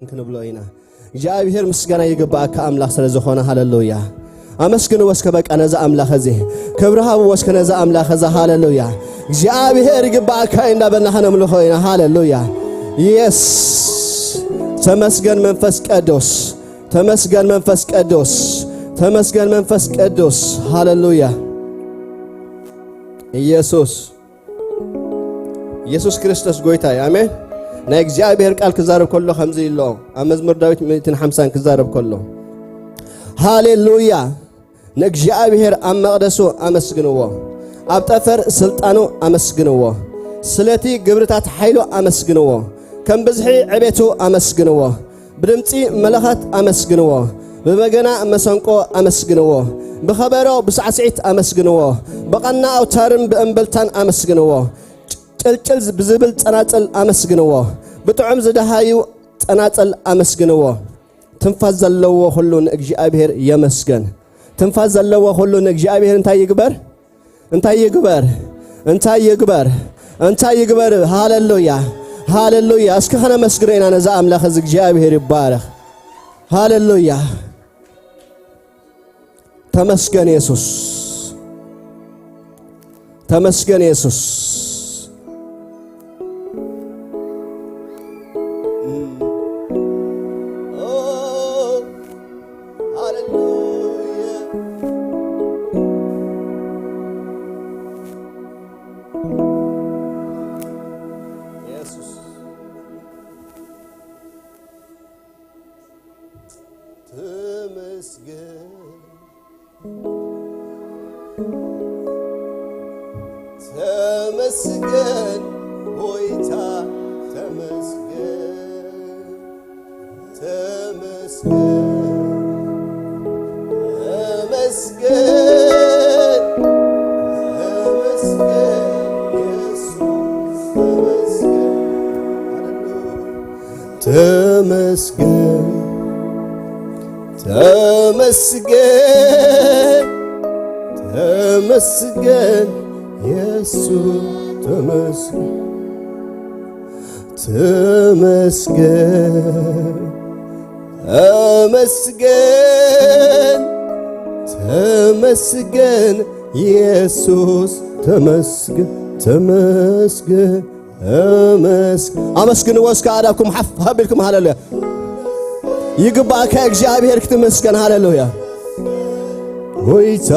ክንብሎ ኢና። እግዚኣብሔር ምስጋና ይግባኣካ ኣምላኽ ስለ ዝኾነ፣ ሃሌሉያ። ኣመስግንዎ እስከ በቃ ነዛ ኣምላኽ እዚ። ክብሪ ሃብዎ እስከ ነዛ ኣምላኽ እዛ፣ ሃሌሉያ። እግዚኣብሔር ይግባኣካ እንዳበልና ከነምልኾ ኢና፣ ሃሌሉያ። የስ። ተመስገን መንፈስ ቅዱስ፣ ተመስገን መንፈስ ቅዱስ፣ ተመስገን መንፈስ ቅዱስ፣ ሃሌሉያ። ኢየሱስ፣ ኢየሱስ ክርስቶስ ጎይታ እዩ። ኣሜን። ናይ እግዚኣብሔር ቃል ክዛረብ ከሎ ከምዚ ኢሎ፣ ኣብ መዝሙር ዳዊት ሚእትን ሓምሳን ክዛረብ ከሎ፣ ሃሌሉያ፣ ንእግዚኣብሔር ኣብ መቕደሱ ኣመስግንዎ፣ ኣብ ጠፈር ስልጣኑ ኣመስግንዎ፣ ስለቲ ግብርታት ሓይሉ ኣመስግንዎ፣ ከም ብዝሒ ዕቤቱ ኣመስግንዎ፣ ብድምጺ መለኸት ኣመስግንዎ፣ ብበገና መሰንቆ ኣመስግንዎ፣ ብኸበሮ ብሳዕስዒት ኣመስግንዎ፣ ብቐና ኣውታርን ብእምብልታን ኣመስግንዎ፣ ጭልጭል ብዝብል ጸናጽል ኣመስግንዎ፣ ብጥዑም ዝደሃዩ ጸናጽል ኣመስግንዎ። ትንፋስ ዘለዎ ኩሉ ንእግዚኣብሔር የመስገን። ትንፋስ ዘለዎ ኩሉ ንእግዚኣብሔር እንታይ ይግበር? እንታይ ይግበር? እንታይ ይግበር? እንታይ ይግበር? ሃሌሉያ፣ ሃሌሉያ። እስኪ ከነመስግኖ ኢና ነዛ ኣምላኽ እዚ። እግዚኣብሔር ይባረኽ። ሃሌሉያ። ተመስገን የሱስ፣ ተመስገን የሱስ። ሃሌሉያ። ኢየሱስ ተመስገን፣ ተመስገን ጎይታ ተመስገን። ተመስገን፣ ተመስገን፣ ተመስገን ኢየሱስ፣ ተመስገን። ሃሌሉያ። ተመስገን፣ ተመስገን፣ ተመስገን ኢየሱስ፣ ተመስገን። ተመስገን፣ ተመስገን፣ ተመስገን ኢየሱስ፣ ተመስገን፣ ተመስገን፣ ተመስገን። ኣመስግንዎ እስከ ኣእዳውኩም ሓፍ ኣቢልኩም፣ ሃሌሉያ። ይግባእካ እግዚኣብሔር ክትመስገን፣ ሃሌሉያ። ጎይታ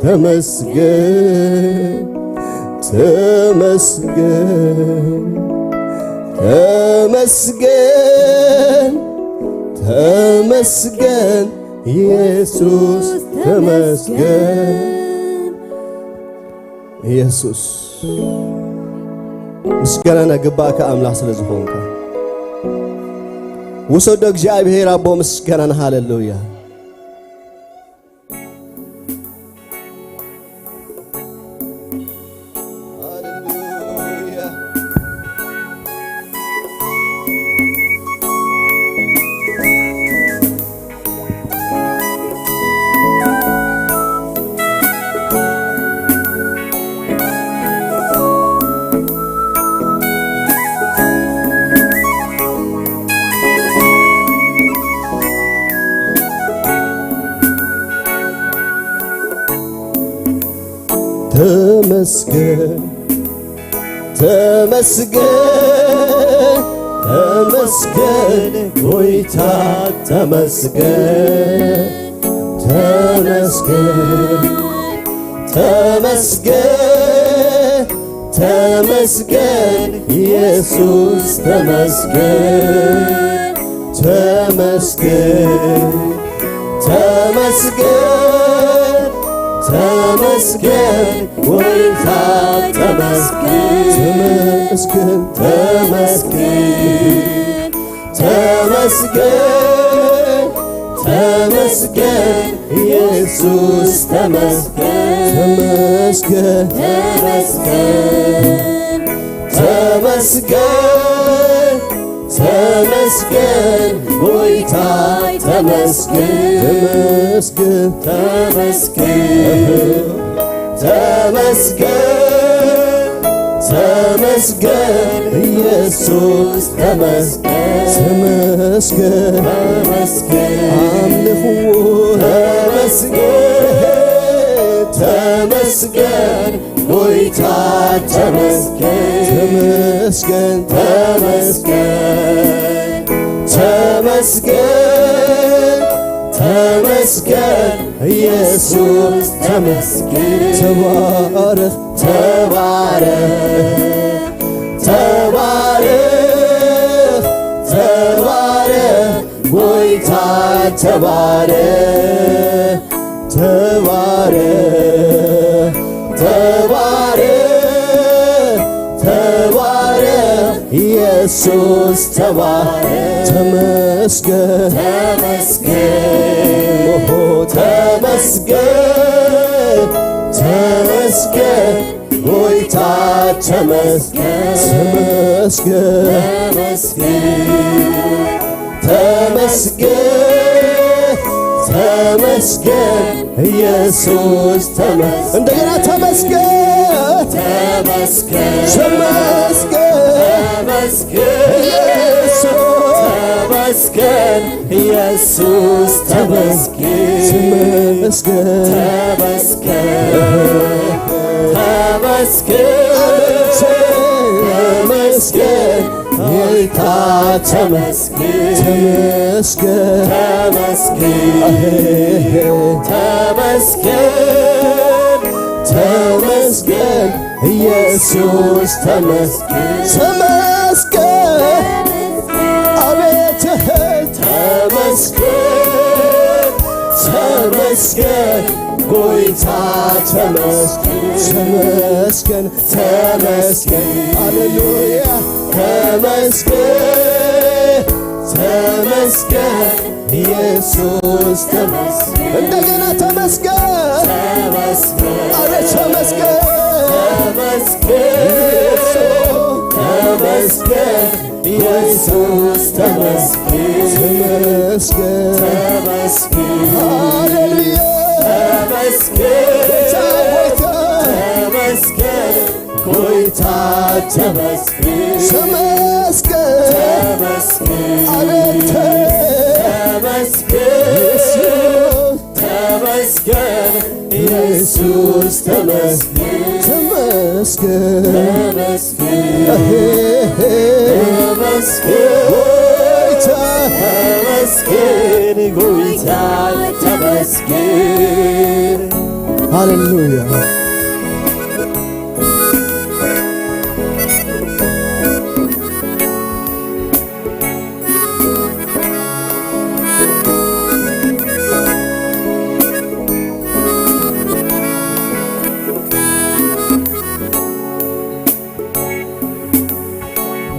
ተመስገን፣ ተመስገን፣ ተመስገን፣ ተመስገን ኢየሱስ፣ ተመስገን ኢየሱስ። ምስጋናና ግባእካ ኣምላኽ ስለ ዝኾንካ። ውሰዶ እግዚኣብሔር ኣቦ ምስጋናና፣ ሃሌሉያ። ተመስገን፣ ተመስገን፣ ተመስገን ጎይታ ተመስገን፣ ተመስገን፣ ተመስገን፣ ተመስገን ኢየሱስ ተመስገን፣ ተመስገን፣ ተመስገን፣ ተመስገን ጎይታ ተመስገን፣ ተመስገን፣ ተመስገን፣ ተመስገን፣ ተመስገን ኢየሱስ ተመስገን፣ ተመስገን፣ ተመስገን፣ ተመስገን፣ ተመስገን ጎይታ ተመስገን፣ ተመስገን፣ ተመስገን፣ ተመስገን፣ ተመስገን ኢየሱስ ተመስገን። ተመስገን ተመስገን። ኣምልኽዎ። ተመስገን ተመስገን። ጎይታ ተመስገን። ተመስገን ተመስገን። ተመስገን ተመስገን። ኢየሱስ ተመስገን። ተባረኽ። ተባረኽ ተባረኽ ተባረኽ። ጎይታ ተባረኽ። ተባረኽ ተባረኽ ተባረኽ። ኢየሱስ ተባረኽ። ተመስገን። ተመስገን። ኦሆ ተመስገን። ተመስገን ጎይታ ተመስገን። ተመስገን። ተመስገን ተመስገን። ኢየሱስ ተመስገን። እንደገና ተመስገን። ተመስገን። ተመስገን። ተመስገን። ኢየሱስ ተመስገን። ኢየሱስ ተመስገን። ተመስገን። ተመስገን። ተመስገን። ተመስገን። ጌታ ተመስገን። ተመስገን። ተመስገን። ተመስገን። ተመስገን። ኢየሱስ ተመስገን። ተመስገን። አቤት ተመስገን። ተመስገን። ጎይታ ተመስገን። ተመስገን። ተመስገን። ሃሌሉያ። ተመስገን። ተመስገን። ኢየሱስ ተመስገን። እንደገና ተመስገን። ተመስገን። አረ ተመስገን። ተመስገን። ኢየሱስ ተመስገን። ኢየሱስ ተመስገን። ተመስገን። ተመስገን። ሃሌሉያ። ተመስገን። ጌታ ሆይ ተመስገን። ጎይታ ተመስገን። ተመስገን። ተመስገን። አቤት ተመስገን። ኢየሱስ ተመስገን። ኢየሱስ ተመስገን። ተመስገን። ተመስገን። ተመስገን። ጎይታ ተመስገን። ጎይታ ተመስገን። ሃሌሉያ።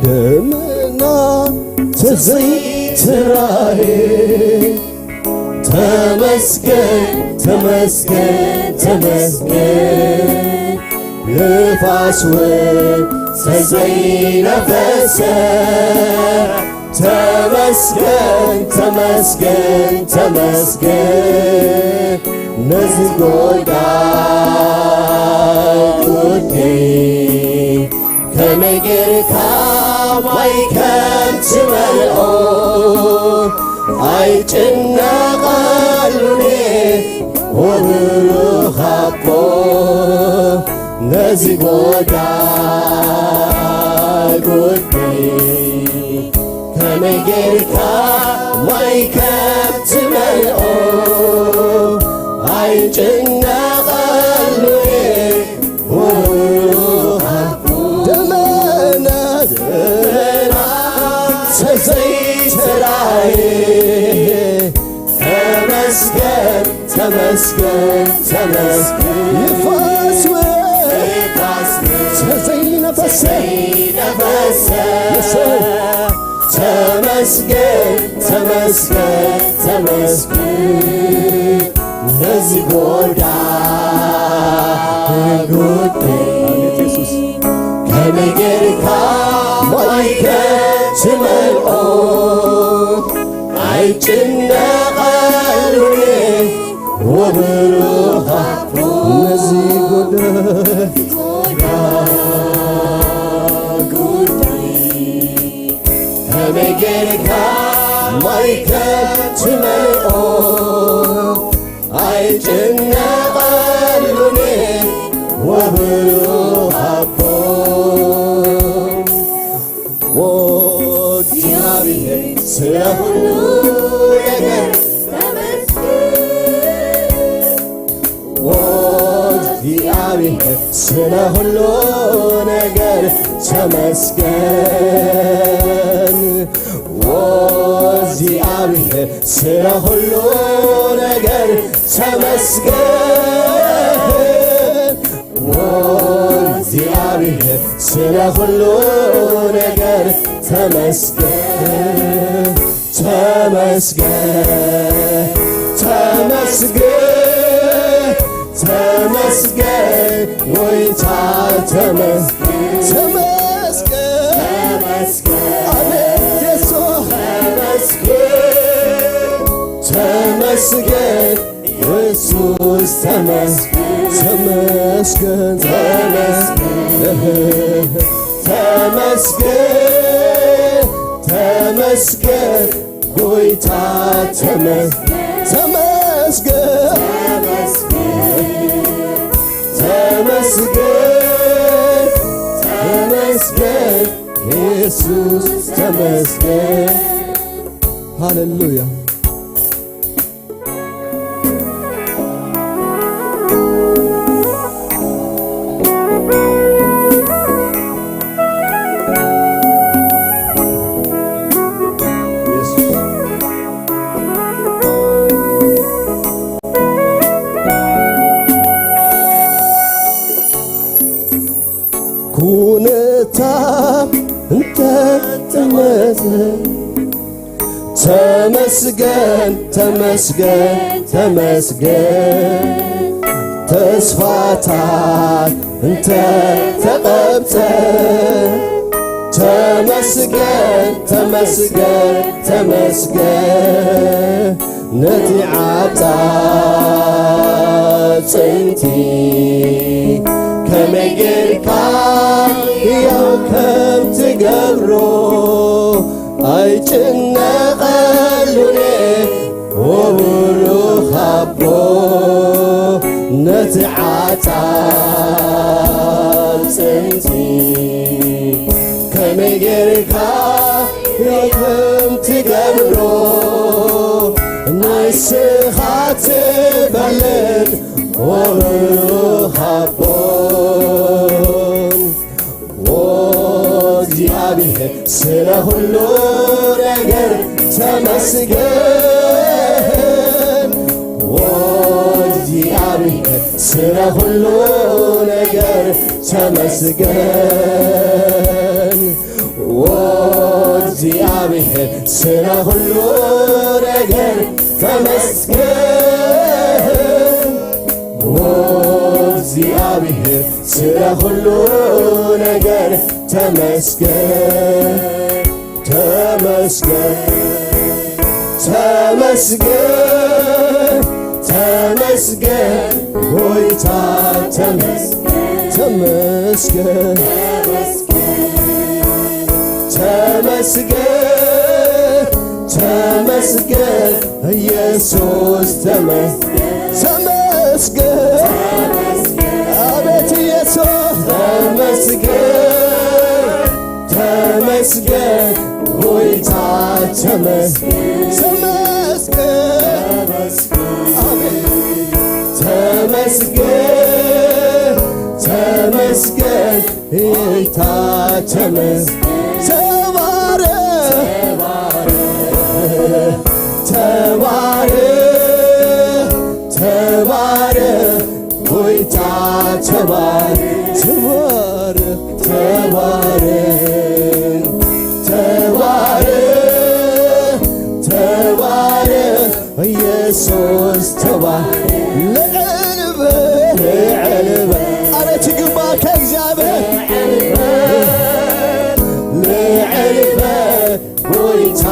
ደመና ተዘይተራየ። ተመስገን፣ ተመስገን፣ ተመስገን። ንፋስ እውን ተዘይነፈሰ። ተመስገን፣ ተመስገን፣ ተመስገን። ነዚ ጎዳይ ጉዲ ከመይ ጌርካ ማይ ከም ትመልኦ ኣይጭነቐሉን እየ፣ ወብሩኽ ኣቦ። ነዚ ጎዳይ ጉዲ ከመይ ጌርካ ማይ ከም ትመልኦ ኣይጭነቐሉን እየ፣ ደመና፣ ደመና ተዘይተራየ። ተመስገን፣ ተመስገን፣ ተመስገን። ንፋስ እውን፣ ንፋስ እውን ተዘይነፈሰ፣ ተዘይነፈሰ። የሰው ተመስገን፣ ተመስገን፣ ተመስገን። ነዚ ጎዳይ ጉዲ ኣቤት የሱስ። ከመይ ጌርካ ማይ ከም ትመልኦ ኣይጭነቐሉን እየ፣ ወብሩኽ ኣቦ። ነዚ ጎዳይ ትመልኦ ኣይጭነቐሉን ወብሩኽ ኣቦ። ኦ እግዚኣብሔር ስለ ኩሉ ነገር ተመስገን። ኦ እግዚኣብሔር ስለ ኩሉ ነገር ተመስገን። ኦ እግዚኣብሔር ስለ ኩሉ ነገር ተመስገን። ኦ እግዚኣብሔር ስለ ኩሉ ነገር ተመስገን። ተመስገን፣ ተመስገን፣ ተመስገን፣ ጎይታ ተመስገን። ተመስገን፣ ተመስገን፣ ኣቤት የሱስ። ተመስገን፣ ተመስገን፣ የሱስ ተመስገን። ተመስገን፣ ተመስገን፣ ተመስገን፣ ተመስገን፣ ጎይታ ተመስገን። ተመስገን፣ ተመስገን፣ ተመስገን፣ የሱስ ተመስገን። ሃሌሉያ። ኩነታ እንተጠመተ ተመስገን፣ ተመስገን፣ ተመስገን። ተስፋታት እንተተቐብጸ ተመስገን፣ ተመስገን፣ ተመስገን። ነቲ ዓጻጽምቲ ከመይ ጌርካ ሕያው ከም ትገብሮ ኣይጭነቐሉን እየ፣ ኦ ብሩኽ ኣቦ። ነቲ ዓጻጽምቲ ከመይ ጌርካ ከም ትገብሮ ንስኻ ትፈልጥ፣ ኦ ብሩኽ ኣቦ። ኦ እግዚኣብሔር፣ ስለ ኩሉ ነገር ተመስገን። ኦ እግዚኣብሔር፣ ስለ ኩሉ ነገር ተመስገን። ኦ እግዚኣብሔር፣ ስለ ኩሉ ነገር ተመስገን። ኦ እግዚኣብሔር፣ ስለ ኩሉ ነገር ተመስገን፣ ተመስገን፣ ተመስገን፣ ተመስገን፣ ጎይታ ተመስገን፣ ተመስገን፣ ተመስገን፣ ተመስገን፣ ኢየሱስ ተመስገን፣ ተመስገን። አቤት ኢየሱስ ተመስገን፣ ተመስገን፣ ጎይታ ተመስገን፣ ተመስገን። አቤት ተመስገን፣ ተመስገን፣ ጌታ ተመስገን። ተባረክ፣ ተባረክ፣ ተባረክ፣ ጎይታ ተባረክ፣ ተባረክ፣ ተባረክ፣ ተባረክ፣ ተባረክ። ኢየሱስ ተባረክ። ልዕል በል፣ ልዕል በል። ኣረ ትግባካ እግዚኣብሔር። ልዕል በል፣ ጎይታ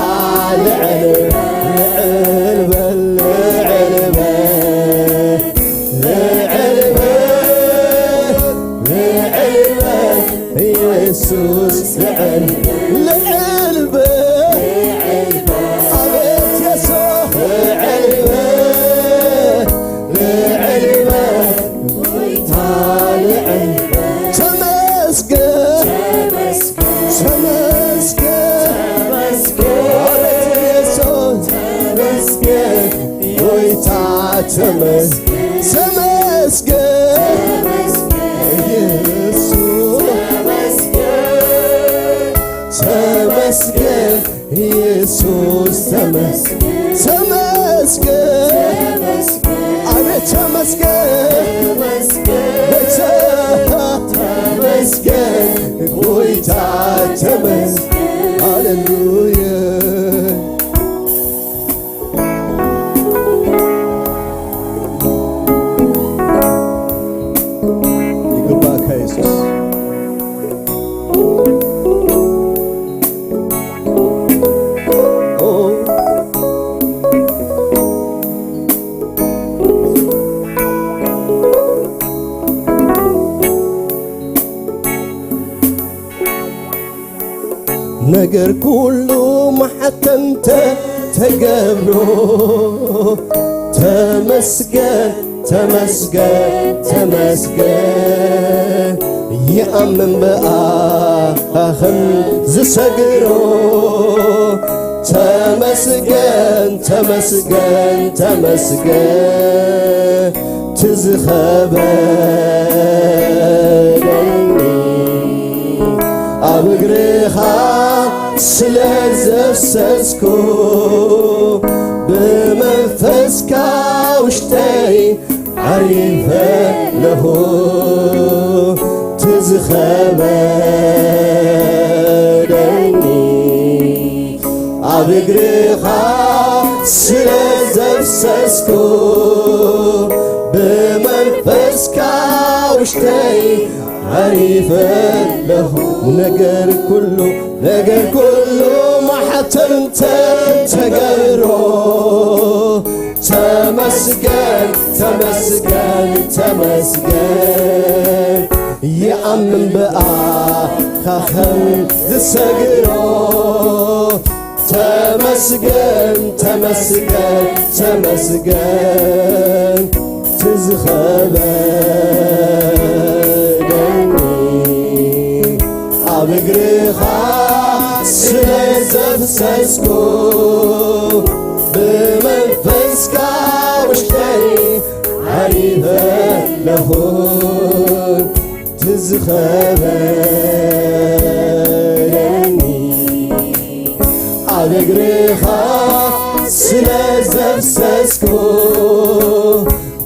ልዕል፣ ልዕል በል፣ ልዕል በል፣ ልዕል በል፣ ልዕል በል። ኢየሱስ ልዕል፣ ልዕል በል። አቤት ተመስገን፣ ተመስገን፣ ተመስገን። ኣቤት ኢየሱስ፣ ተመስገን፣ ጎይታ ተመስገን፣ ተመስገን፣ ኢየሱስ፣ ተመስገን። ኢየሱስ ተመስገን፣ ተመስገን፣ አቤት ተመስገን፣ ጎይታ ተመስገን፣ ጎይታ ተመስገን። ሃሌሉያ። ይግባካ ኢየሱስ። ነገር ኩሉ ማሕተም ተገብሮ፣ ተመስገን፣ ተመስገን፣ ተመስገን። ይኣምን ብኣኸም ዝሰግሮ፣ ተመስገን፣ ተመስገን፣ ተመስገን። ትዝኸበደኒ ኣብ እግርኻ ስለ ዘፍሰስኩ፣ ብመንፈስካ ውሽጠይ ዓሪፈ ኣለኹ። ትዝኸበደኒ ኣብ እግርኻ ስለ ዘፍሰስኩ፣ ብመንፈስካ ውሽጠይ ዓሪፈ ኣለኹ። ነገር ኩሉ፣ ነገር ኩሉ ማሕተም ተገብሮ። ተመስገን፣ ተመስገን፣ ተመስገን። ይኣምን ብኣኻ ከም ዝሰግሮ። ተመስገን፣ ተመስገን፣ ተመስገን። ትዝኸበደኒ ኣብ እግርኻ ስለ ዘፍሰስኩ፣ ብመንፈስካ ውሽጠይ ዓሪፈ ኣለኹ። ትዝኸበደኒ ኣብ እግርኻ ስለ ዘፍሰስኩ፣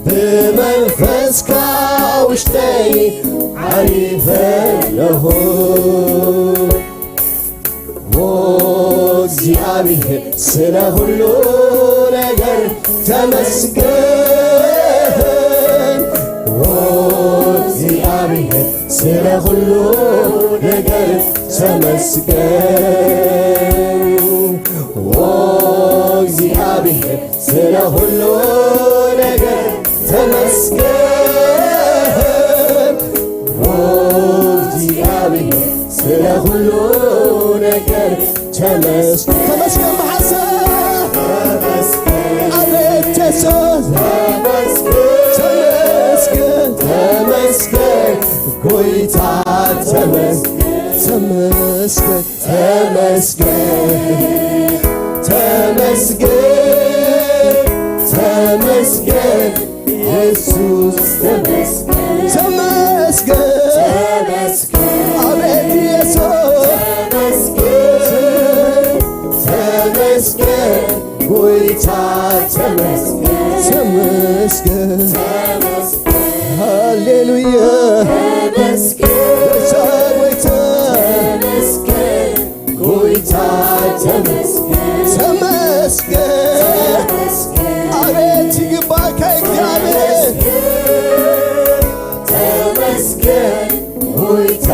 ብመንፈስካ ውሽጠይ ዓሪፈ ኣለኹ። ኦ እግዚኣብሔር፣ ስለ ኩሉ ነገር ተመስገን። ኦ እግዚኣብሔር፣ ስለ ኩሉ ነገር ተመስገን። ኦ እግዚኣብሔር፣ ስለ ኩሉ ነገር ተመስገን። ኦ እግዚኣብሔር፣ ስለ ኩሉ ነገር ተመስገን። ተመስገን ብሓሳብ፣ ተመስገን። ኣቤት የሱስ፣ ተመስገን። ተመስገን፣ ተመስገን፣ ጎይታ ተመስገን። ተመስገን፣ ተመስገን፣ ተመስገን፣ ተመስገን፣ ኢየሱስ ተመስገን። ተመስገን፣ ተመስገን። አቤት ኢየሱስ፣ ተመስገን፣ ተመስገን፣ ጎይታ ተመስገን። ተመስገን፣ ተመስገን። ሃሌሉያ። ተመስገን፣ ጎይታ፣ ጎይታ። ተመስገን፣ ጎይታ ተመስገን። ተመስገን። ተመስገን። አቤት ይግባካ እግዚአብሔር። ተመስገን፣ ጎይታ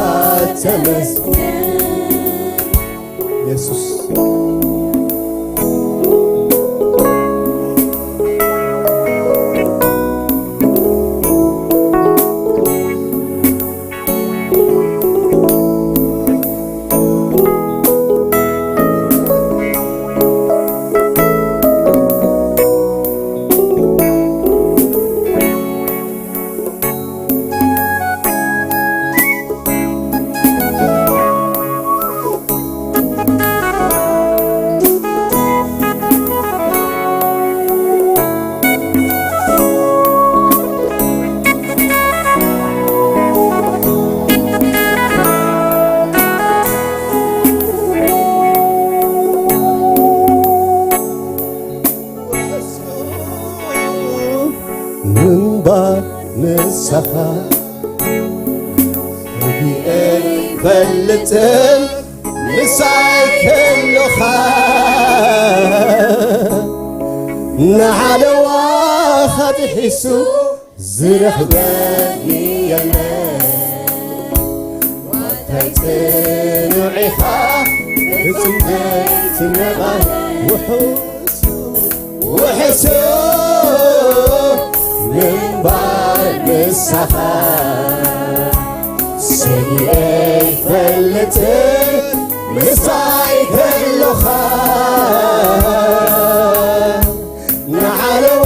ተመስገን። ኢየሱስ። ሰኻ ርግኤ ፈልጥን ምሳይ ከሎኻ ንሓለዋ ኻጥሒሱ ዝረኽበኒ የለን። ዋታይ ጽኑዕ ኢኻ ፍጹም ዘይትነቓነቕ ውሑስ ውሕሱ ምንባር ምሳኻ ሰኒኤ ይፈልጥ ምሳይ ከሎኻ ንሓለዋ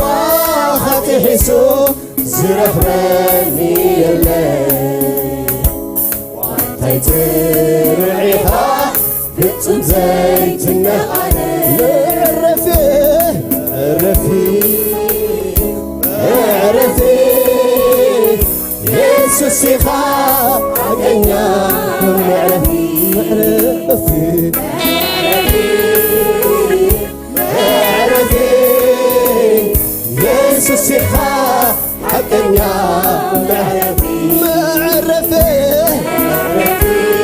ኻጥሒሱ ዝረኽበኒ የለን። ዋታይ ጽኑዕ ኢኻ ፍጹም ዘይትነቓነቕ መዕረፊ መዕረፊ መዕረፊ የሱስ ኢኻ ሓቀኛ መዕረፊ መዕረፊ መዕረፊ የሱስ ኢኻ ሓቀኛ መዕረፊ መዕረፊ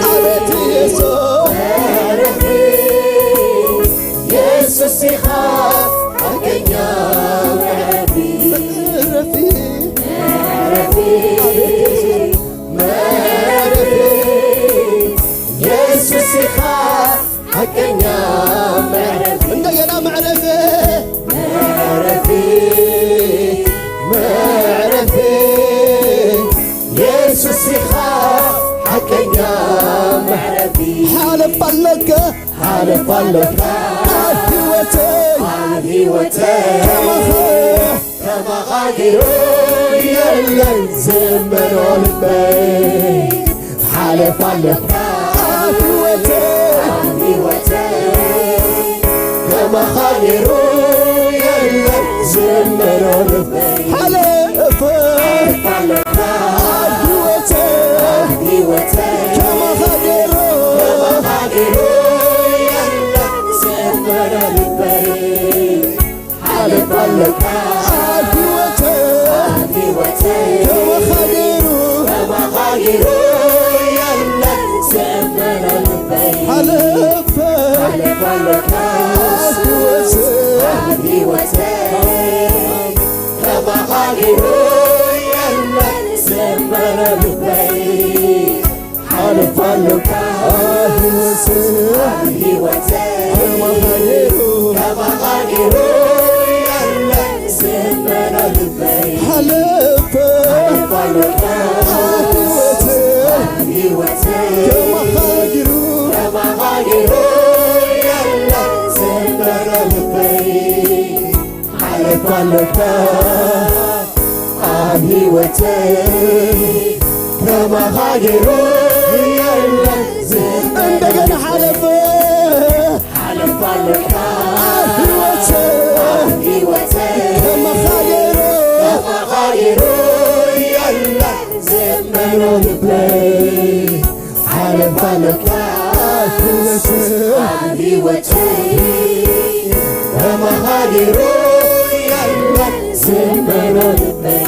ኣቤት የሱስ መዕረፊ የሱስ ኢኻ ሓቀኛ መዕረፊ መዕረፊ ኣቤት የሱስ መዕረፊ የሱስ ኢኻ ሓቀኛ መዕረፊ እንደገና መዕረፊ መዕረፊ መዕረፊ የሱስ ኢኻ ሓቀኛ መዕረፊ ሓለፍ ኣለካ ሓለፍ ኣለካ ኣብ ህይወተይ ኣብ ህይወተይ ከማኻ ከማኻ ገይሩ የለን ዝእመኖ ልበይ ሓለፍ ኣለካ ኣብ ህይወተይ ኣብ ህይወተይ ከማኻ ገይሩ የለን ዝእመኖ ልበይ ሓለፍ ሓለፍ ኣለካ ኣብ ህይወተይ ኣብ ህይወተይ ከማኻ ገይሩ ከማኻ ገይሩ የለን ዝእመኖ ልበይ ሓለፍ ኣለካ ኣብ ህይወተይ ኣብ ህይወተይ ከማኻ ገይሩ ከማኻ ገይሩ የለን ዝእመኖ ልበይ ሓለፍ ሓለፍ ኣለካ ኣብ ህይወተይ ኣብ ህይወተይ ከማኻ ገይሩ የለን ዝእመኖ ልበይ ሓለፍ ኣለካ ኣብ ህይወተይ ኣብ ህይወተይ ከማኻ ገይሩ ከማኻ ገይሩ የለን ዝእመኖ ልበይ ሓለፍ ሓለፍ ኣለካ ኣብ ህይወተይ ኣብ ህይወተይ ከማኻ ገይሩ ከማኻ ገይሩ የለን ዝእመኖ ልበይ ሓለፍ ኣለካ ኣብ ህይወተይ ከማኻ ገይሩ የለን እንደገና ሓለፍ ሓለፍ ኣለካ ኣብ ህይወተይ ኣብ ህይወተይ ከማኻ ገይሩ ከማኻ ገይሩ የለን ዝእመኖ ልበይ ሓለፍ ኣለካ ኣብ ህይወተይ ኣብ ህይወተይ ከማኻ ገይሩ የለን ዝእመኖ ልበይ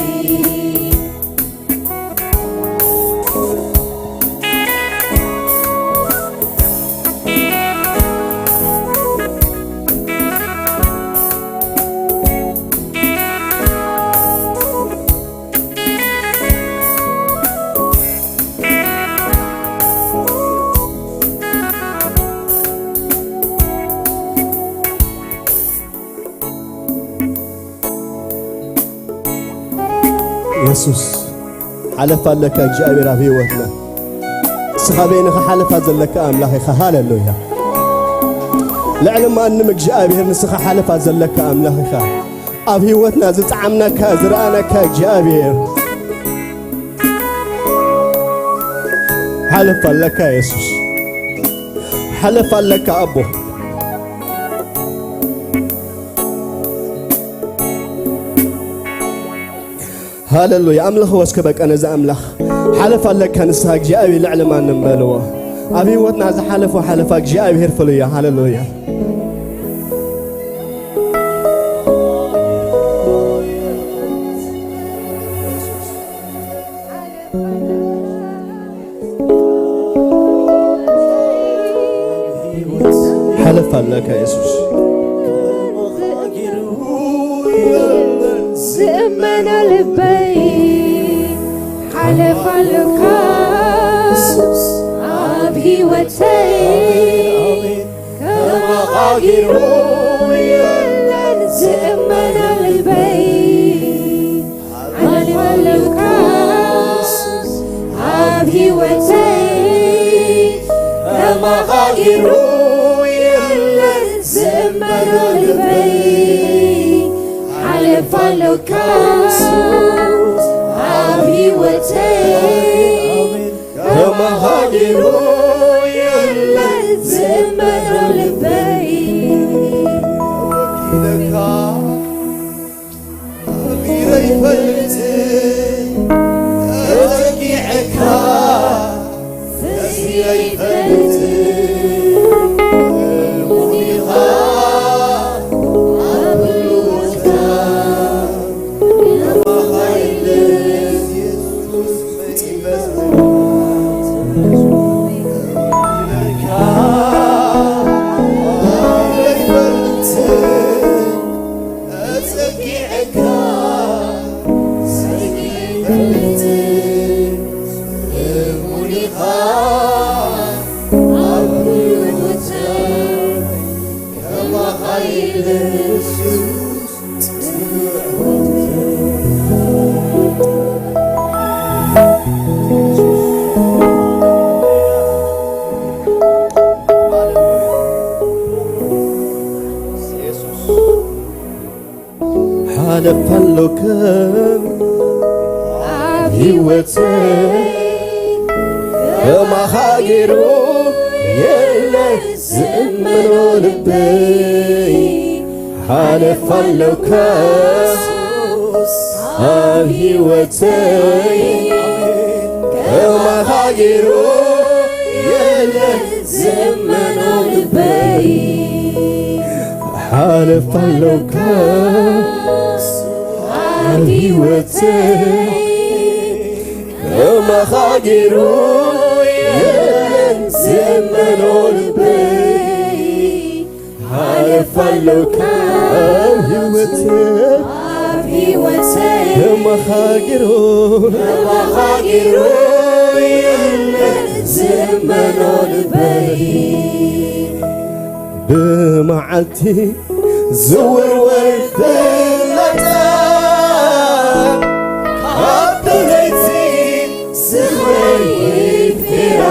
የሱስ ሓለፍ ኣለካ እግዚኣብሔር ኣብ ህይወትና። ንስኻ በይንኻ ሓለፋ ዘለካ ኣምላኽ ኢኻ። ሃሌሉያ። ልዕሊ ማንም እግዚኣብሔር ንስኻ ሓለፋ ዘለካ ኣምላኽ ኢኻ። ኣብ ህይወትና ዝጠዓምናካ ዝረኣናካ እግዚኣብሔር ሓለፍ ኣለካ የሱስ። ሓለፍ ኣለካ ኣቦ። ሃሌሉያ። ኣምልኽዎ እስከ በቃ ነዚ ኣምላኽ። ሓለፍ ኣለካ ንስኻ እግዚኣብሔር ልዕሊ ማንም በልዎ። ኣብ ህይወትና ዝሓለፎ ሓለፋ እግዚኣብሔር ፍሉይ እዩ። ሃሌሉያ። ሓለፍ ኣለካ የሱስ። ዝእመኖ ልበይ ሓለፍ ኣለካ ኣብ ህይወተይ። ከማኻ ገይሩ የለን ዝእመኖ ልበይ ሓለፍ ኣለካ ኣብ ህይወተይ። ከማኻ ገይሩ የለን ዝእመኖ ልበይ ሓለፍ ኣለካ ኣብ ህይወተይ። ከማኻ ገይሩ የለን ዝእመኖ ልበይ። ኣኺረ ይፈልጥ ተጠጊዐካ፣ ፈሲለ ይፈልጥ ሙኒኻ ኣብ ህይወትካ። ሓለፍ ኣሎካ ኣብ ህይወተይ። ከማኻ ገይሩ የለ ዝእመኖ ልበይ። ሓለፍ ኣሎካ ኣብ ህይወተይ። ከማኻ ገይሩ የለ ዝእመኖ ልበይ። ሓለፍ ኣሎካ ኣብ ህይወተይ። ከማኻ ገይሩ የለን ዝእመኖ ልበይ። ሓለፍ ኣሎካ ኣብ ህይወተይ። ኣብ ህይወተይ። ከማኻ ገይሩ ከማኻ ገይሩ የለን ዝእመኖ ልበይ። ብመዓልቲ ዝውርወር ፍላጻ፣ ኣብ ለይቲ ዝኸይድ ፊራ፣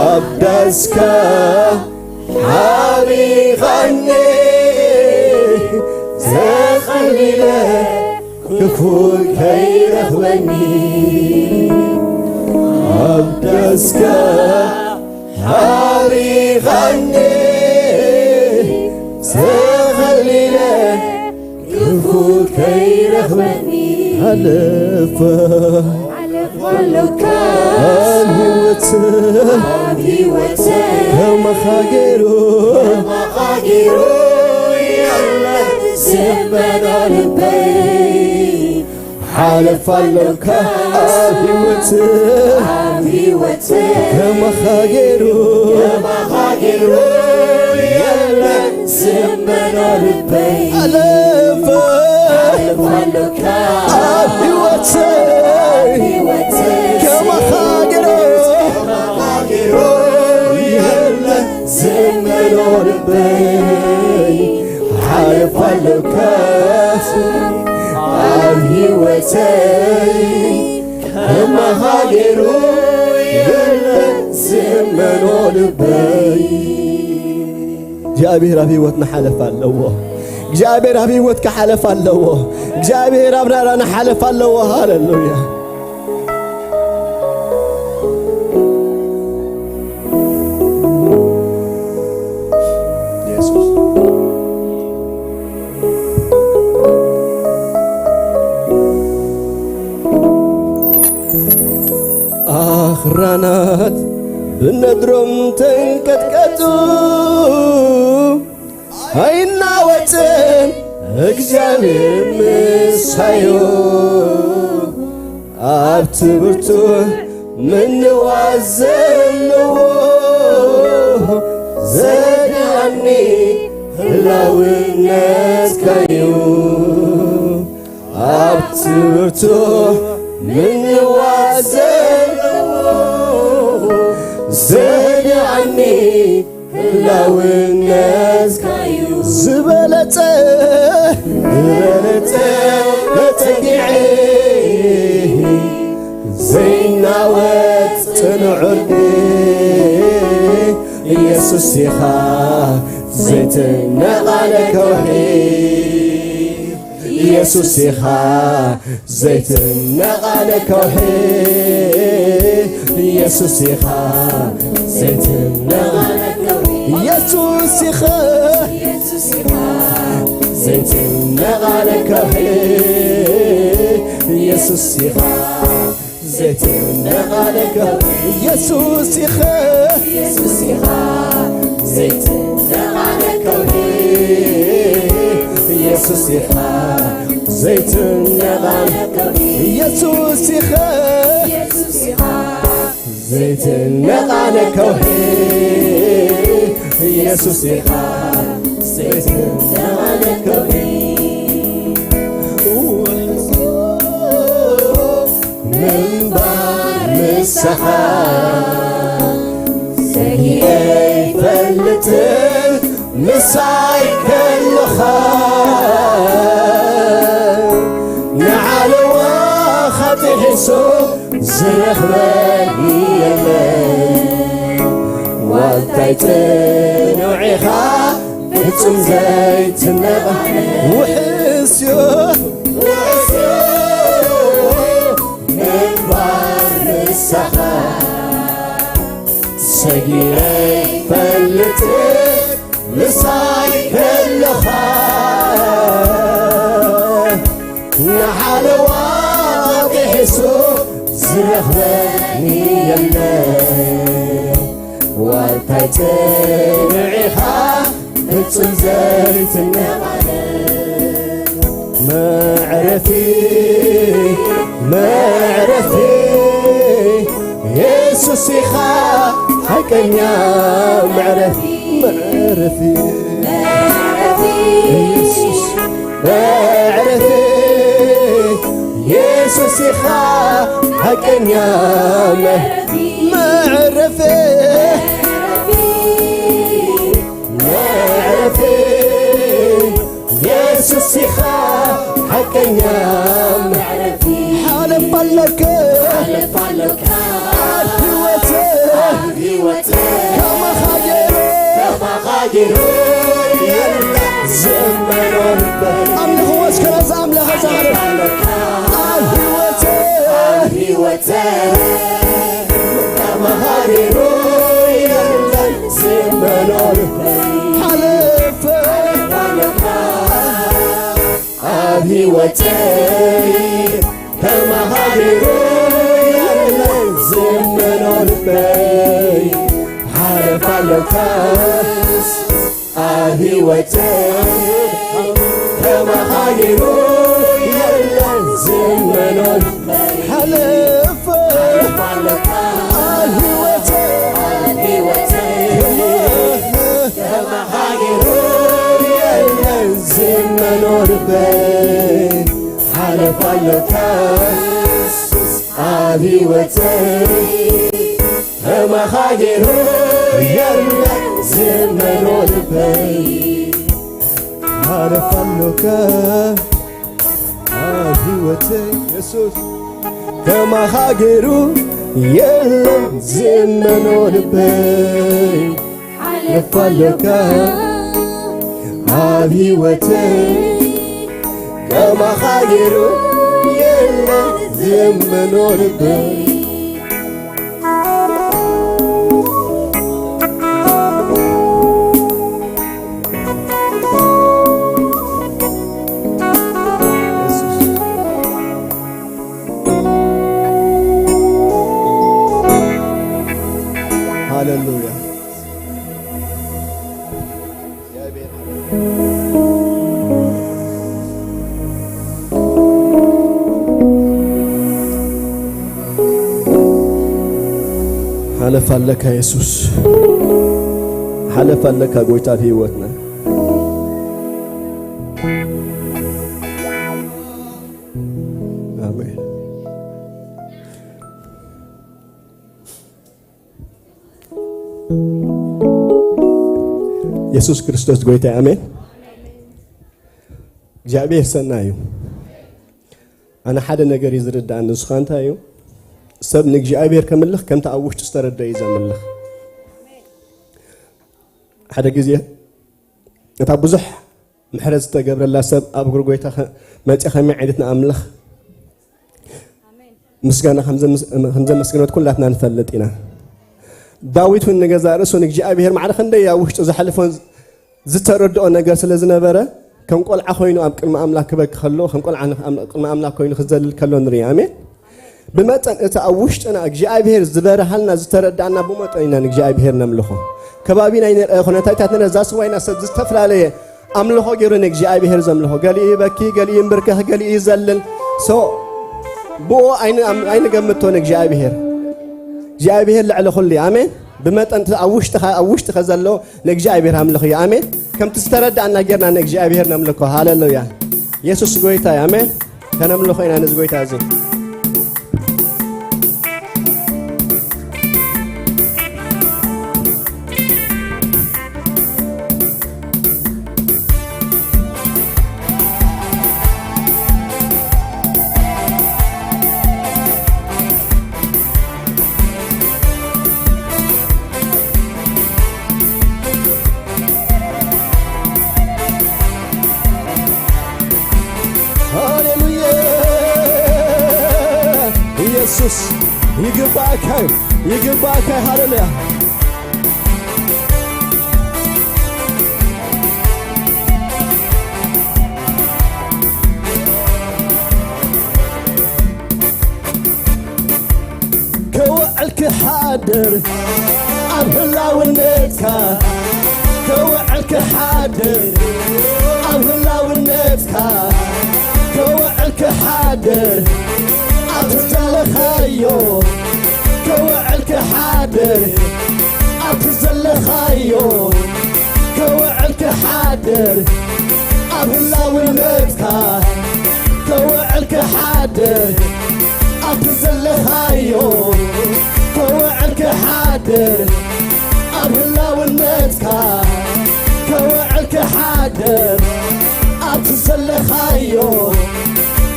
ኣብ ዳስካ ሓቢኻኒ ተኸሊለ፣ ክፉእ ከይረኽበኒ። ኣብ ዳስካ ሓቢኻኒ ተኸሊለ፣ ክፉእ ከይረኽበኒ። ሓለፍ ሓለፍ ኣሎካ ኣብ ህይወት ኣብ ህይወተይ። ከማኻ ገይሩ ከማኻ ገይሩ የለን ዝእመኖ ልበይ። ሓለፍ ኣሎካ ኣብ ህይወት ኣብ ህይወተይ። ከማኻ ገይሩ ከማኻ ገይሩ የለን ዝእመኖ ልበይ። ሓለፍ ሓለፍ ኣሎካ ኣብ ህይወተይ። ኣብ ህይወተይ። ከማኻ ገይሩ ከማኻ ገይሩ የለን ዝእመኖ ልበይ። ሓለፍ ኣሎካ ኣብ ህይወተይ። ከማኻ ገይሩ የለን ዝእመኖ ልበይ። እግዚኣብሔር ኣብ ህይወትና ሓለፍ ኣለዎ። እግዚኣብሔር ኣብ ህይወትካ ሓለፍ ኣለዎ። እግዚኣብሔር ኣብ ናራና ሓለፍ ኣለዎ። ሃሌሉያ። የሱስ። ኣኽራናት ብነድሮም ተንቀጥቀጡ፣ ኣይናወጽን እግዚኣብሔር ምሳዮ። ኣብቲ ብርቱዕ ምንዋት ዘለዎ ዘድኣኒ ህላውነትካዩ። ኣብቲ ብርቱዕ ምንዋት ዘለዎ ዘድኣኒ ህላውነትካዩ። ዝበለጸ ዝበለጸ መጸጊዐ ዘይናወጽ ጽኑዕ ዕርዲ ኢየሱስ ኢኻ ዘይትነቓነቕ ከውሒ። ኢየሱስ ኢኻ ዘይትነቓነቕ ከውሒ። ኢየሱስ ኢኻ ዘይትነቓነቕ ከውሒ። ኢየሱስ ኢኻ ኢየሱስ ኢኻ ዘይትነቓነቕ ከውሒ። ኢየሱስ ኢኻ ዘይትነቓነቕ ከውሒ። ኢየሱስ ኢኻ ኢየሱስ ኢኻ ዘይትነቓነቕ ከውሒ። ኢየሱስ ኢኻ ዘይትነቓነቕ ከውሒ። ኢየሱስ ኢኻ ኢየሱስ ኢኻ ዘይትነቓነቕ ከውሒ። ኢየሱስ ኢኻ ዘይትነቓነቕ ከውሒ። ምንባር ምሳኻ ሰጊኤ ይፈልጥ ምሳይ ከለኻ ንዓለዋ ኻጢሒሱ ዝረኽበኒ የለን። ዋልታይ ጽኑዕ ኢኻ ፍጹም ዘይትነቓ ውሕስዮ ውሕስዮ ምንባር ንሳኻ ሰጊረ ይፈልጥ ምሳይ ከለኻ ንሓለዋ ጢሒሱ ዝረኽበኒ የለን። ዋልታይ ጽኑዕ ኢኻ ፍጹም ዘይትነቓነቕ መዕረፊ መዕረፊ የሱስ ኢኻ ሓቀኛ መዕረፊ መዕረፊ የሱስ መዕረፊ የሱስ ኢኻ ሓቀኛ መዕረፊ መዕረፊ የሱስ ኢኻ ሓቀኛ መዕረፊ። ሓለፍ ኣሎካ ሓለፍ ኣሎካ ኣብ ህይወተይ ኣብ ህይወተይ ከማኻ ገይሩ ከማኻ ገይሩ የለ ዝእመኖ ልበይ። ኣምልኽዎ እስከ ነዛ ኣምላኽ ዛረብ ሓለፍ ኣሎካ ኣብ ህይወተይ ኣብ ህይወተይ ከማኻ ገይሩ የለን ዝእመኖ ልበይ። ሓለፈ ኣብ ህይወተይ ከማኻ ገይሩ የለን ዝእመኖ ልበይ። ሓለፍ ኣሎካ ኣብ ህይወተይ ከማኻ ገይሩ የለን ዝእመኖ ልበይ። ሓለፈ ኣብ ህይወተይ ኣብ ህይወተይ ከማኻ ገይሩ የለን ዝእመኖ ልበይ። ሓለፍ ኣሎካ ኣብ ህይወተይ ከማኻ ገይሩ የለን ዝእመኖ ልበይ። ሓለፍ ኣሎካ ኣብ ህይወተይ የሱስ ከማኻ ገይሩ የለን ዝእመኖ ልበይ። ሓለፍ ኣሎካ ኣብ ህይወተይ ከማኻ ገይሩ የለን ዝእመኖ ልበይ። ሃሌሉያ። ሓለፍ ኣለካ የሱስ፣ ሓለፍ ኣለካ ጎይታ ኣብ ህይወትና። ኣሜን። የሱስ ክርስቶስ ጎይታ፣ ኣሜን። እግዚኣብሔር ሰናይ እዩ። ኣነ ሓደ ነገር እዩ ዝርዳእኒ፣ ንሱ ኸኣ እንታይ እዩ? ሰብ ንእግዚኣብሔር ከምልኽ ከምቲ ኣብ ውሽጡ ዝተረድኦ እዩ ዘምልኽ። ሓደ ግዜ እታ ብዙሕ ምሕረት ዝተገብረላ ሰብ ኣብ እግሪ ጎይታ ኸ-፣ መጺኣ ከመይ ዓይነት ንኣምልኽ ምስጋና ከም ዘምስ-፣ ከም ዘመስግነት ኩላትና ንፈልጥ ኢና። ዳዊት እውን ንገዛእ ርእሱ ንእግዚኣብሔር ማዕረ ክንደይ ኣብ ውሽጡ ዘሕልፎን ዝተረድኦ ነገር ስለ ዝነበረ፣ ከም ቆልዓ ኮይኑ ኣብ ቅድሚ ኣምላኽ ክበኪ ከሎ፣ ከም ቆልዓ ንኽ-፣ ኣብ ቅድሚ ኣምላኽ ኮይኑ ክዘልል ከሎ ንርኢ። ኣሜን። ብመጠን እቲ ኣብ ውሽጥና እግዚኣብሔር ዝበርሃልና፣ ዝተረዳእና ብመጠን ኢና ንእግዚኣብሔር ነምልኾ። ከባቢና ይንርአ፣ ኩነታታት ንርአ፣ እዛ ስዋይና ሰብ ዝተፈላለየ ኣምልኾ ገይሩ ንእግዚኣብሔር ዘምልኾ። ገሊኡ ይበኪ፣ ገሊኡ ይንብርከኽ፣ ገሊኡ ይዘልል። ሶ ብኡ ኣይን-፣ ኣይንገምቶ ንእግዚኣብሔር። እግዚኣብሔር ልዕሊ ኩሉ እዩ። ኣሜን። ብመጠን እቲ ኣብ ውሽጥኻ፣ ኣብ ውሽጥኻ ዘሎ ንእግዚኣብሔር ኣምልኽዮ። ኣሜን። ከምቲ ዝተረዳእና ጌርና ንእግዚኣብሔር ነምልኮ። ሃሌሉያ። የሱስ ጎይታ እዩ። ኣሜን። ከነምልኾ ኢና ነዚ ጎይታ እዚ። ሃሌሉያ። ኢየሱስ ይግባእካ እዩ፣ ይግባእካ እዩ። ሃሌሉያ። ከውዕል ክሓድር ኣብ ህላውነትካ፣ ከውዕል ክሓድር ኣብ ህላውነትካ፣ ከውዕል ክሓድር ኣብቲ ዘለኻዮ፣ ከውዕል ክሓድር ኣብቲ ዘለኻዮ፣ ከውዕል ክሓድር ኣብ ህላውነትካ፣ ከውዕል ክሓድር ኣብቲ ዘለኻዮ፣ ከውዕል ክሓድር ኣብ ህላውነትካ፣ ከውዕል ክሓድር ኣብቲ ዘለኻዮ፣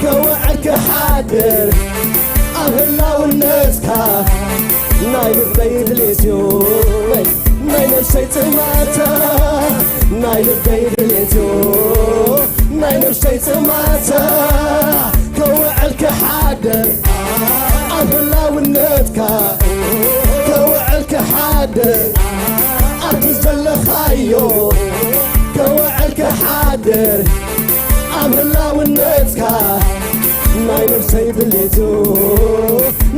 ከውዕል ክሓድር ኣብ ህላውነትካ። ናይ ልበይ ድሌትዮ፣ ናይ ነፍሰይ ጽማታ፣ ናይ ልበይ ድሌትዮ፣ ናይ ነፍሰይ ጽማታ፣ ከውዕል ክሓድር ኣብ ህላውነትካ፣ ከውዕል ክሓድር ኣብቲ ዘለኻዮ፣ ከውዕል ክሓድር ኣብ ህላውነትካ። ናይ ነፍሰይ ድሌቱ፣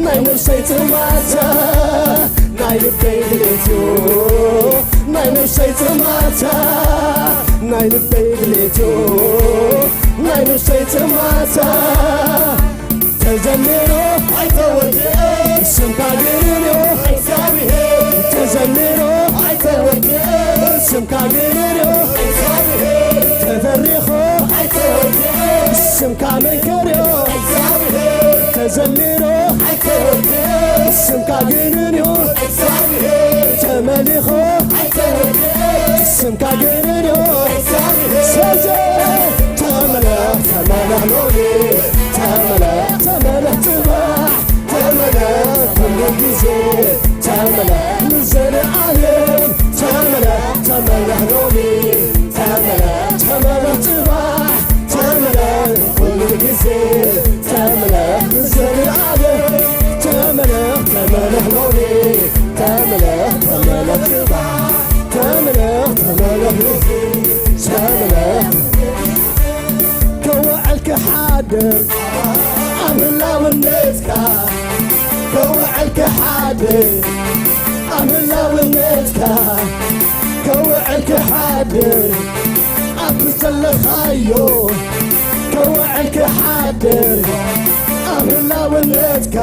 ናይ ነፍሰይ ጽማታ፣ ናይ ልበይ ድሌቱ፣ ናይ ነፍሰይ ጽማታ፣ ናይ ልበይ ድሌቱ፣ ናይ ነፍሰይ ጽማታ። ተዘሚሩ ኣይተወድእ ስምካ ግርም እዩ እግዚኣብሔር። ተዘሚሩ ኣይተወድእ ስምካ ግርም እዩ እግዚኣብሔር። ተፈሪኹ ኣይተወድእ ስምካ መንክር እዩ እግዚኣብሔር። ተዘሚሩ ኣይተወድእ ስምካ ግርም እዩ እግዚኣብሔር። ተመሊኹ ስምካ ግርም እዩ። ስለዚ ተመለኽ፣ ተመለኽ ሎሚ፣ ተመለኽ፣ ተመለኽ ጽባሕ፣ ተመለኽ ኩሉ ግዜ፣ ተመለኽ ንዘለኣለም፣ ተመለኽ፣ ተመለኽ ሎሚ፣ ተመለኽ፣ ተመለኽ ጽባሕ፣ ተመለኽ ኩሉ ግዜ፣ ተመለኽ ንዘለኣለም፣ ተመለኽ፣ ተመለኽ ሎሚ፣ ተመለኽ፣ ተመለኽ ጽባሕ፣ ተመለኽ፣ ተመለኽ፣ ተመለኽ። ከውዕል ክሓድር ኣብ ህላውነትካ፣ ከውዕል ክሓድር ኣብ ህላውነትካ፣ ከውዕል ክሓድር ኣብ ዘለኻዮ፣ ከውዕል ክሓድር ኣብ ህላውነትካ፣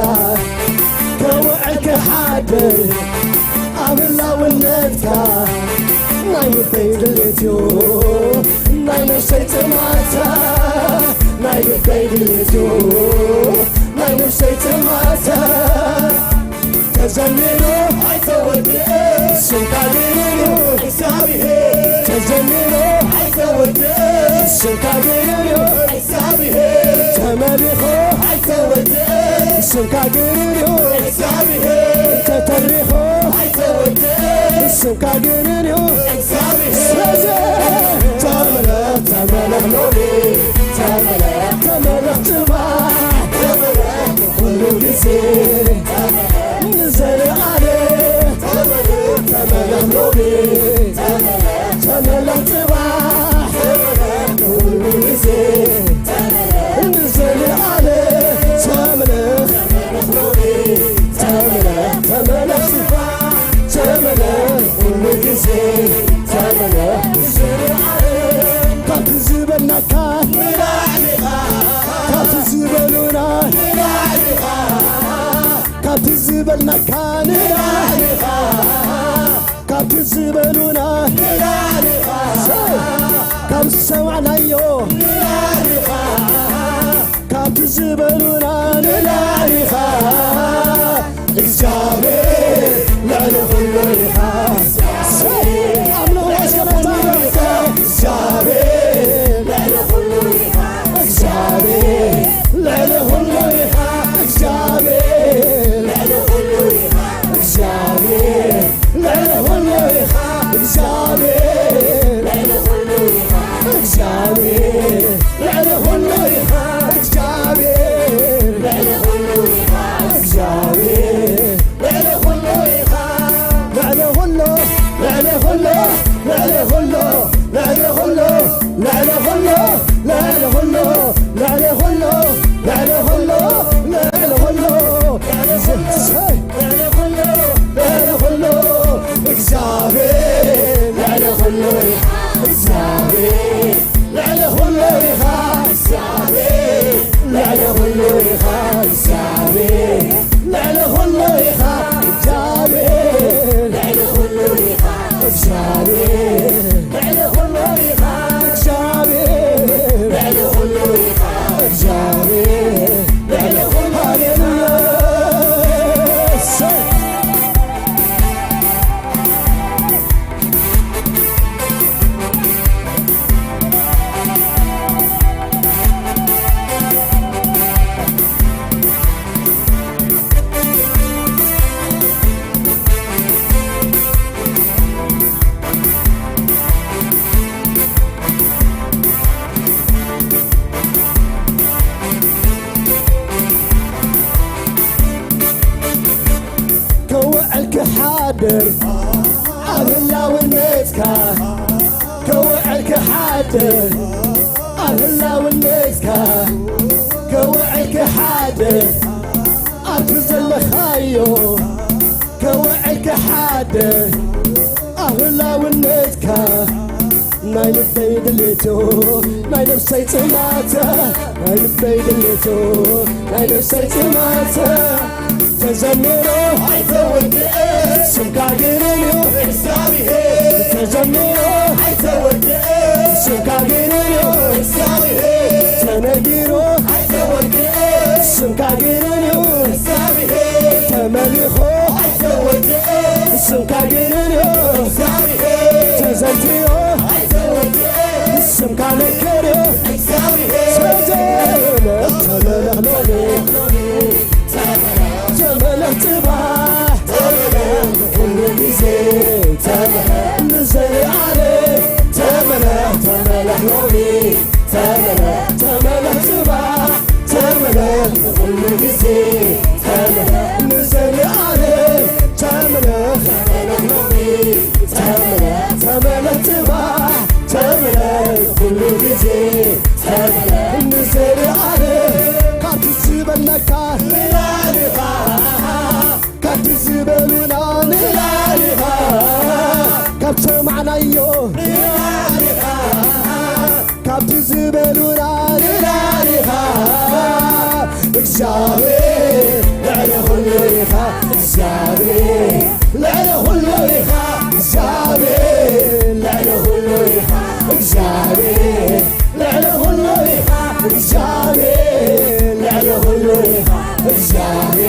ከውዕል ክሓድር ኣብ ህላውነትካ ናይ ልበይ ድሌት እዩ፣ ናይ ነፍሰይ ጥማታ፣ ናይ ልበይ ድሌት እዩ፣ ናይ ነፍሰይ ጥማታ። ተዘሚሩ ኣይተወድእን ስምካ ገይሩ እግዚኣብሔር፣ ተዘሚሩ ኣይተወድእን ስምካ ገይሩ እግዚኣብሔር፣ ተመሊኹ ኣይተወድእን ስምካ ገይሩ እግዚኣብሔር፣ ተተሪኹ ኣይተወድእን ስምካ ገይሩ እግዚኣብሔር። ስለዚ ተመለኽ፣ ተመለኽ ሎሚ፣ ተመለኽ፣ ተመለኽ ጽባሕ፣ ተመለኽ ኩሉ ግዜ ንዘለኣለም ተመለኽ ሎሚ፣ ተመለኽ ጽባሕ፣ ኩሉ ግዜ ንዘለኣለም ተመለኽ፣ ተመለኽ፣ ተመለኽ ጽባሕ፣ ተመለኽ ኩሉ ግዜ፣ ተመለኽ ንዘለኣለም። ካብቲ ዝበልናካ ንላዕሊ ኢኻ፣ ካብቲ ዝበሉና ንላዕሊ ኢኻ፣ ካብቲ ዝበልናካ ንላዕሊ ኢኻ፣ ካብቲ ዝበሉና ንላዕሊ ኢኻ፣ ካብ ዝሰማዕናዮ ንላዕሊ ኢኻ፣ ካብቲ ዝበሉና ንላዕሊ ኢኻ። እግዚኣብሔር ልዕሊ ኩሉ ኢኻ። ኣምልኾ እስከ ነታ እግዚኣብሔር ልዕሊ ኩሉ ኢኻ። እግዚኣብሔር ልዕሊ ኩሉ ኢኻ። እግዚኣብሔር ልዕሊ ኩሉ ኢኻ። እግዚኣብሔር ልዕሊ ኩሉ ኢኻ። እግዚኣብሔር ልዕሊ ኩሉ ኢኻ። እግዚኣብሔር ልዕሊ ኩሉ ኢኻ። እግዚኣብሔር ልዕሊ ኩሉ ኢኻ። እግዚኣብሔር ልዕሊ ኩሉ ኢኻ። ልዕሊ ኩሉ፣ ልዕሊ ኩሉ፣ ልዕሊ ኩሉ፣ ልዕሊ ኩሉ፣ ልዕሊ ኩሉ፣ ልዕሊ ኩሉ፣ ልዕሊ ኩሉ፣ ልዕሊ ኩሉ፣ ልዕሊ ኩሉ፣ ልዕሊ ኩሉ፣ ልዕሊ ኩሉ፣ እግዚኣብሔር ልዕሊ ኩሉ ኢኻ። እግዚኣብሔር ልዕሊ ኩሉ ኢኻ። እግዚኣብሔር ልዕሊ ኩሉ ኢኻ። እግዚኣብሔር ልዕሊ ኩሉ ኢኻ። እግዚኣብሔር ልዕሊ ኩሉ ኢኻ። እግዚኣብሔር ልዕሊ ኩሉ ኢኻ። እግዚኣብሔር ልዕሊ ኩሉ ኢኻ። እግዚኣብሔር ልዕሊ ኩሉ፣ ሃሌሉያ። እሰይ። ከውዕል ክሓድር ኣብ ህላውነትካ፣ ከውዕል ክሓድር ኣብ ህላውነትካ፣ ከውዕል ክሓድር ኣብቲ ዘለኻዮ፣ ከውዕል ክሓድር ኣብ ህላውነትካ። ናይ ልበይ ድሌቶ፣ ናይ ነፍሰይ ጽማተ፣ ናይ ልበይ ድሌቶ፣ ናይ ነፍሰይ ጽማተ። ተዘሚሩ ኣይተወድእን ስምካ ግርም እዩ እግዚኣብሔር። ተዘሚሩ ኣይተወድእን ስምካ ግርም እዩ እግዚኣብሔር። ተነጊሩ ኣይተወድእን ስምካ ግርም እዩ እግዚኣብሔር። ተመሊኹ ኣይተወድእን ስምካ ግርም እዩ እግዚኣብሔር። ተዘንትዮ ኣይተወድእን ስምካ ነክር እዩ እግዚኣብሔር። ስለዚ ተመለኽ ሎሚ፣ ተመለኽ ጽባሕ፣ ተመለኽ ኩሉ ግዜ፣ ተመለኽ ንዘለኣለም፣ ተመለኽ፣ ተመለኽ ሎሚ፣ ተመለኽ፣ ተመለኽ ጽባሕ፣ ተመለኽ ኩሉ ግዜ፣ ተመለኽ ንዘለኣለም፣ ተመለኽ፣ ተመለኽ ሎሚ፣ ተመለኽ፣ ተመለኽ ጽባሕ፣ ተመለኽ ኩሉ ግዜ፣ ተመለኽ ንዘለኣለም። ካብቲ ዝበልናካ ንላዕሊ ኢኻ፣ ካብቲ ዝበሉና ንላዕሊ ኢኻ፣ ካብ ሰማዕናዮ ንላዕሊ ኢኻ፣ ካብቲ ዝበሉና ንላዕሊ ኢኻ። እግዚኣብሔር ልዕሊ ኩሉ ኢኻ፣ እግዚኣብሔር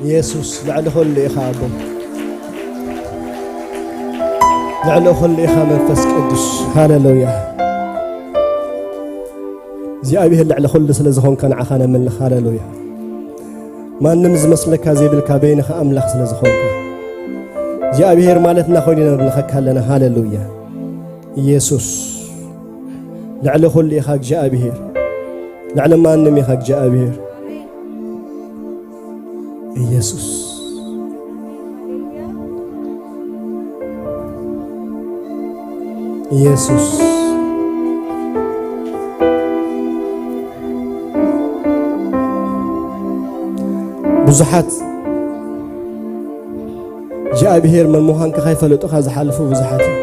ኢየሱስ ልዕሊ ኩሉ ኢኻ ኣቦ። ልዕሊ ኩሉ ኢኻ መንፈስ ቅዱስ። ሃሌሉያ። እግዚኣብሔር ልዕሊ ኩሉ ስለ ዝኾንካ ንዓኻ ነምልኽ። ሃሌሉያ። ማንም ዝመስለካ ዘይብልካ በይንኻ ኣምላኽ ስለ ዝኾንካ እግዚኣብሔር ማለትና ኮይኑ ነምልኸካ ኣለና። ሃሌሉያ። ኢየሱስ ልዕሊ ኩሉ ኢኻ እግዚኣብሔር። ልዕሊ ማንም ኢኻ እግዚኣብሔር። ኢየሱስ። ኢየሱስ። ብዙሓት እግዚኣብሔር መን ምዃንካ ከይፈለጡኻ ዝሓለፉ ብዙሓት እዮም።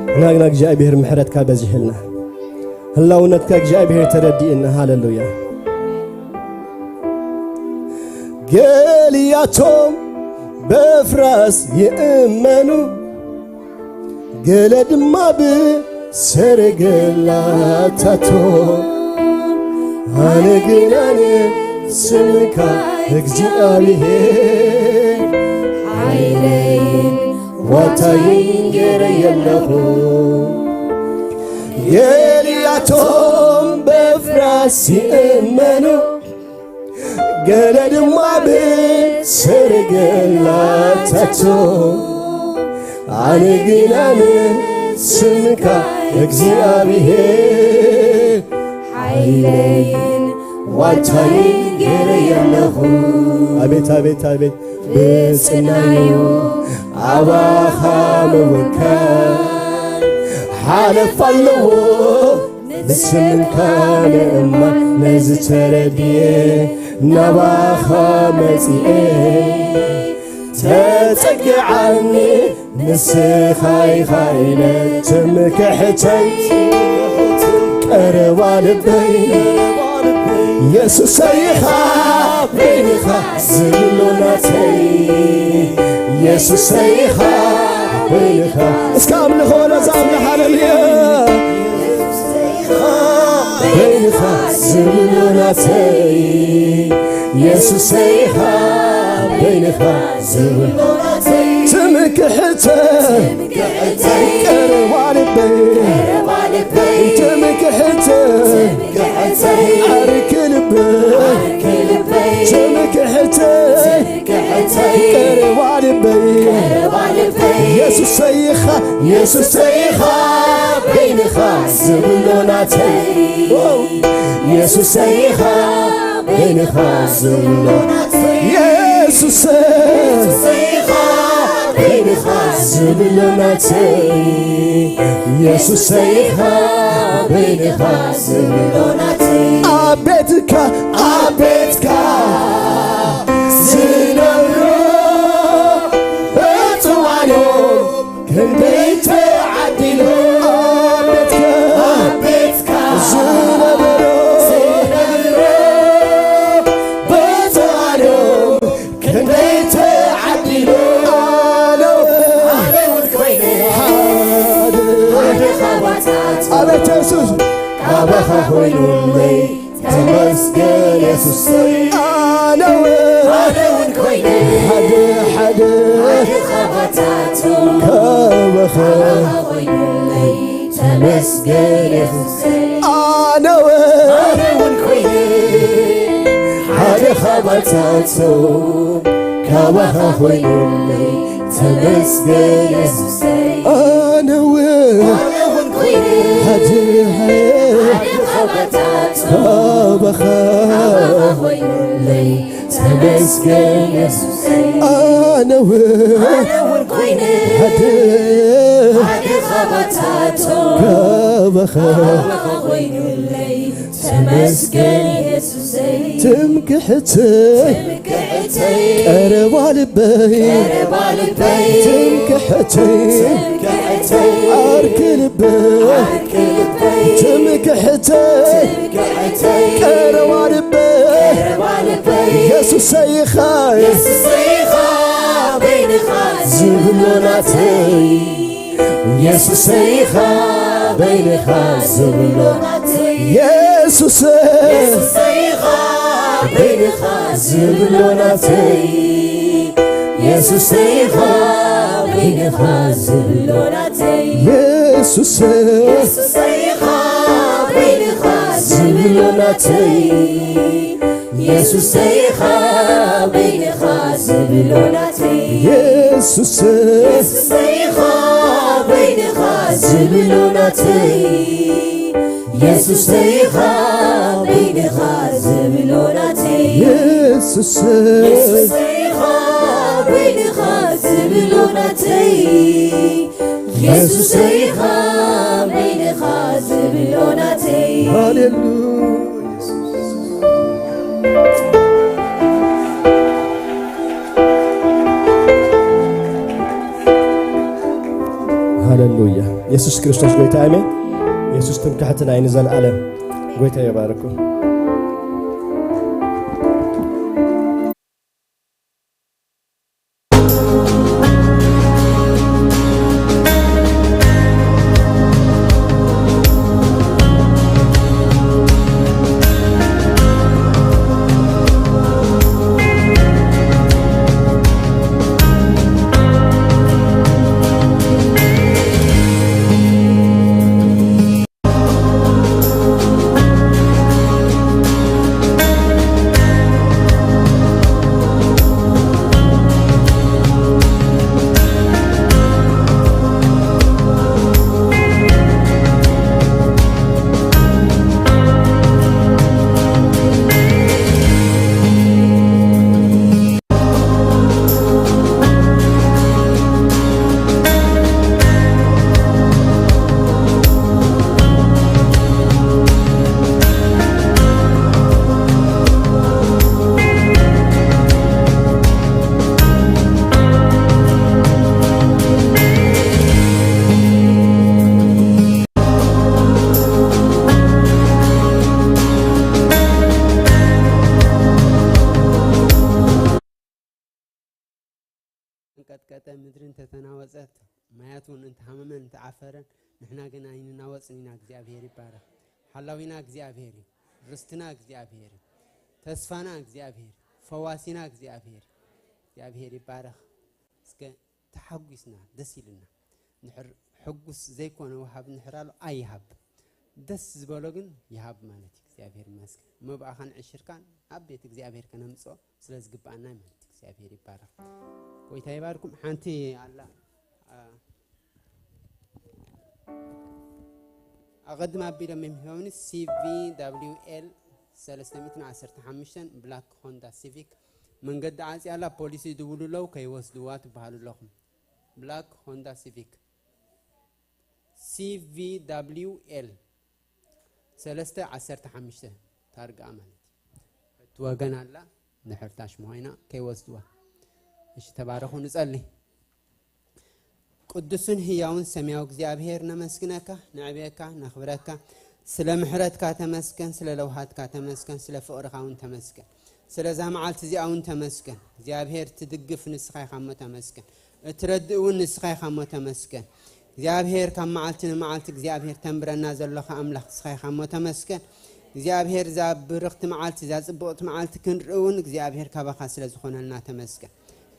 ንሕና ግና እግዚኣብሔር ምሕረትካ በዚሕልና። ህላውነትካ እግዚኣብሔር ተረዲእና። ሃሌሉያ። ገሊያቶም በፍራስ ይእመኑ፣ ገለ ድማ ብሰረገላታቶም። ኣነ ግን ኣነ ስምካ እግዚኣብሔር ሓይለይን ዋታይን ገይረ የለኹ። ገሊያቶም በፍራስ ይእመኑ፣ ገለ ድማ ብሰረገላታቶ። ኣነ ግን ኣነ ስምካ እግዚኣብሔር ሓይለይን ዋታይን ገይረ የለኹ። ኣቤት፣ ኣቤት፣ ኣቤት። ብጽናዩ ኣባኻ ምውካል ሓለፍ ኣለዎ። ንስምካ ምእማን ነዚ ተረድየ ናባኻ መጺኤ። ተጸግዓኒ ንስኻ ኢኻ ኢለ ትምክሕተይ ቀረባ ልበይ። የሱሰይ ኢኻ በይንኻ ዝብሎ ናተይ። የሱሰይ ኢኻ በይንኻ። እስከ ኣምልኾ ነዛ ኣምላኽ። ሃሌሉያ። በይንኻ ዝብሎ ናተይ። የሱሰይ ኢኻ በይንኻ ዝብሎ ናተይ። ትምክሕተይ ቀረባ ልበይ። ትምክሕተይ ዓርኪ ልበይ። ትምክሕተይ ቀረባ ልበይ። የሱሰይ ኢኻ፣ የሱሰይ ኢኻ በይንኻ ዝብሎ ናተይ። የሱሰይ ኢኻ በይንኻ ዝብሎ ናተይ። የሱሰይ ኢኻ በይንኻ ዝብሎ ናተይ። የሱሰይ ኢኻ በይንኻ ዝብሎ ናተይ። ኣብ ቤትካ፣ ኣብ ቤትካ ዝነብሩ ብፁዓን እዮም። ክንደይ ተዓዲሉ ኣብ ቤትካ፣ ኣብ ቤትካ ዝነብሩ፣ ዝነብሩ ብፁዓን እዮም። ክንደይ ተዓዲሉ ኣነ፣ ኣነ እውን ኮይነ ሓደ፣ ሓደ ካባታቱ። ኣቤት የሱስ። ካባኻ ኮይኑለይ ተመስገን የሱሰይ። ኣነ እውን፣ ኣነ እውን ኮይነ ሓደ፣ ሓደ ሓደ ካባታቶም ካባኻ ካባኻ ኮይኑለይ ተመስገን የሱሰይ። ኣነ እውን፣ ኣነ እውን ኮይነ ሓደ ካባታቶም ካባኻ ኮይኑለይ ተመስገን የሱሰይ። ኣነ እውን፣ ኣነ እውን ኮይነ ሓደ ሓደ ካባታቶም ካባኻ ካባኻ ኮይኑለይ ተመስገን የሱሰይ። ኣነ እውን፣ ኣነ እውን ኮይነ ሓደ ሓደ ካባታቶም ካባኻ ካባኻ ኮይኑለይ ተመስገን የሱሰይ። ትምክሕተይ ትምክሕተይ ቀረባ ልበይ፣ ቀረባ ልበይ ትምክሕተይ ትምክሕተይ ዓርኪ ልበይ ዓርኪ ልበይ ትምክሕተይ ትምክሕተይ ቀረባ ልበይ ቀረባ ልበይ የሱሰይ ኢኻ የሱሰይ ኢኻ በይንኻ ዝብሎ ናተይ የሱሰይ ኢኻ በይንኻ ዝብሎ ናተይ የሱሰይ የሱሰይ ኢኻ በይንኻ ዝብሎ ናተይ የሱሰይ ኢኻ በይንኻ ዝብሎ ናተይ የሱሰይ የሱሰይ ኢኻ በይንኻ ዝብሎ ናተይ የሱሰይ ኢኻ በይንኻ ዝብሎ ናተይ የሱሰይ የሱሰይ ኢኻ በይንኻ ዝብሎ ናተይ የሱሰይ ኢኻ በይንኻ ዝብሎ ናተይ የሱሰይ የሱሰይ ኢኻ በይንኻ ዝብሎ ናተይ የሱሰይ ኢኻ በይንኻ ዝብሎ ናተይ ሃሌሉያ ሃሌሉያ የሱስ ክርስቶስ ጎይታ ኣሜን። የሱስ ትምክሕትና እዩ ንዘለኣለም። ጎይታ ይባርኩም። እንቀጥቀጠ፣ ምድሪ እንተተናወጸት፣ ማያት እውን እንተሃመመን እንተዓፈረን፣ ንሕና ግን ኣይንናወጽን ኢና። እግዚኣብሔር ይባረኽ። ሓላዊና እግዚኣብሔር እዩ። ርስትና እግዚኣብሔር እዩ። ተስፋና እግዚኣብሔር እዩ። ፈዋሲና እግዚኣብሔር እዩ። እግዚኣብሔር ይባረኽ። እስከ ተሓጒስና፣ ደስ ኢልና። እንድሕር ሕጉስ ዘይኮነ ወሃቢ እንድሕር ኣሎ፣ ኣይሃብ። ደስ ዝበሎ ግን ይሃብ ማለት እዩ። እግዚኣብሔር ይመስገን። መብኣኻን ዕሽርካን ኣብ ቤት እግዚኣብሔር ከነምጽኦ ስለ ዝግብኣና ማለት እዩ። እግዚኣብሔር ይባረኽ። ጎይታ ይባርኩም። ሓንቲ ኣላ፣ ኣ፣ ኣቐድም ኣቢሎም የሚሆኑ ሲ ቪ ደብሊው ኤል ሰለስተ ሚእትን ዓሰርተ ሓሙሽተን ብላክ ሆንዳ ሲቪክ መንገዲ ዓጽያ ኣላ። ፖሊስ ይድውሉ ኣለዉ፣ ከይወስድዋ ትበሃሉ ኣለኹም። ብላክ ሆንዳ ሲቪክ ሲ ቪ ደብሊው ኤል ሰለስተ ዓሰርተ ሓሙሽተ ታርጋኣ ማለት እዩ። እቲ ወገን ኣላ፣ እንድሕር ታሽ ምዃይና ከይወስድዋ። እሺ፣ ተባረኹ፣ ንጸሊ። ቅዱስን ህያውን ሰማያዊ እግዚኣብሔር፣ ነመስግነካ፣ ነዕብየካ፣ ነኽብረካ። ስለ ምሕረትካ ተመስገን፣ ስለ ለውሃትካ ተመስገን፣ ስለ ፍቕርኻ እውን ተመስገን። ስለዛ መዓልቲ እዚኣ እውን ተመስገን። እግዚኣብሔር ትድግፍ ንስኻ ኢኻ እሞ ተመስገን። እትረድእ እውን ንስኻ ኢኻ እሞ ተመስገን። እግዚኣብሔር ካብ መዓልቲ ንመዓልቲ እግዚኣብሔር ተንብረና ዘለኻ ኣምላኽ ንስኻ ኢኻ እሞ ተመስገን። እግዚኣብሔር እዛ ብርኽቲ መዓልቲ እዛ ጽብቕቲ መዓልቲ ክንርኢ እውን እግዚኣብሔር ካባኻ ስለ ዝኾነልና ተመስገን።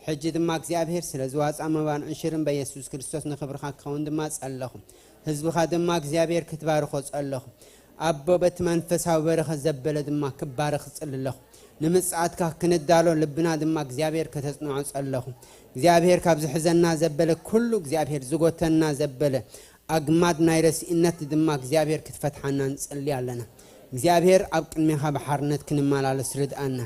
ሕጂ ድማ እግዚኣብሔር ስለ ዝዋፃ መባን ዕሽርን በየሱስ ክርስቶስ ንኽብርኻ ክኸውን ድማ ጸለኹ። ህዝብኻ ድማ እግዚኣብሔር ክትባርኾ ጸለኹ። ኣቦ በቲ መንፈሳዊ በረኸት ዘበለ ድማ ክባረኽ እጽሊ ኣለኹ። ንምጽኣትካ ክንዳሎ ልብና ድማ እግዚኣብሔር ከተጽንዖ ጸለኹ። እግዚኣብሔር ካብ ዝሕዘና ዘበለ ኩሉ እግዚኣብሔር ዝጎተና ዘበለ ኣግማድ ናይ ረስኢነት ድማ እግዚኣብሔር ክትፈትሓና ንጽሊ ኣለና። እግዚኣብሔር ኣብ ቅድሜኻ ብሓርነት ክንመላለስ ርድኣና።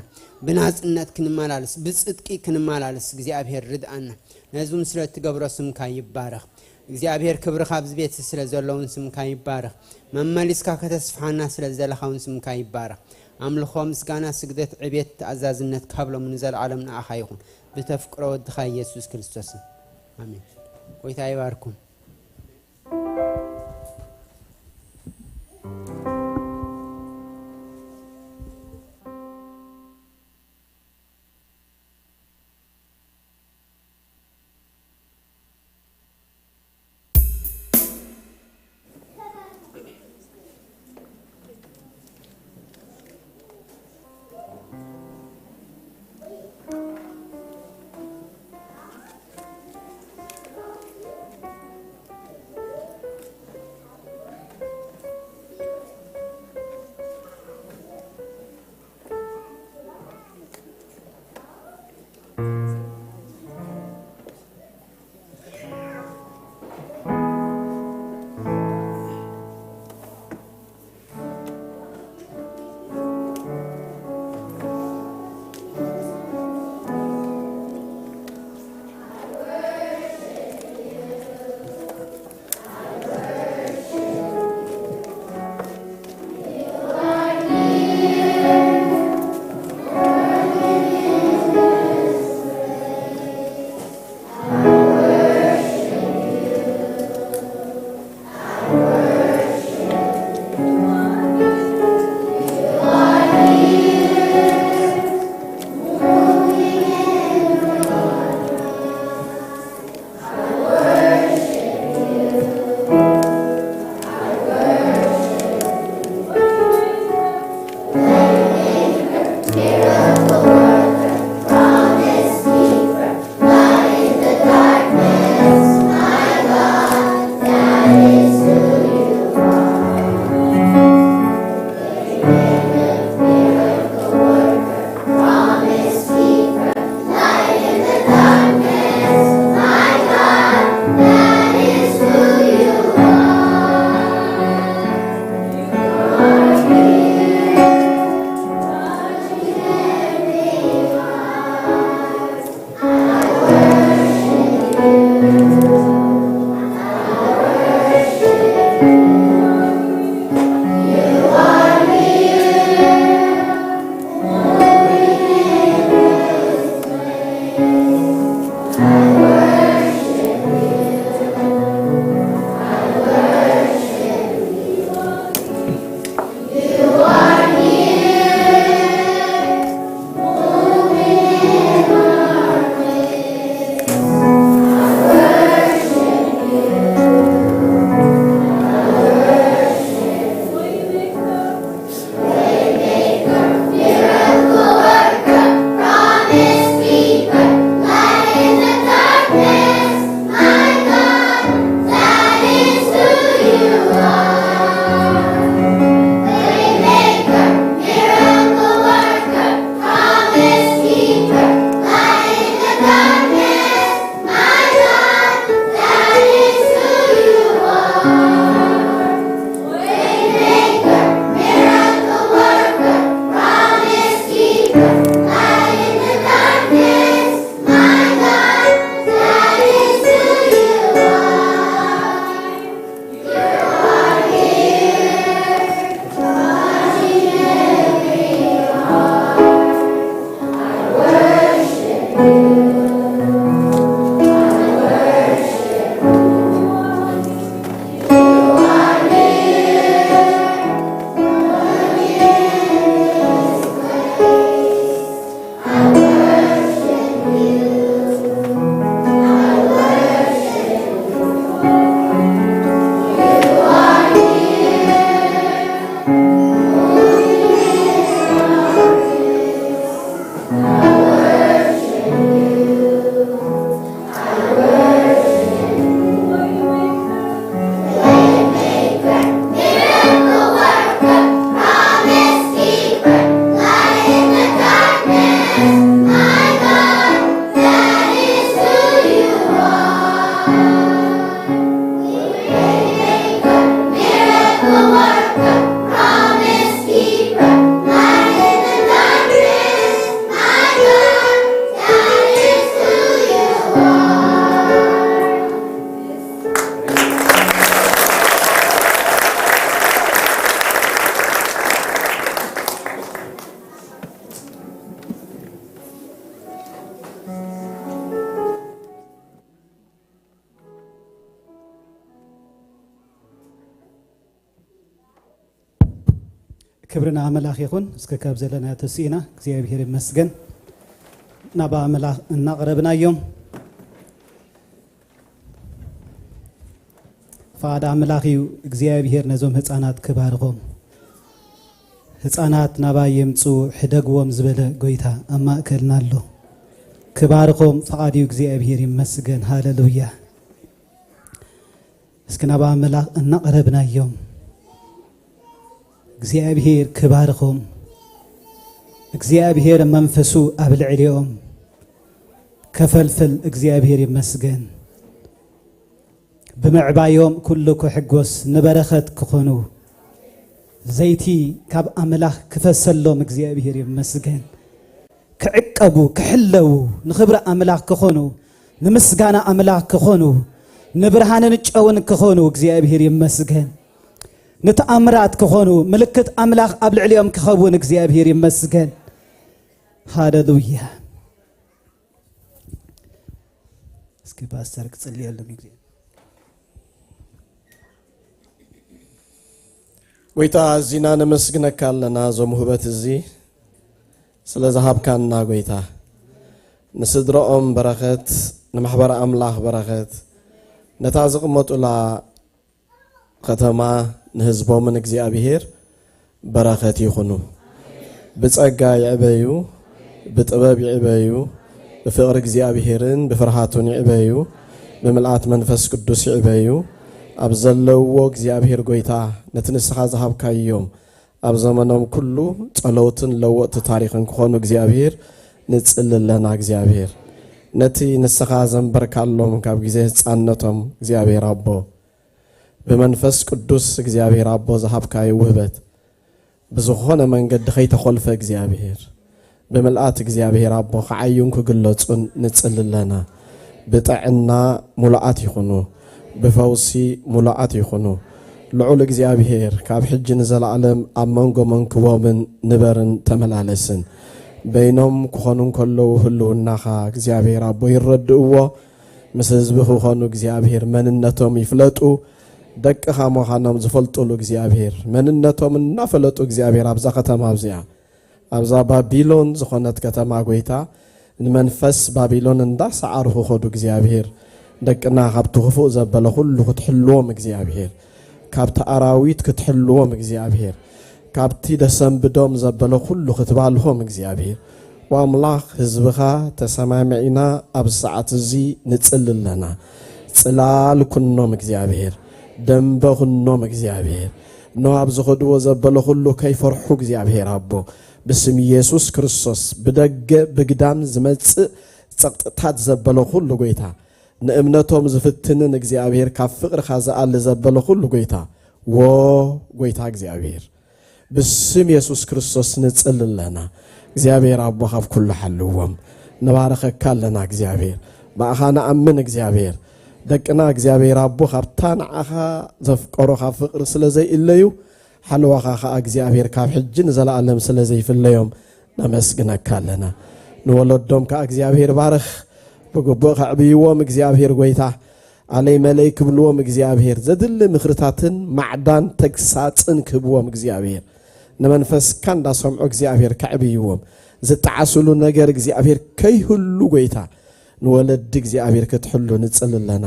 ብናጽነት ክንመላለስ፣ ብጽድቂ ክንመላለስ እግዚኣብሔር ርድኣና። ነዚ እውን ስለ እትገብሮ ስምካ ይባረኽ። እግዚኣብሔር ክብርኻ ኣብዚ ቤት ስለ ዘለውን ስምካ ይባረኽ። መመሊስካ ከተስፍሓና ስለ ዘለኻውን ስምካ ይባረኽ። ኣምልኾ፣ ምስጋና፣ ስግደት፣ ዕቤት፣ ተኣዛዝነት ካብ ሎም ንዘለዓለም ንኣኻ ይኹን። ብተፍቅሮ ወድኻ ኢየሱስ ክርስቶስ። ኣሜን። ጎይታ ይባርኩም። ክብሪ ንኣምላኽ ይኹን። እስከ ካብ ዘለና ተስኢና እግዚኣብሔር ይመስገን። ናብ ኣምላኽ እናቕረብናዮም። ፍቓድ ኣምላኽ እዩ እግዚኣብሔር ነዞም ህፃናት ክባርኾም። ህፃናት ናባይ የምፁ ሕደግዎም ዝበለ ጎይታ ኣብ ማእከልና ኣሎ። ክባርኾም ፍቓድ እዩ እግዚኣብሔር ይመስገን። ሃሌሉያ። እስኪ ናብ ኣምላኽ እናቕረብናዮም። እግዚኣብሔር ክባርኾም። እግዚኣብሔር መንፈሱ ኣብ ልዕሊኦም ከፈልፍል እግዚኣብሔር ይመስገን። ብምዕባዮም ኩሉ ክሕጎስ ንበረኸት ክኾኑ ዘይቲ ካብ ኣምላኽ ክፈሰሎም እግዚኣብሔር ይመስገን። ክዕቀቡ፣ ክሕለዉ፣ ንኽብሪ ኣምላኽ ክኾኑ፣ ንምስጋና ኣምላኽ ክኾኑ፣ ንብርሃንን ጨውን ክኾኑ እግዚኣብሔር ይመስገን። ንተኣምራት ክኾኑ፣ ምልክት ኣምላኽ ኣብ ልዕሊኦም ክኸውን እግዚኣብሔር ይመስገን። ሃሌሉያ። እስኪ ፓስተር ክጽልየሎም እዩ። ጎይታ፣ ኣዚና ነመስግነካ ኣለና፣ እዞም ውህበት እዚ ስለ ዝሃብካና ጎይታ፣ ንስድረኦም በረኸት፣ ንማሕበረ ኣምላኽ በረኸት፣ ነታ ዝቕመጡላ ከተማ ንህዝቦምን እግዚኣብሔር በረኸት ይኹኑ። ብጸጋ ይዕበዩ፣ ብጥበብ ይዕበዩ፣ ብፍቕሪ እግዚኣብሔርን ብፍርሃቱን ይዕበዩ፣ ብምልኣት መንፈስ ቅዱስ ይዕበዩ። ኣብ ዘለውዎ እግዚኣብሔር ጎይታ ነቲ ንስኻ ዝሃብካዮም ኣብ ዘመኖም ኩሉ ጸለውትን ለወጥቲ ታሪኽን ክኾኑ እግዚኣብሔር ንጽሊ ኣለና። እግዚኣብሔር ነቲ ንስኻ ዘንበርካሎም ካብ ግዜ ህጻንነቶም እግዚኣብሔር ኣቦ ብመንፈስ ቅዱስ እግዚኣብሔር ኣቦ ዝሃብካዮ ውህበት ብዝኾነ መንገዲ ከይተኾልፈ እግዚኣብሔር ብምልኣት እግዚኣብሔር ኣቦ ክዓዩን ክግለጹን ንጽሊ ኣለና። ብጥዕና ሙሉኣት ይኹኑ፣ ብፈውሲ ሙሉኣት ይኹኑ። ልዑል እግዚኣብሔር ካብ ሕጂ ንዘለኣለም ኣብ መንጎ መንክቦምን ንበርን ተመላለስን። በይኖም ክኾኑ እንከለዉ ህልውናኻ እግዚኣብሔር ኣቦ ይረድእዎ። ምስ ህዝቢ ክኾኑ እግዚኣብሔር መንነቶም ይፍለጡ። ደቅኻ ምዃኖም ዝፈልጡሉ እግዚኣብሔር መንነቶም እናፈለጡ እግዚኣብሔር ኣብዛ ከተማ ኣብዚኣ ኣብዛ ባቢሎን ዝኾነት ከተማ ጎይታ ንመንፈስ ባቢሎን እንዳሰዓሩ ክኸዱ እግዚኣብሔር ደቅና ካብቲ ክፉእ ዘበለ ኩሉ ክትሕልዎም እግዚኣብሔር ካብቲ ኣራዊት ክትሕልዎም እግዚኣብሔር ካብቲ ደሰንብዶም ዘበለ ኩሉ ክትባልሆም እግዚኣብሔር ወኣምላኽ ህዝብኻ ተሰማሚዕና ኣብ ሰዓት እዚ ንጽሊ ኣለና። ጽላል ኩኖም እግዚኣብሔር ደንበ ኩኖም እግዚኣብሔር እነሆ ኣብ ዝኸድዎ ዘበለ ኩሉ ከይፈርሑ እግዚኣብሔር ኣቦ ብስም ኢየሱስ ክርስቶስ ብደገ ብግዳም ዝመጽእ ጸቕጥታት ዘበለ ኩሉ ጎይታ ንእምነቶም ዝፍትንን እግዚኣብሔር ካብ ፍቕርኻ ዝኣሊ ዘበለ ኩሉ ጎይታ ዎ ጎይታ እግዚኣብሔር ብስም የሱስ ክርስቶስ ንጽሊ ኣለና። እግዚኣብሔር ኣቦ ካብ ኩሉ ሓልዎም ንባረኸካ ኣለና እግዚኣብሔር ብኣኻ ንኣምን እግዚኣብሔር ደቅና እግዚኣብሔር ኣቦ ካብታ ንዓኻ ዘፍቀሮ ካብ ፍቕሪ ስለ ዘይእለዩ ሓልዋኻ ኸዓ እግዚኣብሔር ካብ ሕጂ ንዘለኣለም ስለ ዘይፍለዮም ነመስግነካ ኣለና። ንወለዶም ከኣ እግዚኣብሔር ባርኽ፣ ብግቡእ ከዕብይዎም እግዚኣብሔር ጐይታ፣ ኣለይ መለይ ክብልዎም እግዚኣብሔር፣ ዘድሊ ምኽርታትን ማዕዳን ተግሳጽን ክህብዎም እግዚኣብሔር፣ ንመንፈስካ እንዳሰምዑ እግዚኣብሔር ከዕብይዎም፣ ዝጠዓስሉ ነገር እግዚኣብሔር ከይህሉ ጐይታ፣ ንወለዲ እግዚኣብሔር ክትሕሉ ንጽሊ ኣለና።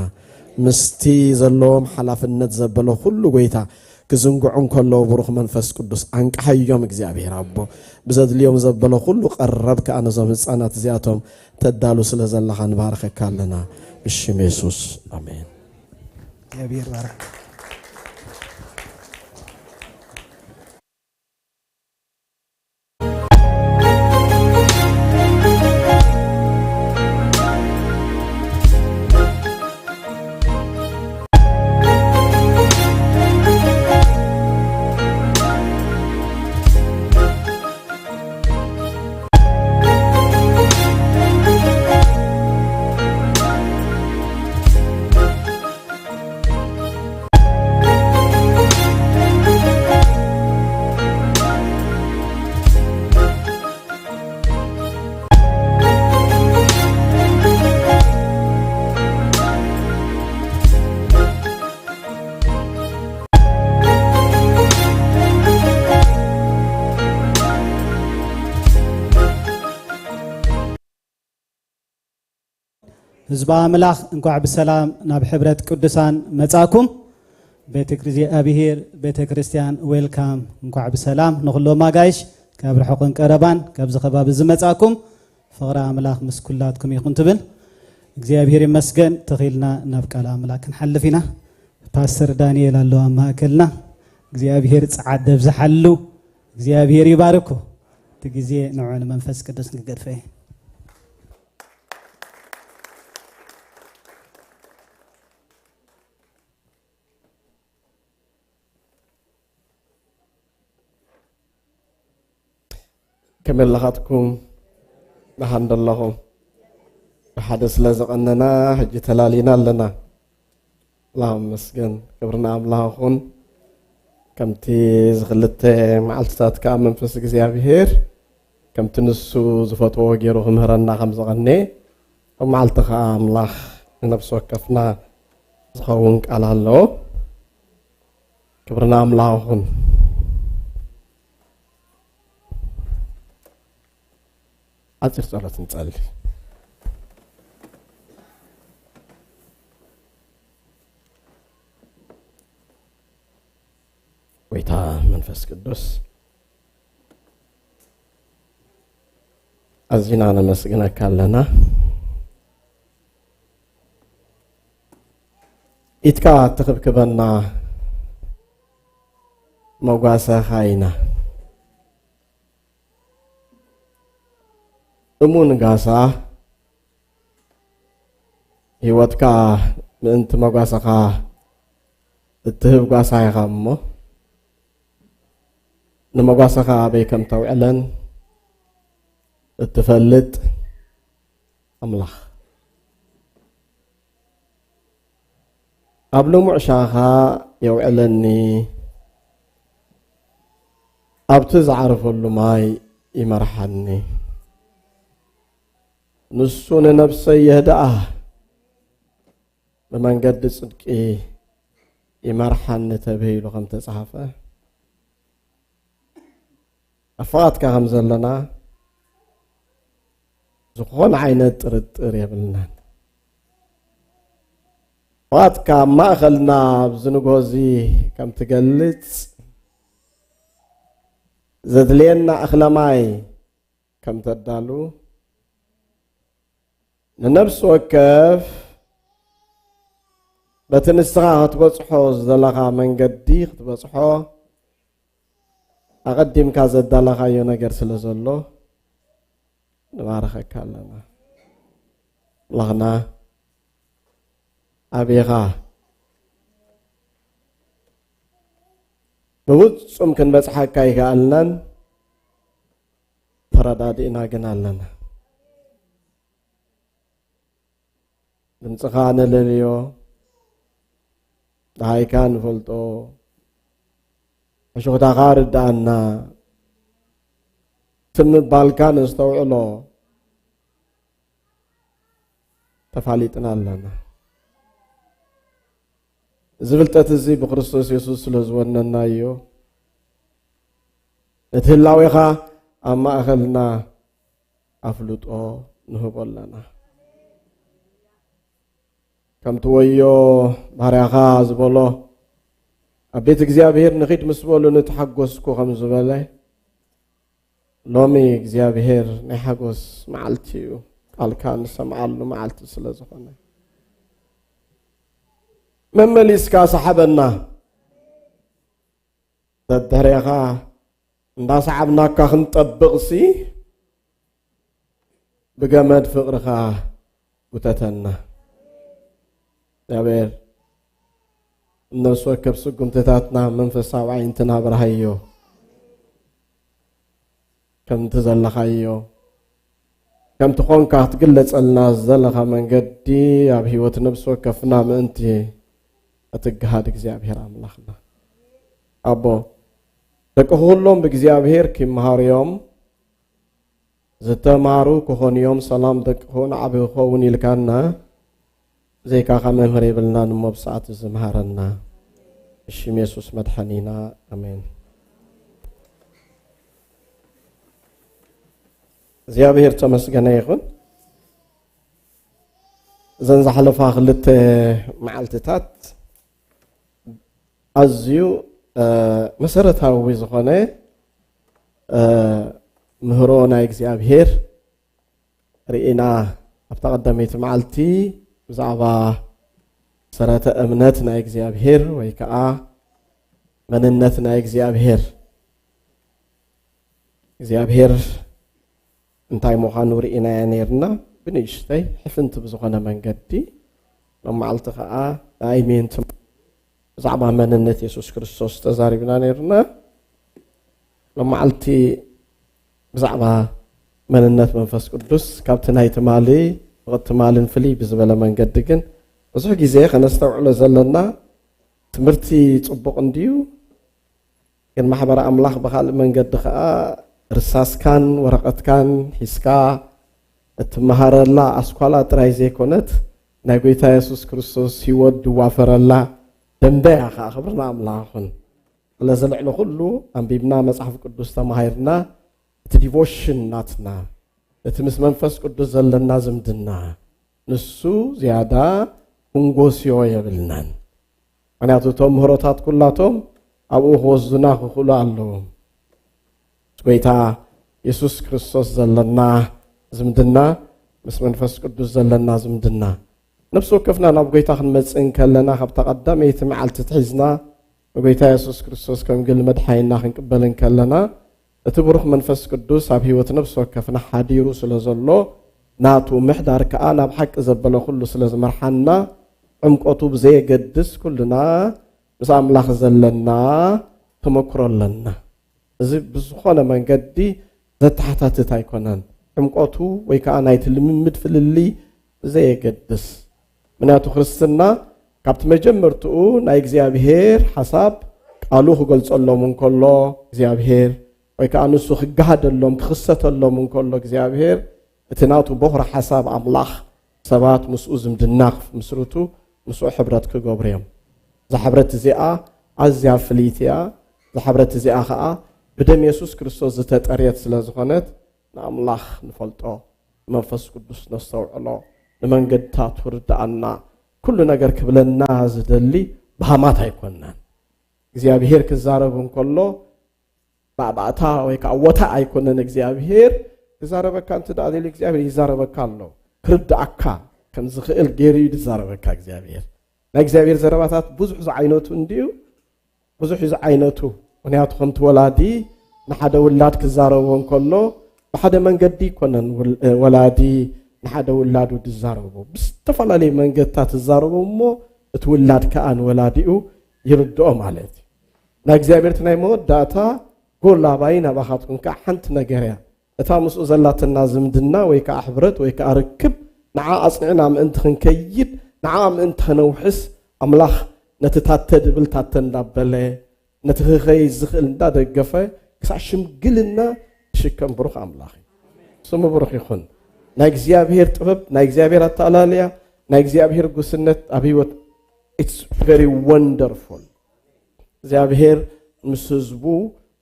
ምስቲ ዘለዎም ሓላፍነት ዘበለ ኩሉ ጐይታ ክዝንግዑ እንከለዉ ብሩኽ መንፈስ ቅዱስ ኣንቅሓዮም እግዚኣብሔር ኣቦ። ብዘድልዮም ዘበለ ኩሉ ቀረብ ከኣ ነዞም ህፃናት እዚኣቶም ተዳሉ ስለ ዘለኻ ንባርኸካ ኣለና። ብሽም የሱስ ኣሜን። እግዚኣብሔር ባርክ። ህዝቢ ኣምላኽ እንኳዕ ብሰላም ናብ ሕብረት ቅዱሳን መጻኩም። ቤተ እግዚኣብሔር ቤተ ክርስቲያን ዌልካም፣ እንኳዕ ብሰላም። ንኹሎም ኣጋይሽ ካብ ርሑቕን ቀረባን ካብዚ ከባቢ ዝመጻኩም ፍቕሪ ኣምላኽ ምስ ኩላትኩም ይኹን ትብል። እግዚኣብሔር ይመስገን። ተኺልና ናብ ቃል ኣምላኽ ክንሓልፍ ኢና። ፓስተር ዳንኤል ኣሎ ኣብ ማእከልና። እግዚኣብሔር ጸዓት ደብዝሓሉ። እግዚኣብሔር ይባርኩ። እቲ ግዜ ንዑ ንመንፈስ ቅዱስ ንገድፈ። ከመይ ኣለኻትኩም? ደሓን ዶ ኣለኹም? ብሓደ ስለ ዝቐነና ሕጂ ተላሊና ኣለና። ኣምላኽ ይመስገን፣ ክብሪ ንኣምላኽ ይኹን። ከምቲ እዚ ክልተ መዓልትታት ከኣ መንፈስ እግዚኣብሔር ከምቲ ንሱ ዝፈትዎ ገይሩ ክምህረና ከም ዝቐነየ፣ ኣብ መዓልቲ ከኣ ኣምላኽ ንነፍሲ ወከፍና ዝኸውን ቃል ኣለዎ። ክብሪ ንኣምላኽ ይኹን። ሓጺር ጸሎት ንጸሊ። ጎይታ መንፈስ ቅዱስ፣ ኣዚና ነመስግነካ ኣለና። ኢድካ ትኽብክበና መጓሰኻ ኢና። እሙን ጋሳ፣ ህይወትካ ምእንቲ መጓሰኻ እትህብ ጓሳ ኢኻ እሞ፣ ንመጓሰኻ ኣበይ ከም ተውዕለን እትፈልጥ ኣምላኽ፣ ኣብ ልሙዕ ሻኻ የውዕለኒ፣ ኣብቲ ዝዓርፈሉ ማይ ይመርሓኒ። ንሱ ንነብሰይ የህድኣ፣ ብመንገዲ ጽድቂ ይመርሓኒ ተባሂሉ ከም ተጻሕፈ፣ ኣብ ፍቓድካ ከም ዘለና ዝኾነ ዓይነት ጥርጥር የብልናን። ፍቓድካ ኣብ ማእከልና ኣብዚ ንግሆ እዚ ከም ትገልጽ፣ ዘድልየና እኽለ ማይ ከም ተዳሉ፣ ንነፍሲ ወከፍ በቲ ንስኻ ክትበጽሖ ዝደለኻ መንገዲ ክትበጽሖ ኣቐዲምካ ዘዳለኻዮ ነገር ስለ ዘሎ ንባርኸካ ኣለና። ኣምላኽና ኣቤኻ ብፍጹም ክንበጽሓካ ኣይከኣልናን፣ ተረዳዲእና ግን ኣለና። ድምፅኻ ንለልዮ፣ ደሃይካ ንፈልጦ፣ ሕሹኽታኻ ርድኣና፣ ትም ምባልካ ነስተውዕሎ፣ ተፋሊጥና ኣለና። እዚ ፍልጠት እዚ ብክርስቶስ የሱስ ስለ ዝወነናዮ፣ ነቲ ህላዌኻ ኣብ ማእኸልና ኣፍልጦ ንህቦ ኣለና። ከምቲ ወዮ ባርያኻ ዝበሎ፣ ኣብ ቤት እግዚኣብሔር ንኺድ ምስ በሉ ንተሓጎስኩ ከም ዝበለ፣ ሎሚ እግዚኣብሔር ናይ ሓጎስ መዓልቲ እዩ፣ ቃልካ ንሰምዓሉ መዓልቲ ስለ ዝኾነ። መመሊስካ ሰሓበና። ደድሕሬኻ እንዳሰዓብናካ ክንጠብቕሲ፣ ብገመድ ፍቕርኻ ጉተተና። እግዚኣብሔር፣ ነፍሲ ወከፍ ስጉምትታትና መንፈሳዊ ኣዒንትና ኣብርሃዮ። ከምቲ ዘለኻዮ፣ ከምቲ ኾንካ ክትግለጸልና ዝደለኻ መንገዲ ኣብ ህይወት ነፍሲ ወከፍና ምእንቲ እትግሃድ እግዚኣብሔር ኣምላኽና። ኣቦ፣ ደቂ ኩሎም ብእግዚኣብሔር ኪመሃሩ እዮም፣ ዝተማሩ ክኾኑ እዮም፣ ሰላም ደቂ ክኾኑ ዓቢ ክኸውን ኢልካና፣ ዘይካኻ መምህር የብልናን እሞ ብሰዓት እዚ መሃረና። ብሽም የሱስ መድሓኒና፣ ኣሜን። እግዚኣብሔር ተመስገነ ይኹን። እዘን ዝሓለፋ ክልተ መዓልትታት ኣዝዩ መሰረታዊ ዝኾነ ምህሮ ናይ እግዚኣብሔር ርኢና። ኣብታ ቀዳመይቲ መዓልቲ ብዛዕባ ሰረተ እምነት ናይ እግዚኣብሔር ወይ ከዓ መንነት ናይ እግዚኣብሔር እግዚኣብሔር እንታይ ምዃኑ ርኢናዮ ነይርና። ብንእሽተይ ሕፍንቲ ብዝኾነ መንገዲ ሎም መዓልቲ ከዓ ንኣይሜንቲ ብዛዕባ መንነት የሱስ ክርስቶስ ተዛሪብና ነይርና። ሎም መዓልቲ ብዛዕባ መንነት መንፈስ ቅዱስ ካብቲ ናይ ትማሊ ብቕቲ ትማልን ፍልይ ብዝበለ መንገዲ ግን ብዙሕ ግዜ ከነስተውዕሎ ዘለና ትምህርቲ ጽቡቕ እንድዩ። ግን ማሕበር ኣምላኽ ብኻልእ መንገዲ ኸዓ ርሳስካን ወረቐትካን ሒዝካ እትመሃረላ ኣስኳላ ጥራይ ዘይኮነት ናይ ጎይታ የሱስ ክርስቶስ ህይወት ድዋፈረላ ደንበያ ኸዓ ክብርና ኣምላኽ ኹን። ስለዚ ልዕሊ ኩሉ ኣንቢብና መጽሓፍ ቅዱስ ተማሂርና እቲ ዲቮሽን ናትና እቲ ምስ መንፈስ ቅዱስ ዘለና ዝምድና ንሱ ዝያዳ ክንጎስዮ የብልናን። ምክንያቱ እቶም ምህሮታት ኩላቶም ኣብኡ ክወስዱና ክኽእሉ ኣለዎም። ጎይታ የሱስ ክርስቶስ ዘለና ዝምድና ምስ መንፈስ ቅዱስ ዘለና ዝምድና ነብሲ ወከፍና ናብ ጎይታ ክንመጽእ እንከለና ካብታ ቀዳመይቲ መዓልቲ ትሒዝና ንጎይታ የሱስ ክርስቶስ ከም ግል መድሓይና ክንቅበል እንከለና እቲ ብሩኽ መንፈስ ቅዱስ ኣብ ህይወት ነብሲ ወከፍና ሓዲሩ ስለ ዘሎ ናቱ ምሕዳር ከኣ ናብ ሓቂ ዘበለ ኩሉ ስለ ዝመርሓና ዕምቆቱ ብዘየገድስ ኩልና ምስ ኣምላኽ ዘለና ተመክሮ ኣለና። እዚ ብዝኾነ መንገዲ ዘተሓታትት ኣይኮነን። ዕምቆቱ ወይ ከዓ ናይቲ ልምምድ ፍልልይ ብዘየገድስ ምክንያቱ ክርስትና ካብቲ መጀመርትኡ ናይ እግዚኣብሔር ሓሳብ ቃሉ ክገልጸሎም እንከሎ እግዚኣብሔር ወይ ከዓ ንሱ ክገሃደሎም ክኽሰተሎም እንከሎ እግዚኣብሔር እቲ ናቱ ቦኽሪ ሓሳብ ኣምላኽ ሰባት ምስኡ ዝምድና ክምስርቱ ምስኡ ሕብረት ክገብሩ እዮም። እዛ ሕብረት እዚኣ ኣዝያ ፍልይቲ እያ። እዛ ሕብረት እዚኣ ከዓ ብደም የሱስ ክርስቶስ ዝተጠርየት ስለ ዝኾነት ንኣምላኽ ንፈልጦ፣ ንመንፈስ ቅዱስ ነስተውዕሎ፣ ንመንገድታቱ ርድኣና፣ ኩሉ ነገር ክብለና ዝደሊ ብሃማት ኣይኮንናን። እግዚኣብሔር ክዛረብ እንከሎ ባእባእታ ወይ ከዓ ወታ ኣይኮነን። እግዚኣብሔር ክዛረበካ እንተ ደኣ ደልዩ እግዚኣብሔር ይዛረበካ ኣሎ። ክርድኣካ ከም ዝኽእል ገይሩ እዩ ዝዛረበካ እግዚኣብሔር። ናይ እግዚኣብሔር ዘረባታት ብዙሕ ዝዓይነቱ እንድዩ፣ ብዙሕ እዩ ዝዓይነቱ። ምክንያቱ ከምቲ ወላዲ ንሓደ ውላድ ክዛረቦ እንከሎ ብሓደ መንገዲ ይኮነን ውል- እ፣ ወላዲ ንሓደ ውላዱ ዝዛረቦ። ብዝተፈላለየ መንገድታት ዝዛረቦ እሞ እቲ ውላድ ከዓ ንወላዲኡ ይርድኦ ማለት እዩ። ናይ እግዚኣብሔር እቲ ናይ መወዳእታ ጎል ኣባይ ናባኻትኩም ከዓ ሓንቲ ነገር እያ። እታ ምስኡ ዘላትና ዝምድና ወይ ከዓ ሕብረት ወይ ከዓ ርክብ ንዓ ኣጽኒዕና ምእንቲ ክንከይድ ንዓ ምእንቲ ከነውሕስ ኣምላኽ ነቲ ታተ ድብል ታተ እንዳበለ ነቲ ክኸይድ ዝኽእል እንዳደገፈ ክሳዕ ሽምግልና ዝሽከም ብሩኽ ኣምላኽ እዩ። ስሙ ብሩኽ ይኹን። ናይ እግዚኣብሔር ጥበብ ናይ እግዚኣብሔር ኣተኣላለያ ናይ እግዚኣብሔር ጉስነት ኣብ ህይወት it's very wonderful። እግዚኣብሔር ምስ ህዝቡ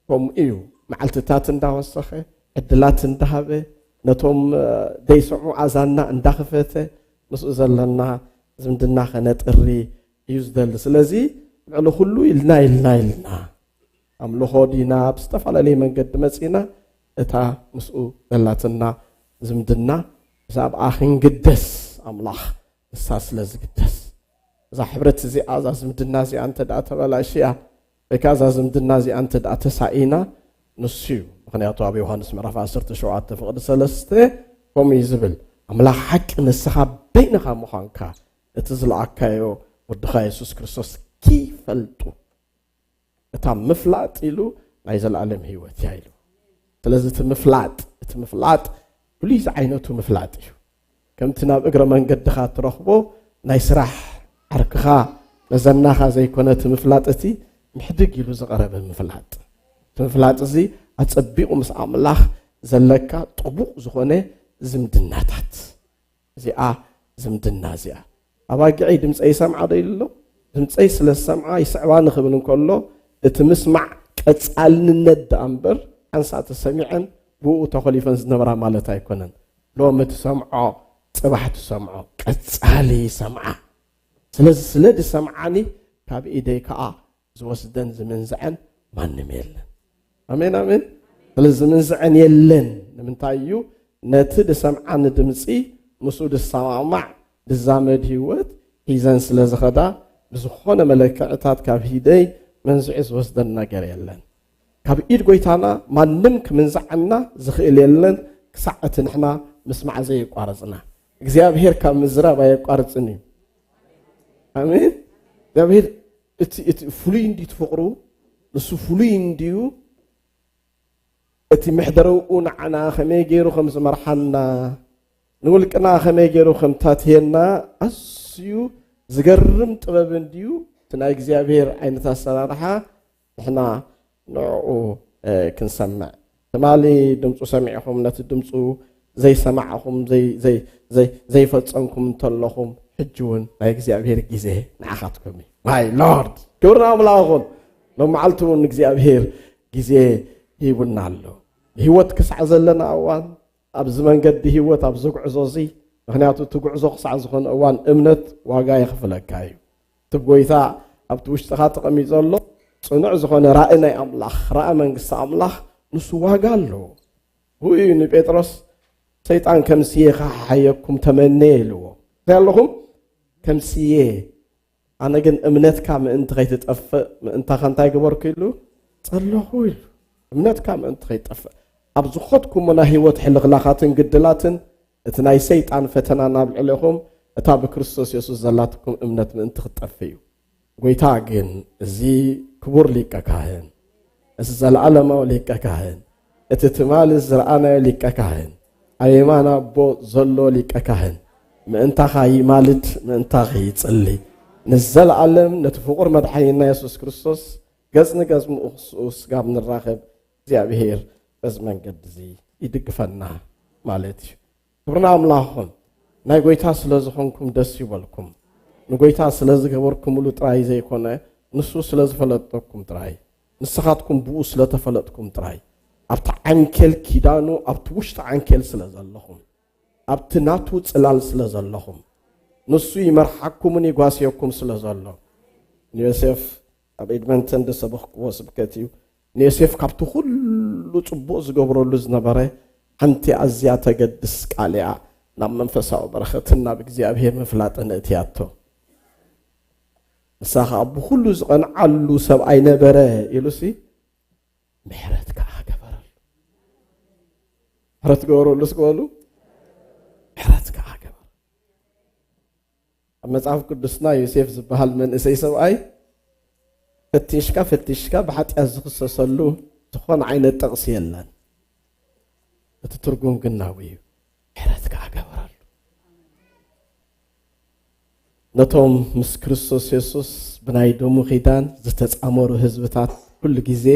ከምኡ እዩ። መዓልትታት እንዳወሰኸ ዕድላት እንዳሃበ ነቶም ዘይሰምዑ ኣዛና እንዳኸፈተ ምስኡ ዘለና ዝምድና ከነጥሪ እዩ ዝደሊ። ስለዚ ልዕሊ ኩሉ ኢልና ኢልና ኢልና ኣምልኾ ዲና ብዝተፈላለየ መንገዲ መፂና እታ ምስኡ ዘላትና ዝምድና ብዛዕባኣ ክንግደስ ኣምላኽ ንሳ ስለ ዝግደስ እዛ ሕብረት እዚኣ እዛ ዝምድና እዚኣ እንተ ደኣ ተበላሽያ ወይ ከዓ እዛ ዝምድና እዚኣ እንተ ደኣ ተሳኢና ንሱ እዩ። ምክንያቱ ኣብ ዮሃንስ ምዕራፍ ዓሰርተ ሸውዓተ ፍቕዲ ሰለስተ ከምኡ እዩ ዝብል፣ ኣምላኽ ሓቂ ንስኻ በይንኻ ምዃንካ እቲ ዝለኣካዮ ወድኻ የሱስ ክርስቶስ ኪፈልጡ እታ ምፍላጥ ኢሉ ናይ ዘለኣለም ህይወት እያ ኢሉ። ስለዚ እቲ ምፍላጥ እቲ ምፍላጥ ፍሉይ ዝዓይነቱ ምፍላጥ እዩ። ከምቲ ናብ እግረ መንገድኻ ትረኽቦ ናይ ስራሕ ዓርክኻ መዘናኻ ዘይኮነ እቲ ምፍላጥ እቲ ምሕድግ ኢሉ ዝቐረበ ምፍላጥ እቲ ምፍላጥ እዚ ኣጸቢቑ ምስ ኣምላኽ ዘለካ ጥቡቕ ዝኾነ ዝምድናታት እዚኣ ዝምድና እዚኣ ኣባጊዐይ ድምፀይ ይሰምዓ ዶ ኢሉ ኣሎ። ድምፀይ ስለ ዝሰምዓ ይስዕባ ንክብል እንከሎ እቲ ምስማዕ ቀፃልንነት ደኣ እምበር ሓንሳእ ተሰሚዐን ብኡ ተኮሊፈን ዝነበራ ማለት ኣይኮነን። ሎሚ ትሰምዖ ጽባሕ ትሰምዖ፣ ቀጻሊ ይሰምዓ። ስለዚ ስለ ዝሰምዓኒ ካብ ኢደይ ከዓ ዝወስደን ዝምንዝዐን ማንም የለን። ኣሜን፣ ኣሜን። ስለ ዝምንዝዐን የለን። ንምንታይ እዩ? ነቲ ዝሰምዓኒ ድምፂ ምስኡ ዝሰማማዕ ዝዛመድ ህይወት ሒዘን ስለ ዝኸዳ፣ ብዝኾነ መለክዕታት ካብ ኢደይ መንዝዒ ዝወስደን ነገር የለን። ካብ ኢድ ጎይታና ማንም ክምንዝዓና ዝኽእል የለን፣ ክሳዕ እቲ ንሕና ምስማዕ ዘየቋረፅና። እግዚኣብሔር ካብ ምዝራብ ኣየቋርፅን እዩ። ኣሜን። እግዚኣብሔር እቲ፣ እቲ ፍሉይ እንዲ ትፍቕሩ፣ ንሱ ፍሉይ እንዲዩ። እቲ መሕደረኡ ንዓና ከመይ ገይሩ ከም ዝመርሓና፣ ንውልቅና ከመይ ገይሩ ከም ታትየና ኣዝዩ ዝገርም ጥበብ እንዲዩ። እቲ ናይ እግዚኣብሔር ዓይነት ኣሰራርሓ ንሕና ንዕኡ፣ እ፣ ክንሰምዕ። ትማሊ ድምፁ ሰሚዕኹም፣ ነቲ ድምፁ ዘይሰማዕኹም፣ ዘይ-፣ ዘይ-፣ ዘይ-፣ ዘይፈጸምኩም እንተለኹም፣ ሕጂ እውን ናይ እግዚኣብሔር ግዜ ንዓኻትኩም እዩ። My Lord፣ ክብሪ ንኣምላኽ ይኹን። ሎም መዓልቲ እውን እግዚኣብሔር ግዜ ሂቡና ኣሎ። ህይወት ክሳዕ ዘለና እዋን፣ ኣብዚ መንገዲ ህይወት፣ ኣብዚ ጉዕዞ እዚ፣ ምኽንያቱ እቲ ጉዕዞ ክሳዕ ዝኾነ እዋን እምነት ዋጋ የኽፍለካ እዩ። እቲ ጎይታ ኣብቲ ውሽጥኻ ተቐሚጡ ዘሎ ጽኑዕ ዝኾነ ራእይ ናይ ኣምላኽ፣ ራእይ መንግስቲ ኣምላኽ፣ ንሱ ዋጋ ኣለዎ። ብኡ እዩ ንጴጥሮስ፣ "ሰይጣን ከም ስየ ክሓሓየኩም ተመነ" ኢልዎ። እንታይ ኣለኹም? ከም ስየ። ኣነ ግን እምነትካ ምእንቲ ከይትጠፍእ ምእንታኻ እንታይ ገበርኩ ኢሉ? ጸለኹ ኢሉ። እምነትካ ምእንቲ ከይትጠፍእ። ኣብ ዝኾትኩሞ ናይ ህይወት ሕልኽላኻትን ግድላትን፣ እቲ ናይ ሰይጣን ፈተና ናብ ልዕሌኹም፣ እታ ብክርስቶስ የሱስ ዘላትኩም እምነት ምእንቲ ክትጠፍእ እዩ። ጎይታ ግን፣ እዚ ክቡር ሊቀ ካህን፣ እዚ ዘለዓለማዊ ሊቀ ካህን፣ እቲ ትማሊ ዝረኣናዮ ሊቀ ካህን፣ ኣብ የማን ኣቦ ዘሎ ሊቀ ካህን፣ ምእንታኻ ይማልድ፣ ምእንታኺ ይጽሊ። ንዘለዓለም ነቲ ፍቑር መድሓኒና የሱስ ክርስቶስ ገጽ ንገጽ ምእሱ ስጋብ ንራኸብ፣ እግዚኣብሔር በዚ መንገዲ እዚ ይድግፈና ማለት እዩ። ክብርና ኣምላኽ ይኹን። ናይ ጎይታ ስለ ዝኾንኩም ደስ ይበልኩም። ንጎይታ ስለ ዝገበርኩምሉ ጥራይ ዘይኮነ፣ ንሱ ስለ ዝፈለጠኩም ጥራይ፣ ንስኻትኩም ብኡ ስለ ተፈለጥኩም ጥራይ፣ ኣብቲ ዓንኬል ኪዳኑ፣ ኣብቲ ውሽጢ ዓንኬል ስለ ዘለኹም፣ ኣብቲ ናቱ ጽላል ስለ ዘለኹም፣ ንሱ ይመርሓኩምን ይጓስየኩም ስለ ዘሎ፣ ንዮሴፍ ኣብ ኤድመንተን ዝሰበኽክዎ ስብከት እዩ። ንዮሴፍ ካብቲ ኩሉ ጽቡቕ ዝገብረሉ ዝነበረ ሓንቲ ኣዝያ ተገድስ ቃል እያ ናብ መንፈሳዊ በረኸትን ናብ እግዚኣብሔር ምፍላጥን እትያቶ። ንሳ ኸኣ ብኹሉ ዝቐንዓሉ ሰብኣይ ነበረ ኢሉሲ ምሕረት ከኣ ገበረሉ። ምሕረት ገበረሉ እስኪ በሉ። ምሕረት ከኣ ገበረ። ኣብ መጽሓፍ ቅዱስና ዮሴፍ ዝበሃል መንእሰይ ሰብኣይ ፈቲሽካ ፈቲሽካ ብሓጢኣት ዝኽሰሰሉ ዝኾነ ዓይነት ጥቕሲ የለን። እቲ ትርጉም ግን ናብኡ እዩ። ምሕረት ከኣ ገበረሉ። ነቶም ምስ ክርስቶስ የሱስ ብናይ ደሙ ኪዳን ዝተጻመሩ ህዝብታት ኩሉ ግዜ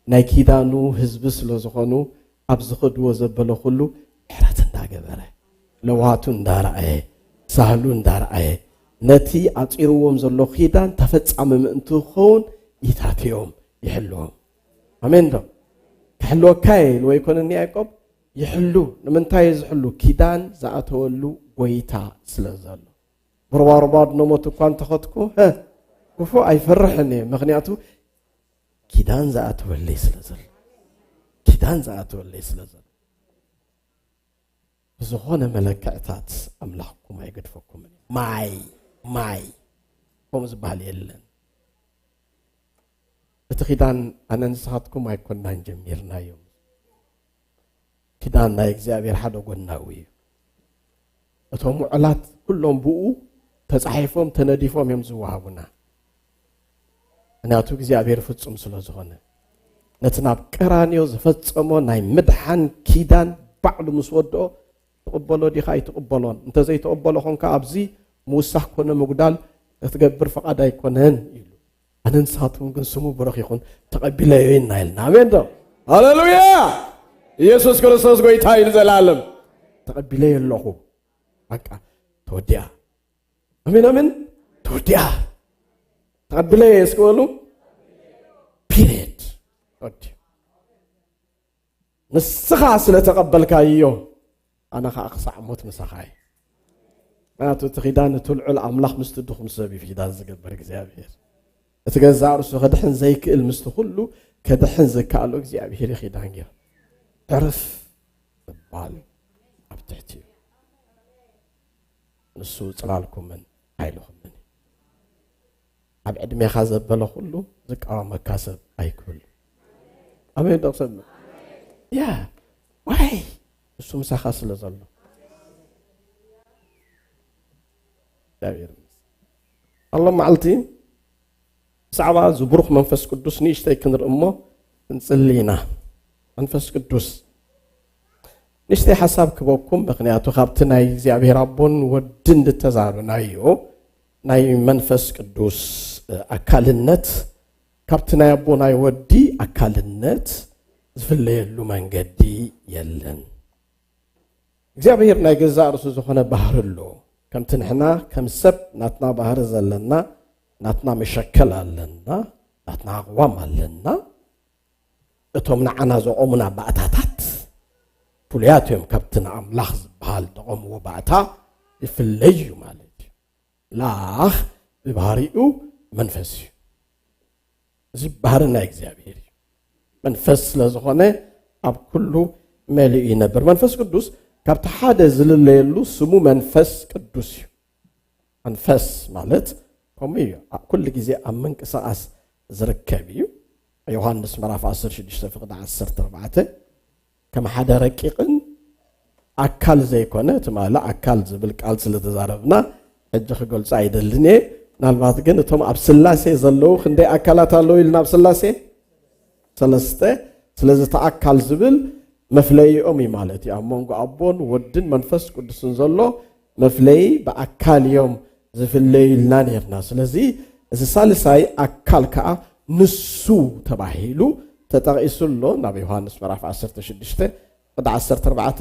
ናይ ኪዳኑ ህዝቢ ስለ ዝኾኑ ኣብ ዝኸድዎ ዘበለ ኩሉ ምሕረት እንዳገበረ፣ ለዋቱ እንዳረኣየ፣ ሳህሉ እንዳረኣየ፣ ነቲ ኣጺርዎም ዘሎ ኪዳን ተፈጻሚ ምእንቲ ክኸውን ይታትዮም፣ ይሕልዎም። ኣሜን ዶ? ክሕልወካ እየ ኢልዎ ኣይኮነን ያዕቆብ? ይሕሉ። ንምንታይ እዩ ዝሕሉ? ኪዳን ዝኣተወሉ ጎይታ ስለ ዘሎ። ብርባርባድ ነሞት እኳ እንተኸድኩ፣ ሀ፣ ክፉእ ኣይፈርሕን እየ። ምኽንያቱ ኪዳን ዝኣተወለይ ስለ ዘሎ። ኪዳን ዝኣተወለይ ስለ ዘሎ። ብዝኾነ መለክዕታት ኣምላኽኩም ኣይገድፈኩምን። ማይ፣ ማይ፣ ከምኡ ዝበሃል የለን። እቲ ኪዳን ኣነ ንስኻትኩም ኣይኮናን ጀሚርናዮ። ኪዳን ናይ እግዚኣብሔር ሓደ ጎናዊ እዩ። እቶም ውዕላት ኩሎም ብኡ ተጻሒፎም ተነዲፎም እዮም ዝወሃቡና። ምክንያቱ እግዚኣብሔር ፍጹም ስለ ዝኾነ። ነቲ ናብ ቀራንዮ ዝፈጸሞ ናይ ምድሓን ኪዳን ባዕሉ ምስ ወድኦ ትቕበሎ ዲኻ ኣይትቕበሎን? እንተ ዘይትቕበሎ ኾንካ ኣብዚ ምውሳኽ ኮነ ምጉዳል ክትገብር ፍቓድ ኣይኮነን ኢሉ። ኣነ ንስኻትኩም ግን ስሙ ብሩኽ ይኹን ተቐቢለዮ ኢና ኢልና። ኣሜን ዶ? ሃሌሉያ! ኢየሱስ ክርስቶስ ጎይታ እዩ ንዘላለም። ተቐቢለዮ ኣለኹ። በቃ ተወዲኣ። ኣሜን፣ ኣሜን። ተወዲኣ። ተቐቢለዮ እስኪ በሉ። ፒሪየድ። ተወዲኡ። ንስኻ ስለ ተቐበልካዮ፣ ኣነ ኸኣ ክሳዕ ሞት ምሳኻ እየ። ምክንያቱ እቲ ኪዳን እቲ ልዑል ኣምላኽ ምስቲ ድኹም ሰብ እዩ ኪዳን ዝገብር እግዚኣብሔር። እቲ ገዛእ ርእሱ ከድሕን ዘይክእል ምስቲ ኩሉ ከድሕን ዝከኣሎ እግዚኣብሔር እዩ ኪዳን ገይሩ። ዕርፍ ምባል ኣብ ትሕቲ እዩ። ንሱ ጽላልኩምን ሓይልኹምን እዩ። ኣብ ዕድሜኻ ዘበለ ኩሉ ዝቃወመካ ሰብ ኣይክህሉ። ኣሜን ዶ ክሰምዕ? ያ ዋይ ንሱ ምሳኻ ስለ ዘሎ እግዚኣብሔር ይመስገን። ኣሎ መዓልቲ ብዛዕባ ዝብሩኽ መንፈስ ቅዱስ ንእሽተይ ክንርኢ እሞ ክንጽሊ ኢና። መንፈስ ቅዱስ ንእሽተይ ሓሳብ ክበኩም፣ ምክንያቱ ካብቲ ናይ እግዚኣብሔር ኣቦን ወድን ዝተዛረብናዮ ናይ መንፈስ ቅዱስ ኣካልነት ካብቲ ናይ ኣቦ ናይ ወዲ ኣካልነት ዝፍለየሉ መንገዲ የለን። እግዚኣብሔር ናይ ገዛእ ርእሱ ዝኾነ ባህሪ ኣሎ። ከምቲ ንሕና ከም ሰብ ናትና ባህሪ ዘለና፣ ናትና መሸከል ኣለና፣ ናትና ኣቕዋም ኣለና። እቶም ንዓና ዘቖሙና ባእታታት ፍሉያት እዮም። ካብቲ ንኣምላኽ ዝበሃል ዘቖምዎ ባእታ ይፍለይ እዩ ማለት እዩ። ላኽ ብባህሪኡ መንፈስ እዩ። እዚ ባህሪ ናይ እግዚኣብሔር እዩ። መንፈስ ስለ ዝኾነ ኣብ ኩሉ መሊኡ ይነብር። መንፈስ ቅዱስ ካብቲ ሓደ ዝልለየሉ ስሙ መንፈስ ቅዱስ እዩ። መንፈስ ማለት ከምኡ እዩ። ኩሉ ግዜ ኣብ ምንቅስቃስ ዝርከብ እዩ። ዮሃንስ ምዕራፍ ዓሰርተ ሽዱሽተ ፍቕዲ ዓሰርተ ኣርባዕተ ከም ሓደ ረቂቕን ኣካል ዘይኮነ፣ ትማሊ ኣካል ዝብል ቃል ስለ ተዛረብና ሕጂ ክገልጾ ኣይደልን እየ። ምናልባት ግን እቶም ኣብ ስላሴ ዘለዉ ክንደይ ኣካላት ኣለዉ ኢልና ኣብ ስላሴ? ሰለስተ። ስለዚ እቲ ኣካል ዝብል መፍለይኦም እዩ ማለት እዩ። ኣብ መንጎ ኣቦን ወድን መንፈስ ቅዱስን ዘሎ መፍለይ ብኣካል እዮም ዝፍለዩ ኢልና ነርና። ስለዚ እዚ ሳልሳይ ኣካል ከዓ ንሱ ተባሂሉ ተጠቒሱ ኣሎ ናብ ዮሃንስ ምዕራፍ ዓሰርተ ሽዱሽተ ቅዲ ዓሰርተ ኣርባዕተ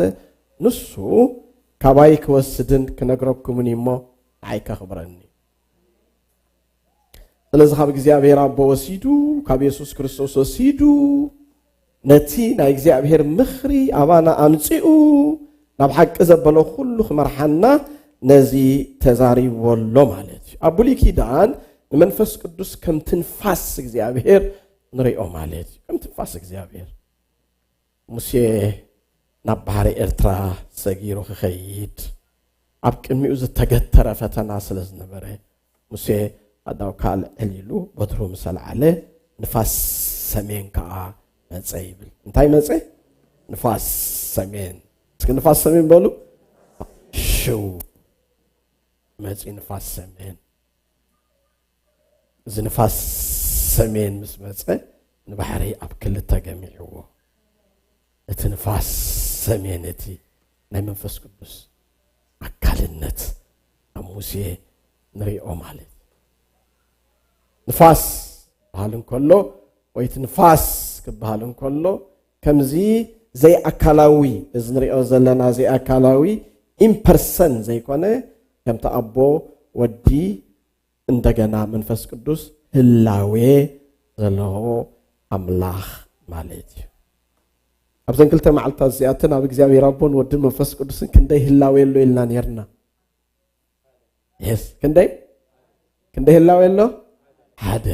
ንሱ ካባይ ክወስድን ክነግረኩምን እዩ እሞ ንዓይ ከኽብረኒ። ስለዚ ካብ እግዚኣብሔር ኣቦ ወሲዱ፣ ካብ የሱስ ክርስቶስ ወሲዱ፣ ነቲ ናይ እግዚኣብሔር ምኽሪ ኣባና ኣምጺኡ ናብ ሓቂ ዘበሎ ኩሉ ክመርሓና ነዚ ተዛሪብዎ ኣሎ ማለት እዩ። ኣብ ብሉይ ኪዳን ንመንፈስ ቅዱስ ከም ትንፋስ እግዚኣብሔር ንሪኦ ማለት እዩ። ከም ትንፋስ እግዚኣብሔር ሙሴ ናብ ባሕሪ ኤርትራ ሰጊሩ ክኸይድ ኣብ ቅድሚኡ ዝተገተረ ፈተና ስለ ዝነበረ፣ ሙሴ ኣዳው ካልዕ ዕሊሉ በትሩ ምስ ኣልዓለ፣ ንፋስ ሰሜን ከኣ መጸ ይብል። እንታይ መጸ? ንፋስ ሰሜን። እስኪ ንፋስ ሰሜን በሉ። ሽው መጺ ንፋስ ሰሜን። እዚ ንፋስ ሰሜን ምስ መጸ ንባሕሪ ኣብ ክልተ ገሚዕዎ። እቲ ንፋስ ሰሜን እቲ ናይ መንፈስ ቅዱስ ኣካልነት ኣብ ሙሴ ንሪኦ ማለት እዩ። ንፋስ ክበሃል እንከሎ ወይ እቲ ንፋስ ክበሃል እንከሎ ከምዚ ዘይኣካላዊ እዚ ንሪኦ ዘለና ዘይኣካላዊ ኢምፐርሰን ዘይኮነ ከምቲ ኣቦ ወዲ እንደገና መንፈስ ቅዱስ ህላዌ ዘለዎ ኣምላኽ ማለት እዩ። ኣብዘን ክልተ መዓልታት እዚኣተን ኣብ እግዚኣብሔር ኣቦን ወድን መንፈስ ቅዱስን ክንደይ ህላዌ ኣሎ ኢልና ነርና። የስ ክንደይ ክንደይ ህላዌ ኣሎ? ሓደ።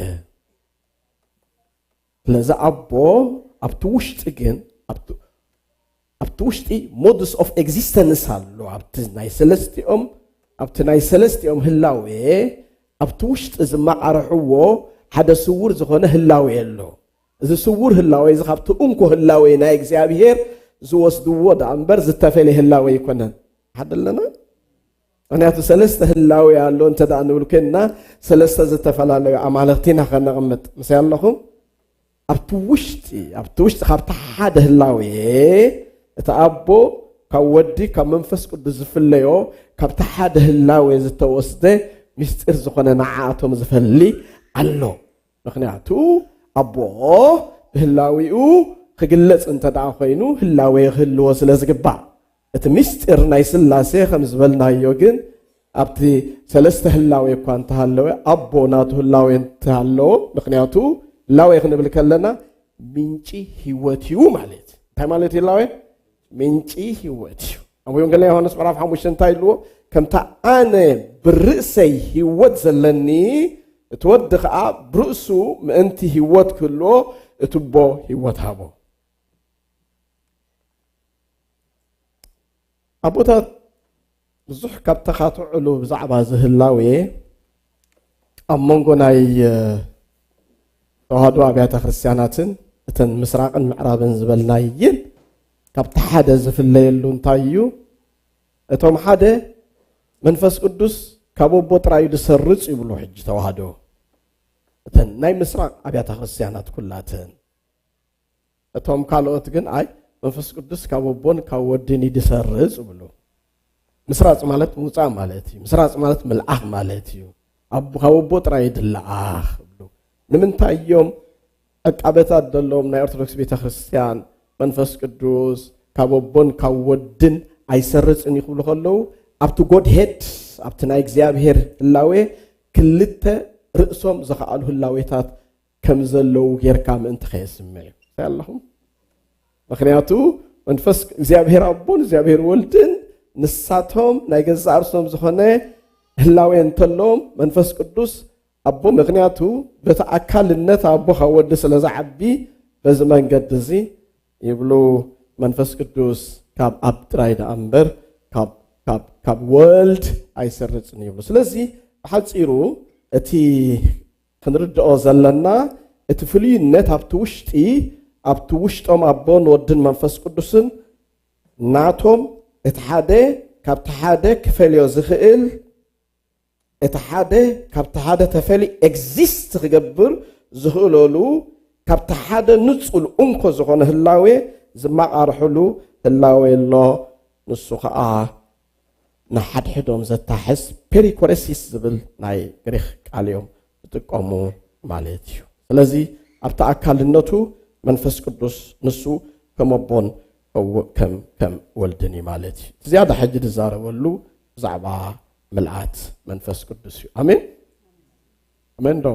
ስለዚ ኣቦ ኣብቲ ውሽጢ ግን ኣብቲ ውሽጢ ሞድስ ኦፍ ኤግዚስተንስ ኣሎ። ኣብቲ ናይ ሰለስቲኦም ኣብቲ ናይ ሰለስቲኦም ህላዌ ኣብቲ ውሽጢ ዝመቓርሕዎ ሓደ ስውር ዝኾነ ህላዌ ኣሎ። እዚ ስውር ህላዌ እዚ ካብቲ እንኮ ህላዌ ናይ እግዚኣብሔር ዝወስድዎ ደኣ እምበር ዝተፈለየ ህላዌ ኣይኮነን። ሓደ ኣለና። ምክንያቱ ሰለስተ ህላዌ ኣሎ እንተ ደኣ ንብል ኮይንና ሰለስተ ዝተፈላለዩ ኣማልኽቲ ኢና ከነቕምጥ። ምሳይ ኣለኹም? ኣብቲ ውሽጢ ኣብቲ ውሽጢ ካብቲ ሓደ ህላዌ እቲ ኣቦ ካብ ወዲ ካብ መንፈስ ቅዱስ ዝፍለዮ ካብቲ ሓደ ህላዌ ዝተወስደ ምስጢር ዝኾነ ንዓኣቶም ዝፈሊ ኣሎ። ምክንያቱ ኣቦ ብህላዊኡ ክግለጽ እንተ ደኣ ኮይኑ ህላዌ ክህልዎ ስለ ዝግባእ እቲ ምስጢር ናይ ስላሴ ከም ዝበልናዮ ግን ኣብቲ ሰለስተ ህላዌ እኳ እንተሃለወ ኣቦ ናቱ ህላዌ እንተሃለዎ ምክንያቱ ህላዌ ክንብል ከለና ምንጪ ህይወት እዩ ማለት እዩ። እንታይ ማለት እዩ ህላዌ? ምንጪ ህይወት እዩ። ኣብ ወንጌል ዮሃንስ ምዕራፍ ሓሙሽተ እንታይ ኢልዎ? ከምታ ኣነ ብርእሰይ ህይወት ዘለኒ፣ እቲ ወዲ ኸዓ ብርእሱ ምእንቲ ህይወት ክህልዎ እቲ ኣቦ ህይወት ሃቦ። ኣቦታት ብዙሕ ካብ ተኻትዕሉ ብዛዕባ እዚ ህላዌ፣ ኣብ መንጎ ናይ ተዋህዶ ኣብያተ ክርስቲያናትን እተን ምስራቕን ምዕራብን ዝበልናየን ካብቲ ሓደ ዝፍለየሉ እንታይ እዩ? እቶም ሓደ መንፈስ ቅዱስ ካብ ኣቦ ጥራይ እዩ ዝሰርጽ ይብሉ። ሕጂ ተዋህዶ እተን ናይ ምስራቕ ኣብያተ ክርስቲያናት ኩላተን፣ እቶም ካልኦት ግን ኣይ መንፈስ ቅዱስ ካብ ኣቦን ካብ ወድን እዩ ዝሰርጽ ይብሉ። ምስራጽ ማለት ምውጻእ ማለት እዩ። ምስራጽ ማለት ምልኣኽ ማለት እዩ። ኣብ ካብ ኣቦ ጥራይ እዩ ዝለኣኽ ይብሉ። ንምንታይ እዮም ዕቃበታት ዘለዎም ናይ ኦርቶዶክስ ቤተክርስትያን መንፈስ ቅዱስ ካብ ኣቦን ካብ ወድን ኣይሰርጽን እዩ ክብሉ ከለዉ፣ ኣብቲ ጎድሄድ፣ ኣብቲ ናይ እግዚኣብሔር ህላዌ ክልተ ርእሶም ዝኸኣሉ ህላዌታት ከም ዘለዉ ጌርካ ምእንቲ ከየስምዕ እዩ። እንታይ ኣለኹም? ምኽንያቱ መንፈስ እግዚኣብሔር ኣቦን እግዚኣብሔር ወልድን ንሳቶም ናይ ገዛእ ርእሶም ዝኾነ ህላዌ እንተለዎም፣ መንፈስ ቅዱስ ኣቦ፣ ምኽንያቱ በቲ ኣካልነት ኣቦ ካብ ወዲ ስለ ዝዓቢ፣ በዚ መንገዲ እዚ ይብሉ፣ መንፈስ ቅዱስ ካብ ኣብ ጥራይ ደኣ እምበር ካብ፣ ካብ፣ ካብ ወልድ ኣይሰርጽን ይብሉ። ስለዚ ብሓጺሩ እቲ ክንርድኦ ዘለና፣ እቲ ፍሉይነት ኣብቲ ውሽጢ፣ ኣብቲ ውሽጦም ኣቦን ወድን መንፈስ ቅዱስን ናቶም፣ እቲ ሓደ ካብቲ ሓደ ክፈልዮ ዝኽእል፣ እቲ ሓደ ካብቲ ሓደ ተፈልዩ ኤግዚስት ክገብር ዝኽእለሉ፣ ካብቲ ሓደ ንጹል እንኮ ዝኾነ ህላዌ ዝመቓርሕሉ ህላዌ ኣሎ። ንሱ ኸኣ ንሓድሕዶም ዘታሕዝ ፔሪኮሬሲስ ዝብል ናይ ግሪኽ ቃል እዮም ዝጥቀሙ ማለት እዩ። ስለዚ ኣብቲ ኣካልነቱ መንፈስ ቅዱስ ንሱ ከም ኣቦን ከም፣ ከም ወልድን እዩ ማለት እዩ። ዝያዳ ሕጂ ዝዛረበሉ ብዛዕባ ምልኣት መንፈስ ቅዱስ እዩ። ኣሜን? ኣሜን ዶ?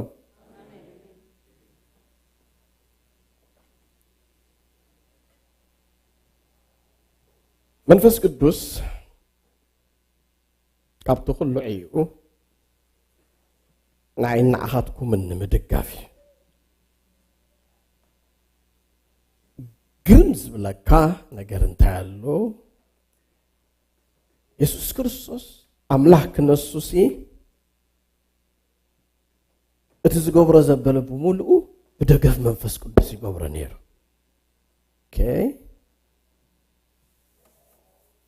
መንፈስ ቅዱስ ካብቲ ኩሉ ዕይኡ ንዓይን ንዓኻትኩምን ንምድጋፍ እዩ። ግርም ዝብለካ ነገር እንታይ ኣሎ? የሱስ ክርስቶስ ኣምላኽ ክነሱሲ እቲ ዝገብሮ ዘበለ ብምሉኡ ብደገፍ መንፈስ ቅዱስ ይገብሮ ነይሩ። ኦኬ።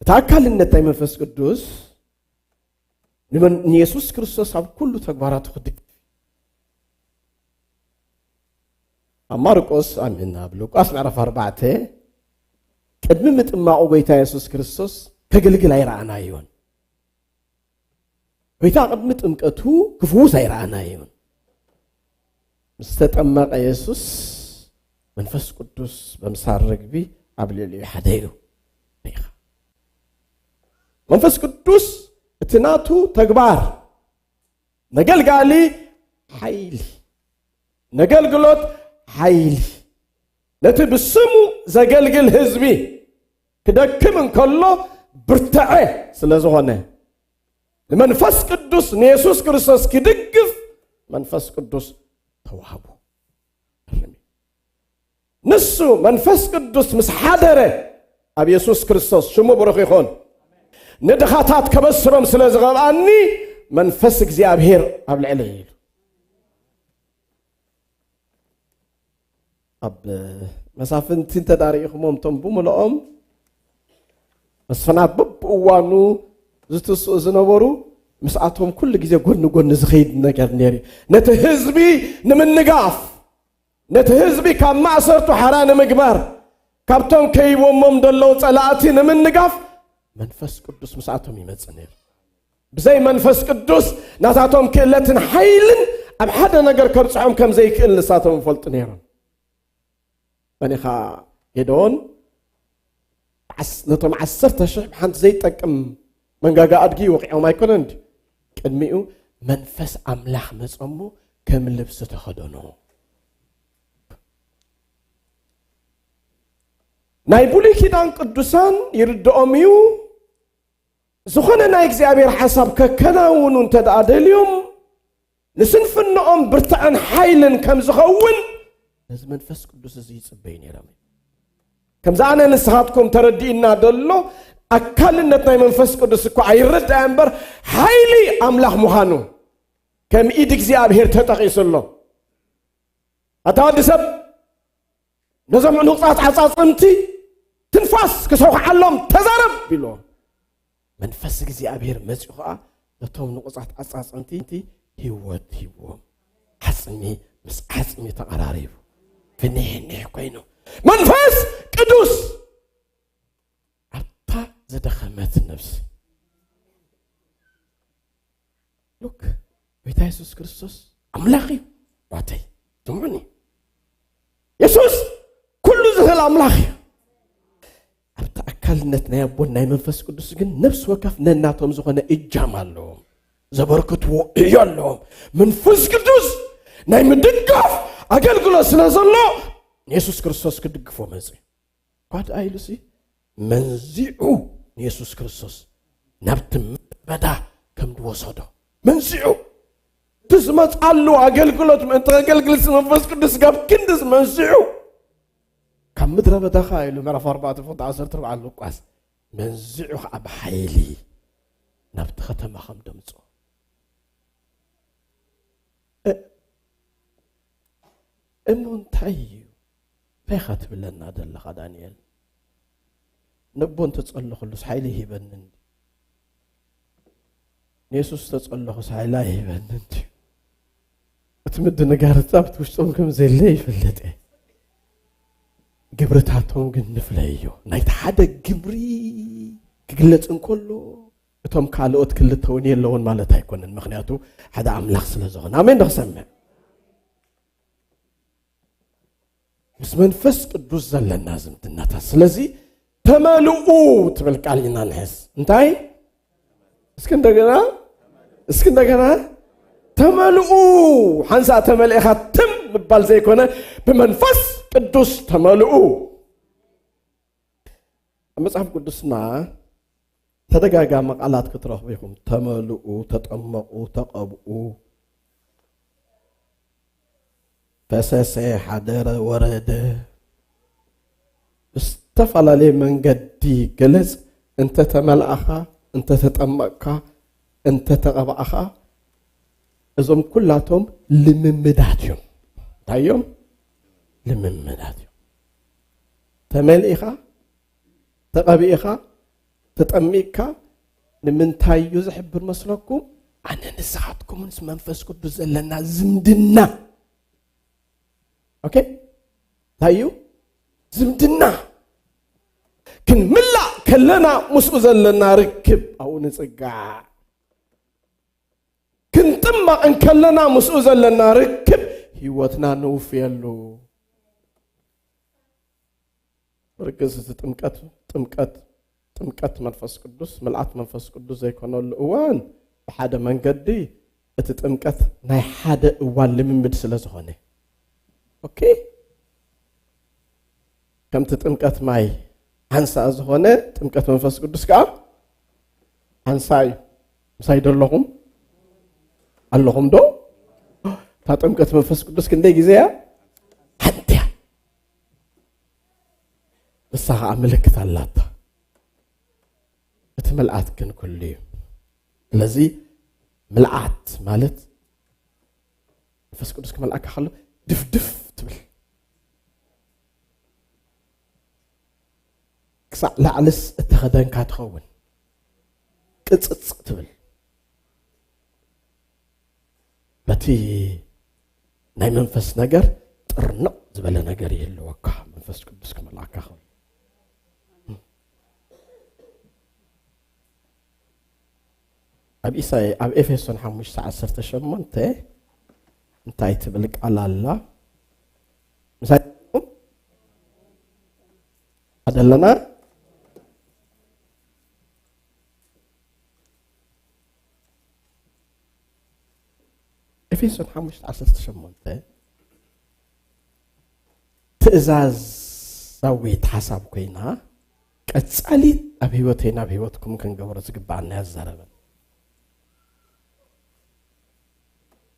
እቲ ኣካልነት ናይ መንፈስ ቅዱስ ንመን-፣ ንየሱስ ክርስቶስ ኣብ ኩሉ ተግባራቱ ክድግፍ። ኣብ ማርቆስ፣ ኣሚን፣ ኣብ ሉቃስ ምዕራፍ ኣርባዕተ ቅድሚ ምጥማቑ ጎይታ የሱስ ክርስቶስ ከገልግል ኣይረኣናዮን። ጎይታ ቅድሚ ጥምቀቱ ክፍውስ ኣይረኣናዮን። ምስ ተጠመቐ የሱስ መንፈስ ቅዱስ በምሳር ርግቢ ኣብ ልዕሊኡ ሓደዩ። ሪኢኻ? መንፈስ ቅዱስ እቲ ናቱ ተግባር፣ ነገልጋሊ ሓይሊ፣ ነገልግሎት ሓይሊ፣ ነቲ ብስሙ ዘገልግል ህዝቢ ክደክም እንከሎ ብርትዐ ስለ ዝኾነ፣ ንመንፈስ ቅዱስ ንየሱስ ክርስቶስ ክድግፍ መንፈስ ቅዱስ ተዋህቡ። ንሱ መንፈስ ቅዱስ ምስ ሓደረ ኣብ የሱስ ክርስቶስ፣ ሽሙ ብሩኽ ይኹን፣ ንድኻታት ከበስሮም ስለ ዝቐብኣኒ መንፈስ እግዚኣብሔር ኣብ ልዕለይ ኢሉ። ኣብ መሳፍንቲ እንተ ዳኣ ርኢኹሞም፣ እቶም ብምልኦም መስፍናት በብእዋኑ ዝትስኡ ዝነበሩ፣ ምስኣቶም ኩሉ ግዜ ጎኒ ጎኒ ዝኸይድ ነገር ነይሩ እዩ። ነቲ ህዝቢ ንምንጋፍ፣ ነቲ ህዝቢ ካብ ማእሰርቱ ሓራ ንምግባር፣ ካብቶም ከይቦሞም ዘለዉ ጸላእቲ ንምንጋፍ መንፈስ ቅዱስ ምስኣቶም ይመጽእ ነይሩ። ብዘይ መንፈስ ቅዱስ ናታቶም ክእለትን ሓይልን ኣብ ሓደ ነገር ከብጽሖም ከም ዘይክእል ንሳቶም ይፈልጡ ነይሮም። መን ኢኻ ጌድዎን ዓስ-፣ ነቶም ዓሰርተ ሽሕ ብሓንቲ ዘይጠቅም መንጋጋ ኣድጊ ወቂዖም ኣይኮነን ድዩ? ቅድሚኡ መንፈስ ኣምላኽ መጸሞ ከም ልብሲ ተኸደኖ። ናይ ብሉይ ኪዳን ቅዱሳን ይርድኦም እዩ። ዝኾነ ናይ እግዚኣብሔር ሓሳብ ከከናውኑ እንተ ደኣ ደልዮም፣ ንስንፍንኦም ብርትዐን ሓይልን ከም ዝኸውን ነዚ መንፈስ ቅዱስ እዚ ይጽበዩ ነይሮም። ከምዚ ኣነ ንስኻትኩም ተረዲእና ደሎ፣ ኣካልነት ናይ መንፈስ ቅዱስ እኮ ኣይረዳእ እምበር፣ ሓይሊ ኣምላኽ ምዃኑ ከም ኢድ እግዚኣብሔር ተጠቒሱ ኣሎ። ኣታ ወዲ ሰብ፣ ነዞም ዕኑጻት ዓጻጽምቲ ትንፋስ ክሰውዓሎም ተዛረብ ኢልዎ። መንፈስ እግዚኣብሔር መጺኡ ኸኣ ነቶም ንቑጻት ዓጻጽምቲ ህይወት ሂብዎም። ዓጽሚ ምስ ዓጽሚ ተቐራሪቡ ፍኒሕኒሕ ኮይኑ፣ መንፈስ ቅዱስ ኣብታ ዝደኸመት ነብሲ። ሉክ፣ ጎይታ የሱስ ክርስቶስ ኣምላኽ እዩ። ዋተይ ትምዑኒ፣ የሱስ ኩሉ ዝኽእል ኣምላኽ እዩ። ኣብቲ ኣካልነት ናይ ኣቦን ናይ መንፈስ ቅዱስ ግን ነፍሲ ወከፍ ነናቶም ዝኾነ እጃም ኣለዎም፣ ዘበርክትዎ እዩ ኣለዎም። መንፈስ ቅዱስ ናይ ምድጋፍ ኣገልግሎት ስለ ዘሎ፣ ንየሱስ ክርስቶስ ክድግፎ መጽእ። ኳድ ኣይሉሲ መንዚዑ ንየሱስ ክርስቶስ ናብቲ ምድረ በዳ ከም ዝወሰዶ መንዚዑ። እቲ ዝመጽኣሉ ኣገልግሎት ምእንቲ ከገልግልሲ መንፈስ ቅዱስ ካብ ክንድስ መንዚዑ፣ ካብ ምድረ በዳ ኸኣ ኢሉ ምዕራፍ ኣርባዕተ ፍቕዲ ዓሰርተ ኣርባዕተ ሉቃስ፣ መንዚዑ ኸኣ ብሓይሊ ናብቲ ከተማ ከም ደምጽኦ። እ-፣ እሞ እንታይ እዩ? እንታይ ኢኻ ትብለና ዘለኻ ዳንኤል? ነቦ እንተጸለኹሉስ ሓይሊ ይህበኒ እንዲ? ንየሱስ ተጸለኹስ ሓይሊ ኣይህበኒ እንዲ? እቲ ምድንጋር ኣብቲ ውሽጦም ከም ዘየለ ይፈልጥ እየ። ግብርታቶም ግን ንፍለዮ። ናይቲ ሓደ ግብሪ ክግለጽ እንከሎ፣ እቶም ካልኦት ክልተ እውን የለውን ማለት ኣይኮነን። ምኽንያቱ ሓደ ኣምላኽ ስለ ዝኾነ። ኣሜን ዶ ክሰምዕ? ምስ መንፈስ ቅዱስ ዘለና ዝምድናታት። ስለዚ ተመልኡ ትብል ቃል ኢና ንሕዝ። እንታይ? እስኪ እንደገና፣ እስኪ እንደገና። ተመልኡ። ሓንሳእ ተመሊእኻ ትም ምባል ዘይኮነ፣ ብመንፈስ ቅዱስ ተመልኡ። ኣብ መጽሓፍ ቅዱስና ተደጋጋሚ ቃላት ክትረኽቡ ኢኹም። ተመልኡ፣ ተጠመቑ፣ ተቐብኡ፣ ፈሰሰ፣ ሓደረ፣ ወረደ። ብዝተፈላለየ መንገዲ ገለጽ። እንተ ተመልኣኻ፣ እንተ ተጠመቕካ፣ እንተ ተቐባእኻ፣ እዞም ኩላቶም ልምምዳት እዮም። እንታይ እዮም? ልምምዳት እዮም። ተመሊእኻ፣ ተቐቢእኻ፣ ተጠሚቕካ፣ ንምንታይ እዩ ዝሕብር መስለኩም? ኣነ ንስኻትኩምን ምስ መንፈስ ቅዱስ ዘለና ዝምድና። ኦኬ? እንታይ እዩ? ዝምድና። ክንምላእ ከለና ምስኡ ዘለና ርክብ ኣብኡ ንጽጋዕ። ክንጥመቕ እንከለና ምስኡ ዘለና ርክብ ህይወትና ንውፍየሉ። ብርግጽ እቲ ጥምቀት፣ ጥምቀት፣ ጥምቀት መንፈስ ቅዱስ፣ ምልኣት መንፈስ ቅዱስ ዘይኮነሉ እዋን፣ ብሓደ መንገዲ እቲ ጥምቀት ናይ ሓደ እዋን ልምምድ ስለ ዝኾነ። ኦኬ? ከምቲ ጥምቀት ማይ ሓንሳእ ዝኾነ፣ ጥምቀት መንፈስ ቅዱስ ከኣ ሓንሳእ እዩ። ምሳይ ዶ ኣለኹም? ኣለኹም ዶ? እታ ጥምቀት መንፈስ ቅዱስ ክንደይ ግዜ እያ? ሓንቲ እያ። ንሳ ኸኣ ምልክት ኣላታ። እቲ ምልኣት ግን ኩሉ እዩ። ስለዚ ምልኣት ማለት መንፈስ ቅዱስ ክመልኣካ ከሎ ድፍድፍ ትብል። ክሳዕ ላዕልስ እተኸደንካ ትኸውን። ቅጽጽ ትብል። በቲ ናይ መንፈስ ነገር ጥርንቕ ዝበለ ነገር ይህልወካ፣ መንፈስ ቅዱስ ክመልኣካ ከሎ። ኣብ ኢሳይ-፣ ኣብ ኤፌሶን ሓሙሽተ ዓሰርተ ሸሞንተ እንታይ ትብል ቃል ኣላ? ምሳይ ኣለና? ኤፌሶን ሓሙሽተ ዓሰርተ ሸሞንተ ትእዛዛዊት ሓሳብ ኮይና፣ ቀጻሊ ኣብ ህይወተይ ናብ ህይወትኩም ክንገብሮ ዝግባኣና ያዛረበን።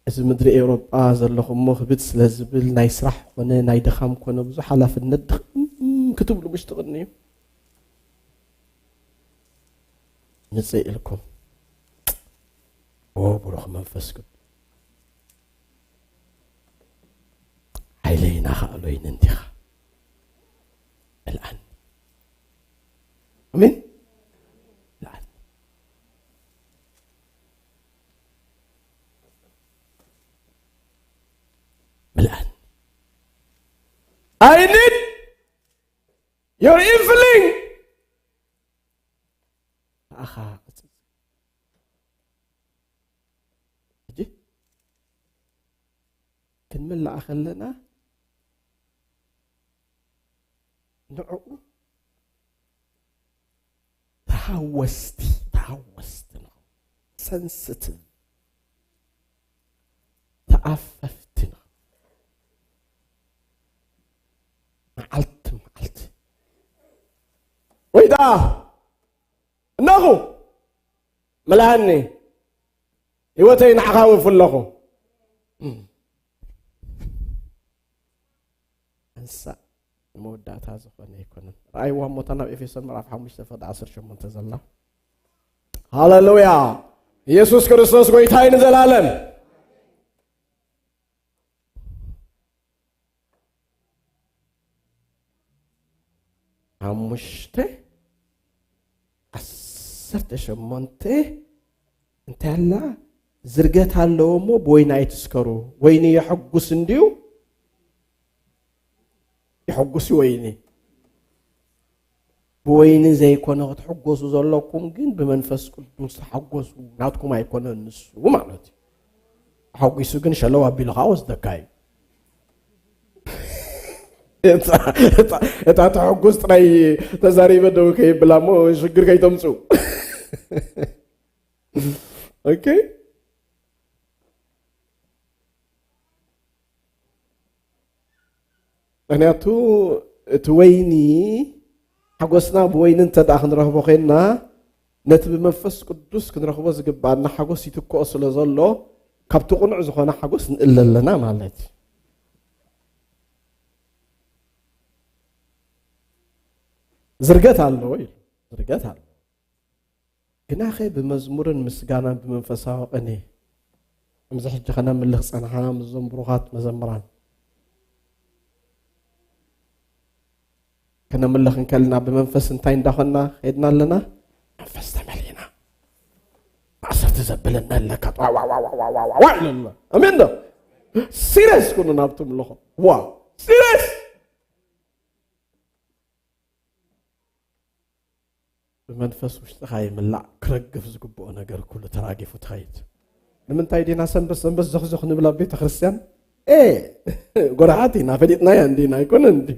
እዚ ምድሪ ኤውሮጳ ዘለኹሞ ክብድ ስለ ዝብል ናይ ስራሕ ኮነ ናይ ድኻም ኮነ ብዙሕ ሓላፍነት ድኽም ክትብሉ ምሽ ትቕንዩ ምጽእ ኢልኩም። ኦ ብሩኽ መንፈስ ቅዱስ፣ ሓይለይን ኣኻእሎይን እንዲኻ። መልኣኒ። ኣሜን። መልኣኒ። መልኣኒ። I need your infilling. ኣኻ ሕጂ ክንምልኣ ከለና ንዕኡ ተሃወስቲ፣ ተሃወስቲ ንኸውን። ሰንስቲቭ፣ ተኣፈፍቲ ንኸውን። መዓልቲ መዓልቲ ወይ ደኣ እነኹ ምልኣኒ፣ ህይወተይ ንዓኻ ወፉ ኣለኹ። ኣንሳ ንመወዳእታ ዝኾነ ኣይኮነን። ረኣይዋ እሞ እታ ናብ ኤፌሶን ምዕራፍ ሓሙሽተ ፍቕዲ ዓሰርተ ሸሞንተ ዘላ። ሃሌሉያ! ኢየሱስ ክርስቶስ ጎይታ እዩ ንዘላለም። ሓሙሽተ ዓሰርተ ሸሞንተ እንታይ ኣላ? ዝርገት ኣለዎ እሞ ብወይኒ ኣይትስከሩ። ወይኒ የሐጉስ እንድዩ፣ የሐጉስ እዩ ወይኒ። ብወይኒ ዘይኮነ ክትሕጎሱ ዘለኩም ግን ብመንፈስ ቅዱስ ተሓጎሱ። ናትኩም ኣይኮነን ንሱ ማለት እዩ። ኣሐጒሱ ግን ሸለው ኣቢሉ ኸዓ ወስደካ እዩ። እታ፣ እታ፣ እታ ተሐጉስ ጥራይ ተዛሪበ ደው ከይብላ እሞ ሽግር ከይተምፁ። ኦኬ። ምኽንያቱ እቲ ወይኒ ሓጎስና ብወይኒ እንተ ደኣ ክንረኽቦ ኮይንና ነቲ ብመንፈስ ቅዱስ ክንረኽቦ ዝግባኣና ሓጎስ ይትክኦ ስለ ዘሎ ካብቲ ቅኑዕ ዝኾነ ሓጎስ ንእለ ኣለና ማለት እዩ። ዝርገት ኣለዎ ኢሉ ዝርገት ኣለዎ። ግናኸ ብመዝሙርን ምስጋናን ብመንፈሳዊ ቅኔ፣ ከምዚ ሕጂ ከነምልኽ ጸንሓና ምስዞም ብሩኻት መዘምራን ከነምልኽ እንከልና ብመንፈስ እንታይ እንዳኾንና ኸይድና ኣለና? መንፈስ ተመሊእና። ማእሰርቲ ዘብለና ኣለካ። ዋ፣ ዋ፣ ዋ ኢለና። ኣሜን ዶ? ሲሪየስ ኩኑ ናብቲ ምልኾ። ዋ፣ ሲሪየስ። ብመንፈስ ውሽጥኻ ይምላእ፣ ክረግፍ ዝግብኦ ነገር ኩሉ ተራጊፉ ትኸይድ። ንምንታይ ዲና ሰንበት ሰንበት ዘኽዘኽ ንብል ኣብ ቤተ ክርስቲያን? ኤ፣ ጎራሓት ኢና፣ ፈሊጥናያ እንዲና፣ ኣይኮነን እንዲ።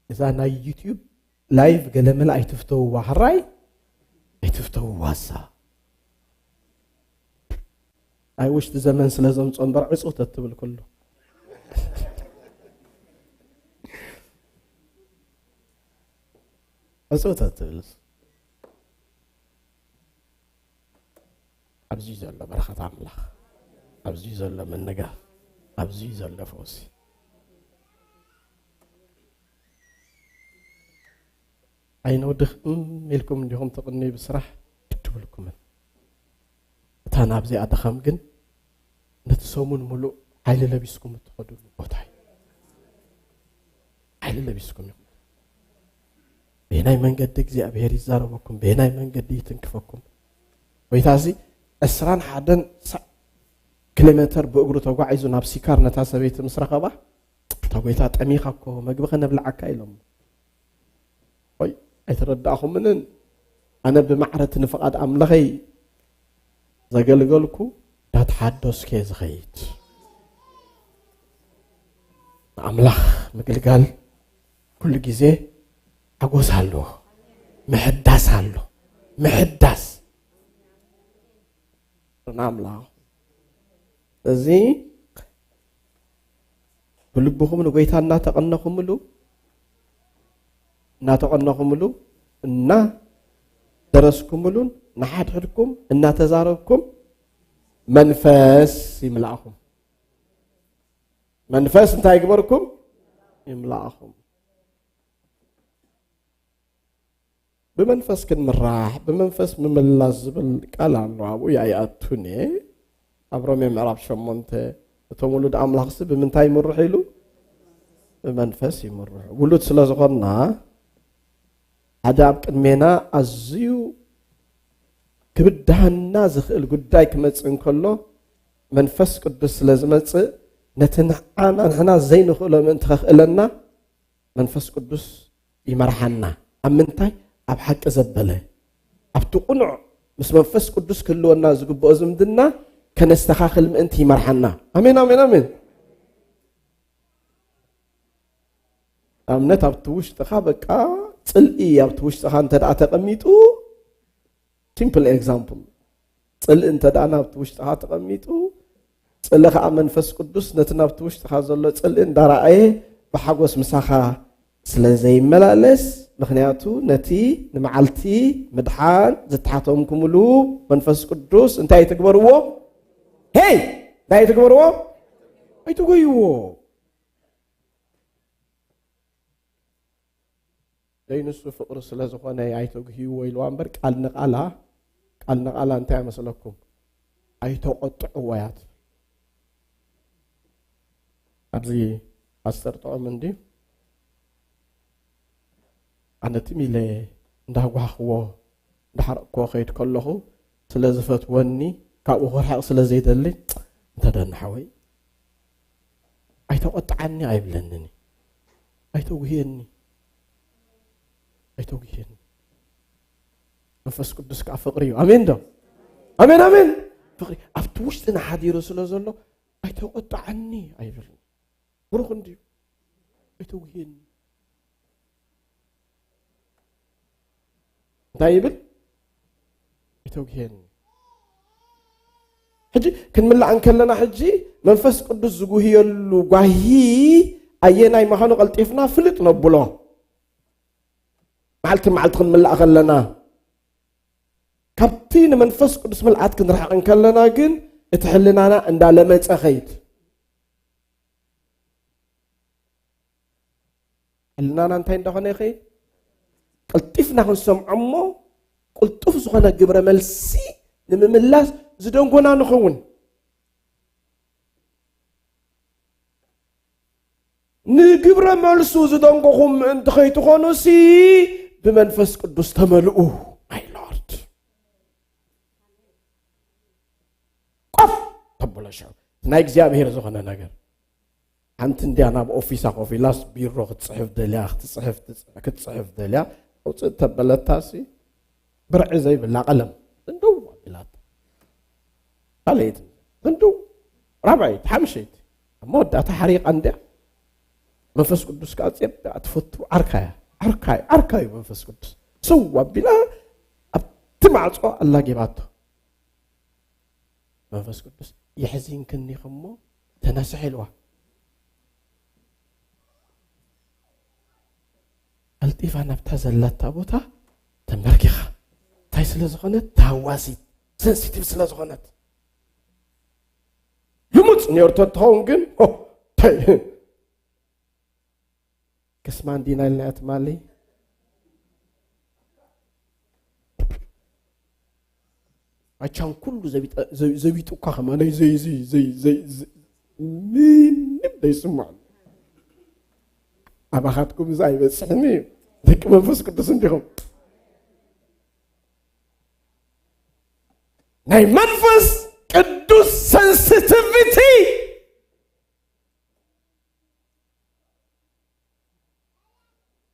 እዛ ናይ ዩቲዩብ ላይቭ ገለመለ ኣይትፍተውዋ፣ ሕራይ ኣይትፍተውዋ። እሳ ኣይ ውሽጢ ዘመን ስለ ዘምጾ እምበር ዕጹ ተትብል ኩሉ ዕጹ ተትብል። ኣብዚ ዘሎ በረኸት ኣምላኽ፣ ኣብዚ ዘሎ ምንጋፍ፣ ኣብዚ ዘሎ ፈውሲ። ኣይነውድኽ እም ኢልኩም እንዲኹም ትቕንዩ ብስራሕ ግድ ብልኩምን። እታ ናብዚኣ ድኻም ግን ነቲ ሰሙን ሙሉእ ሓይሊ ለቢስኩም እትኸዱሉ ቦታ እዩ። ሓይሊ ለቢስኩም ኢኹም። በየናይ መንገዲ እግዚኣብሔር ይዛረበኩም፣ በየናይ መንገዲ ይትንክፈኩም። ጎይታ እዚ ዕስራን ሓደን ሳ-፣ ኪሎ ሜተር ብእግሩ ተጓዒዙ ናብ ሲካር ነታ ሰበይቲ ምስ ረኸባ፣ እታ ጎይታ ጠሚኻ እኮ መግቢ ከነብልዓካ ኢሎም። ወይ ኣይተረዳእኹምንን? ኣነ ብማዕረ እቲ ንፍቓድ ኣምላኸይ ዘገልገልኩ እንዳተሓደስኩ እየ ዝኸይድ። ንኣምላኽ ምግልጋል ኩሉ ግዜ ሓጎስ ኣሎ፣ ምሕዳስ ኣሎ፣ ምሕዳስ ንኣምላኽ። እዚ ብልብኹም ንጎይታ እናተቐነኹምሉ፣ እናተቐነኹምሉ፣ እናደረስኩምሉን ንሓድሕድኩም እናተዛረብኩም መንፈስ ይምላእኹም። መንፈስ እንታይ ይግበርኩም? ይምላእኹም። ብመንፈስ ክንምራሕ፣ ብመንፈስ ምምላስ ዝብል ቃል ኣሎ። ኣብኡ እያ ይኣቱን እየ። ኣብ ሮሜ ምዕራፍ ሸሞንተ፣ እቶም ውሉድ ኣምላኽሲ ብምንታይ ይምርሑ ኢሉ? ብመንፈስ ይምርሑ። ውሉድ ስለ ዝኾንና፣ ሓደ ኣብ ቅድሜና ኣዝዩ ክብድሃና ዝኽእል ጉዳይ ክመጽእ እንከሎ፣ መንፈስ ቅዱስ ስለ ዝመጽእ፣ ነቲ ንዓና ንሕና ዘይንኽእሎ ምእንቲ ከኽእለና፣ መንፈስ ቅዱስ ይመርሓና። ኣብ ምንታይ? ኣብ ሓቂ ዘበለ፣ ኣብቲ ቅኑዕ ምስ መንፈስ ቅዱስ ክህልወና ዝግብኦ ዝምድና ከነስተኻኽል ምእንቲ ይመርሓና። ኣሜን፣ ኣሜን፣ ኣሜን። ኣብነት ኣብቲ ውሽጥኻ በቃ ጽልኢ ኣብቲ ውሽጥኻ እንተ ደኣ ተቐሚጡ፣ ሲምፕል ኤግዛምፕል፣ ጽልኢ እንተ ደኣ ናብቲ ውሽጥኻ ተቐሚጡ፣ ጽልኢ ኸኣ መንፈስ ቅዱስ ነቲ ናብቲ ውሽጥኻ ዘሎ ጽልኢ እንዳረኣየ ብሓጎስ ምሳኻ ስለ ዘይመላለስ፣ ምኽንያቱ ነቲ ንመዓልቲ ምድሓን ዝተሓተምኩምሉ መንፈስ ቅዱስ እንታይ ኣይትግበርዎ? ሄይ! እንታይ ኣይትግበርዎ? ኣይትጎይዎ። ደይ ንሱ ፍቕሪ ስለ ዝኾነ ኣይተጉህይዎ ኢልዋ እምበር፣ ቃል ንቓላ፣ ቃል ንቓላ እንታይ ኣመስለኩም? ኣይተቖጥዕዎ እያ ትብል። ኣብዚ ፓስተር ጥዑም እንድዩ፣ ኣነ ትም ኢለ እንዳጓህኽዎ፣ እንዳሓረቕክዎ ከይድ ከለኹ፣ ስለ ዝፈትወኒ፣ ካብኡ ክርሕቕ ስለ ዘይደሊ፣ እንተ ደኣ ንሓወይ፣ ኣይተቖጥዓኒ ኣይብለንን። ኣይተጉህየኒ። ኣይተጉህየኒ። መንፈስ ቅዱስ ከኣ ፍቕሪ እዩ። ኣሜን ዶ? ኣሜን፣ ኣሜን። ፍቕሪ ኣብቲ ውሽጥና ሓዲሩ ስለ ዘሎ፣ ኣይተቖጥዓኒ ኣይብልን። ብሩኽ እንድዩ። ኣይተጉህየኒ። እንታይ ይብል? ኣይተጉህየኒ። ሕጂ ክንምላእ እንከለና፣ ሕጂ መንፈስ ቅዱስ ዝጉህየሉ ጓሂ ኣየናይ ምዃኑ ቀልጢፍና ፍልጥ ነብሎ። መዓልቲ መዓልቲ ክንምላእ ከለና፣ ካብቲ ንመንፈስ ቅዱስ ምልኣት ክንርሕቕ እንከለና ግን፣ እቲ ሕልናና እንዳለመጸ ኸይድ። ሕልናና እንታይ እንዳኾነ ይኸይድ? ቀልጢፍና ክንሰምዖ እሞ፣ ቅልጡፍ ዝኾነ ግብረ መልሲ ንምምላስ ዝደንጎና ንኸውን። ንግብረ መልሱ ዝደንጎኹም ምእንቲ ኸይትኾኑሲ፣ ብመንፈስ ቅዱስ ተመልኡ። ማይ ሎርድ፣ ቆፍ ተብሎ ሽዑ፣ ናይ እግዚኣብሔር ዝኾነ ነገር። ሓንቲ እንድያ ናብ ኦፊሳ ኮፍ ኢላስ ቢሮ ክትጽሕፍ ደልያ፣ ክትጽሕፍ፣ ክትጽሕፍ ደልያ፣ ኣውጽእ ተበለታሲ፣ ብርዒ ዘይብላ ቀለም፣ ፍንድው ኣቢላታ። ካልኣይቲ፣ ፍንድው፣ ራብዓይቲ፣ ሓምሸይቲ። ኣብ መወዳእታ ሓሪቓ እንድያ። መንፈስ ቅዱስ ከኣ ጸቢቓ ትፈቱ ዓርካያ። ዓርካይ፣ ዓርካዩ መንፈስ ቅዱስ። ስው ኣቢላ ኣብቲ ማዕጾ ኣላጊባቶ። መንፈስ ቅዱስ፣ "የሕዚንክኒ እሞ ተነስሒ" ኢልዋ። ቀልጢፋ ናብታ ዘላታ ቦታ ተንበርኪኻ። እንታይ ስለ ዝኾነት? ተሃዋሲት፣ ሰንሲቲቭ ስለ ዝኾነት። ልሙጽ ኔርቶ እንትኸውን ግን፣ ኦ፣ እንታይ? ክስማ እንዲና ኢልና እያ ትማሊ። ኣቻን ኩሉ ዘቢጠ-፣ ዘ-፣ ዘቢጡ እኳ ከማነይ ዘይ-፣ ዘይ-፣ ዘይ-፣ ዘይ-፣ ዘይ-፣ ምንም ዘይስማዕ። ኣባኻትኩም እዚ ኣይበጽሕን እዩ። ደቂ መንፈስ ቅዱስ እንዲኹም። ናይ መንፈስ ቅዱስ ሰንሲቲቪቲ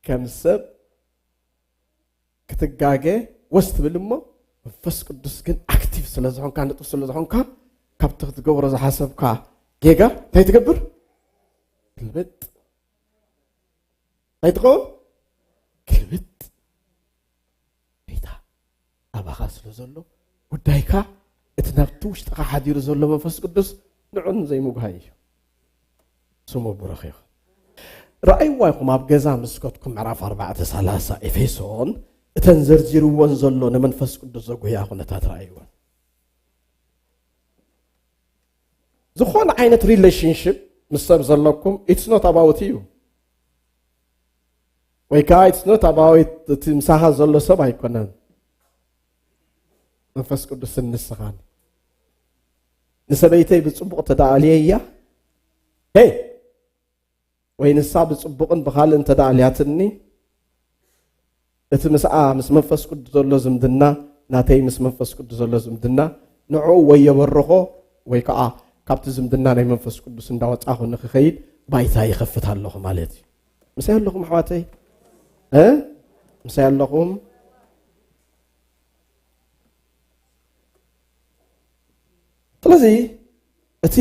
ከም ሰብ ክትጋገ ወስ ትብል እሞ፣ መንፈስ ቅዱስ ግን ኣክቲቭ ስለ ዝኾንካ፣ ንጡፍ ስለ ዝኾንካ፣ ካብቲ ክትገብሮ ዝሓሰብካ ጌጋ እንታይ ትገብር? ግልብጥ። እንታይ ትኸውን? ግልብጥ። ጌታ ኣባኻ ስለ ዘሎ፣ ጉዳይካ እቲ ናብቲ ውሽጥኻ ሓዲሩ ዘሎ መንፈስ ቅዱስ ንዑን ዘይምጉሃይ እዩ። ስሙ ብሩኽ ይኹን። ረኣይዋ ኢኹም ኣብ ገዛ ምስ ከድኩም ምዕራፍ ኣርባዕተ ሰላሳ ኤፌሶን እተን ዘርዚርወን ዘሎ ንመንፈስ ቅዱስ ዘጉህያ ኩነታት ረኣይወን። ዝኾነ ዓይነት ሪሌሽንሽፕ ምስ ሰብ ዘለኩም it's not about you ወይ ከዓ it's not about እቲ ምሳኻ ዘሎ ሰብ ኣይኮነን። መንፈስ ቅዱስን ንስኻን። ንሰበይተይ ብፅቡቕ ተዳኣልየያ ሄይ ወይ ንሳ ብፅቡቕን ብኻልእን ተዳኣልያትኒ እቲ ምስኣ ምስ መንፈስ ቅዱስ ዘሎ ዝምድና ናተይ ምስ መንፈስ ቅዱስ ዘሎ ዝምድና ንዕኡ ወይ የበርኾ ወይ ከዓ ካብቲ ዝምድና ናይ መንፈስ ቅዱስ እንዳወፃኹ ንክኸይድ ባይታ ይኸፍት ኣለኹ ማለት እዩ። ምሳይ ኣለኹም ኣሕዋተይ? እ? ምሳይ ኣለኹም? ስለዚ እቲ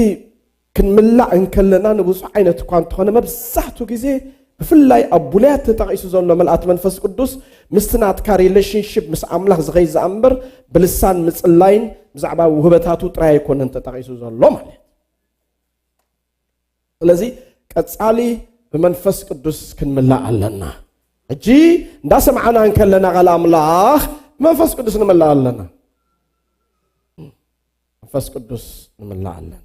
ክንምላእ እንከለና ንብዙሕ ዓይነት እኳ እንተኾነ መብዛሕቱ ግዜ ብፍላይ ኣብ ቡልያት ተጠቒሱ ዘሎ መልኣት መንፈስ ቅዱስ ምስቲ ናትካ ሪሌሽንሽፕ ምስ ኣምላኽ ዝኸይ ዝኣምበር ብልሳን ምጽላይን ብዛዕባ ውህበታቱ ጥራይ ኣይኮነን ተጠቒሱ ዘሎ ማለት። ስለዚ ቀጻሊ ብመንፈስ ቅዱስ ክንምላእ ኣለና። ሕጂ እንዳሰማዕና እንከለና ቃል ኣምላኽ ብመንፈስ ቅዱስ ንምላእ ኣለና። መንፈስ ቅዱስ ንምላእ ኣለና።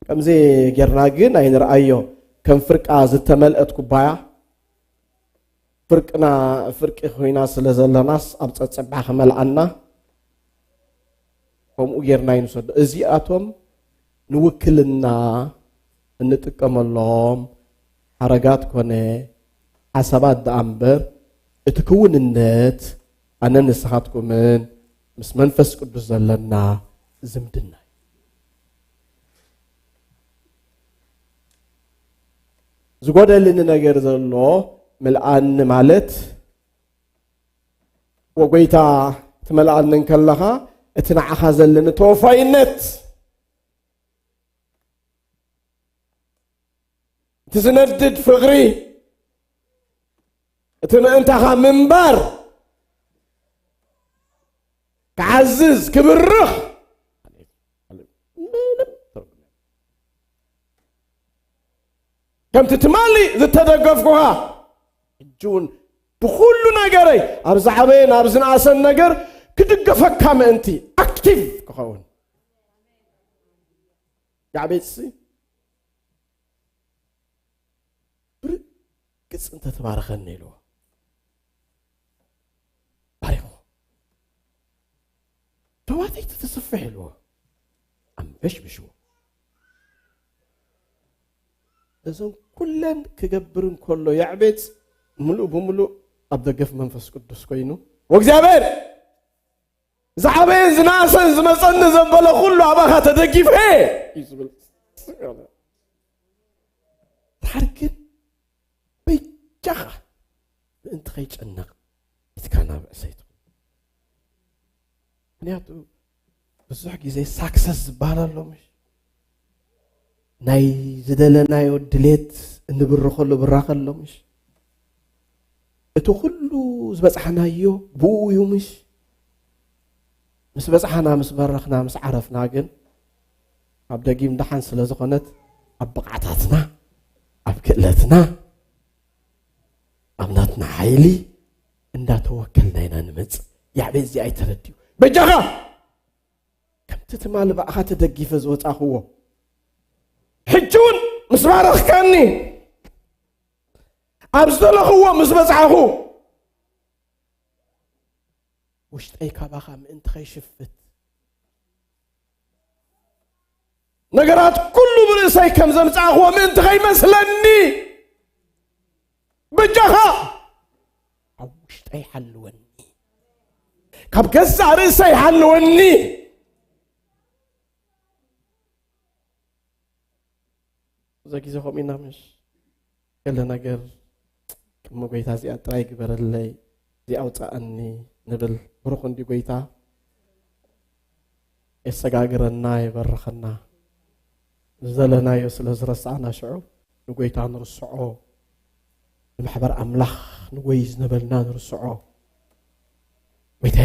ከምዚ ጌርና ግን ኣይንርኣዮ። ከም ፍርቃ ዝተመልአት ኩባያ ፍርቅና ፍርቂ ኮይና ስለ ዘለናስ ኣብ ጸጸባ ክመልኣና ከምኡ ጌርና ይንሰዶ። እዚኣቶም ንውክልና እንጥቀመሎም ሓረጋት ኮነ ሓሳባት ደኣ እምበር እቲ ክውንነት ኣነ ንስኻትኩምን ምስ መንፈስ ቅዱስ ዘለና ዝምድና እዩ። ዝጎደልኒ ነገር ዘሎ ምልኣኒ ማለት ወጎይታ ትመልኣኒ እንከለኻ እቲ ንዓኻ ዘለኒ ተወፋይነት እቲ ዝነድድ ፍቕሪ እቲ ምእንታኻ ምንባር ክዓዝዝ ክብርኽ ምንም ትርጉም የለን። ከምቲ ትማሊ ዝተደገፍኩኻ ሕጂ እውን ብኩሉ ነገረይ ኣብ ዝዓበየን ኣብ ዝነኣሰን ነገር ክድገፈካ ምእንቲ ኣክቲቭ ክኸውን ያዕቤትሲ ብርግጽ እንተተባረኸኒ ኢልዎ ባሪኹ ተዋተይ ተተስፍሕ ኢልዎ ኣንበሽብሽዎ እዞም ኩለን ክገብር እንከሎ ያዕቤት ምሉእ ብምሉእ ኣብ ደገፍ መንፈስ ቅዱስ ኮይኑ ወእግዚኣብሔር ዝዓበየን ዝነኣሰን ዝመፀኒ ዘበለ ኩሉ ኣባኻ ተደጊፈ እዩ ዝብል። ድሓር ግን በጃኻ ምእንቲ ከይጨነቕ ኢትካ ናብ ዕሰይቱ። ምክንያቱ ብዙሕ ግዜ ሳክሰስ ዝበሃል ኣሎ ምሽ ናይ ዝደለናዮ ድሌት እንብርኸሉ ብራኸ ኣሎ ምሽ እቲ ኩሉ ዝበፅሓናዮ ብኡ እዩ ምሽ ምስ በፅሓና ምስ በረኽና ምስ ዓረፍና ግን ኣብ ደጊም ደሓን ስለ ዝኾነት ኣብ ብቕዓታትና ኣብ ክእለትና ኣብ ናትና ሓይሊ እንዳተወከልና ኢና ንመፅእ። ያዕቤት እዚ ኣይተረድዩ በጃኻ ከምቲ ትማሊ ብኣኻ ተደጊፈ ዝወፃኽዎ ሕጂ እውን ምስ ባረኽካኒ ኣብ ዝደለኽዎ ምስ በፃዕኹ ውሽጠይ ካባኻ ምእንቲ ከይሽፍት ነገራት ኩሉ ብርእሰይ ከም ዘምፃእኽዎ ምእንቲ ከይመስለኒ በጃኻ ኣብ ውሽጠይ ሓልወኒ ካብ ገዛእ ርእሰይ ሓልወኒ እዛ ግዜ ከምኡ ኢና ምሽ ገለ ነገር ቅድሚ ጎይታ እዚኣ ጥራይ ግበረለይ እዚኣ ኣውፃኣኒ ንብል ብሩኽ እንዲ ጎይታ የሰጋግረና የበርኸና ዝደለናዮ ስለ ዝረሳዕና ሽዑ ንጎይታ ንርስዖ ንማሕበር ኣምላኽ ንጎይ ዝነበልና ንርስዖ ወይተ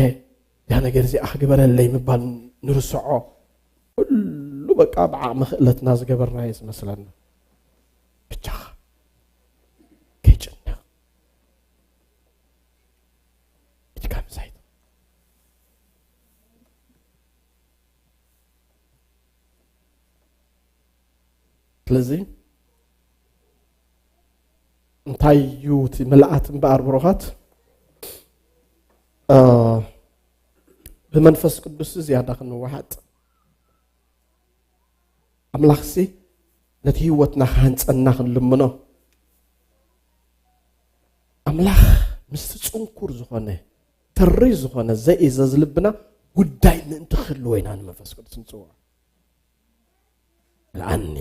እዚኣ ነገር እዚኣ ክግበረለይ ምባል ንርስዖ ኩሉ በቃ ብዓቕሚ ክእለትና ዝገበርናዮ ዝመስለና ብቻኻ ከይጭነቕ ኢድካ ምሳይት። ስለዚ እንታይ እዩ እቲ ምልኣት እምበኣር ብሩኻት? እ፣ ብመንፈስ ቅዱስ ዝያዳ ክንወሓጥ፣ ኣምላኽሲ ነቲ ህይወትና ክሃንጸና ክንልምኖ። ኣምላኽ ምስቲ ጽንኩር ዝኾነ፣ ተሪ ዝኾነ፣ ዘእዘዝ ልብና ጉዳይ ምእንቲ ክህልዎ ኢና ንመንፈስ ቅዱስ ንጽውዖ። ልኣኒ።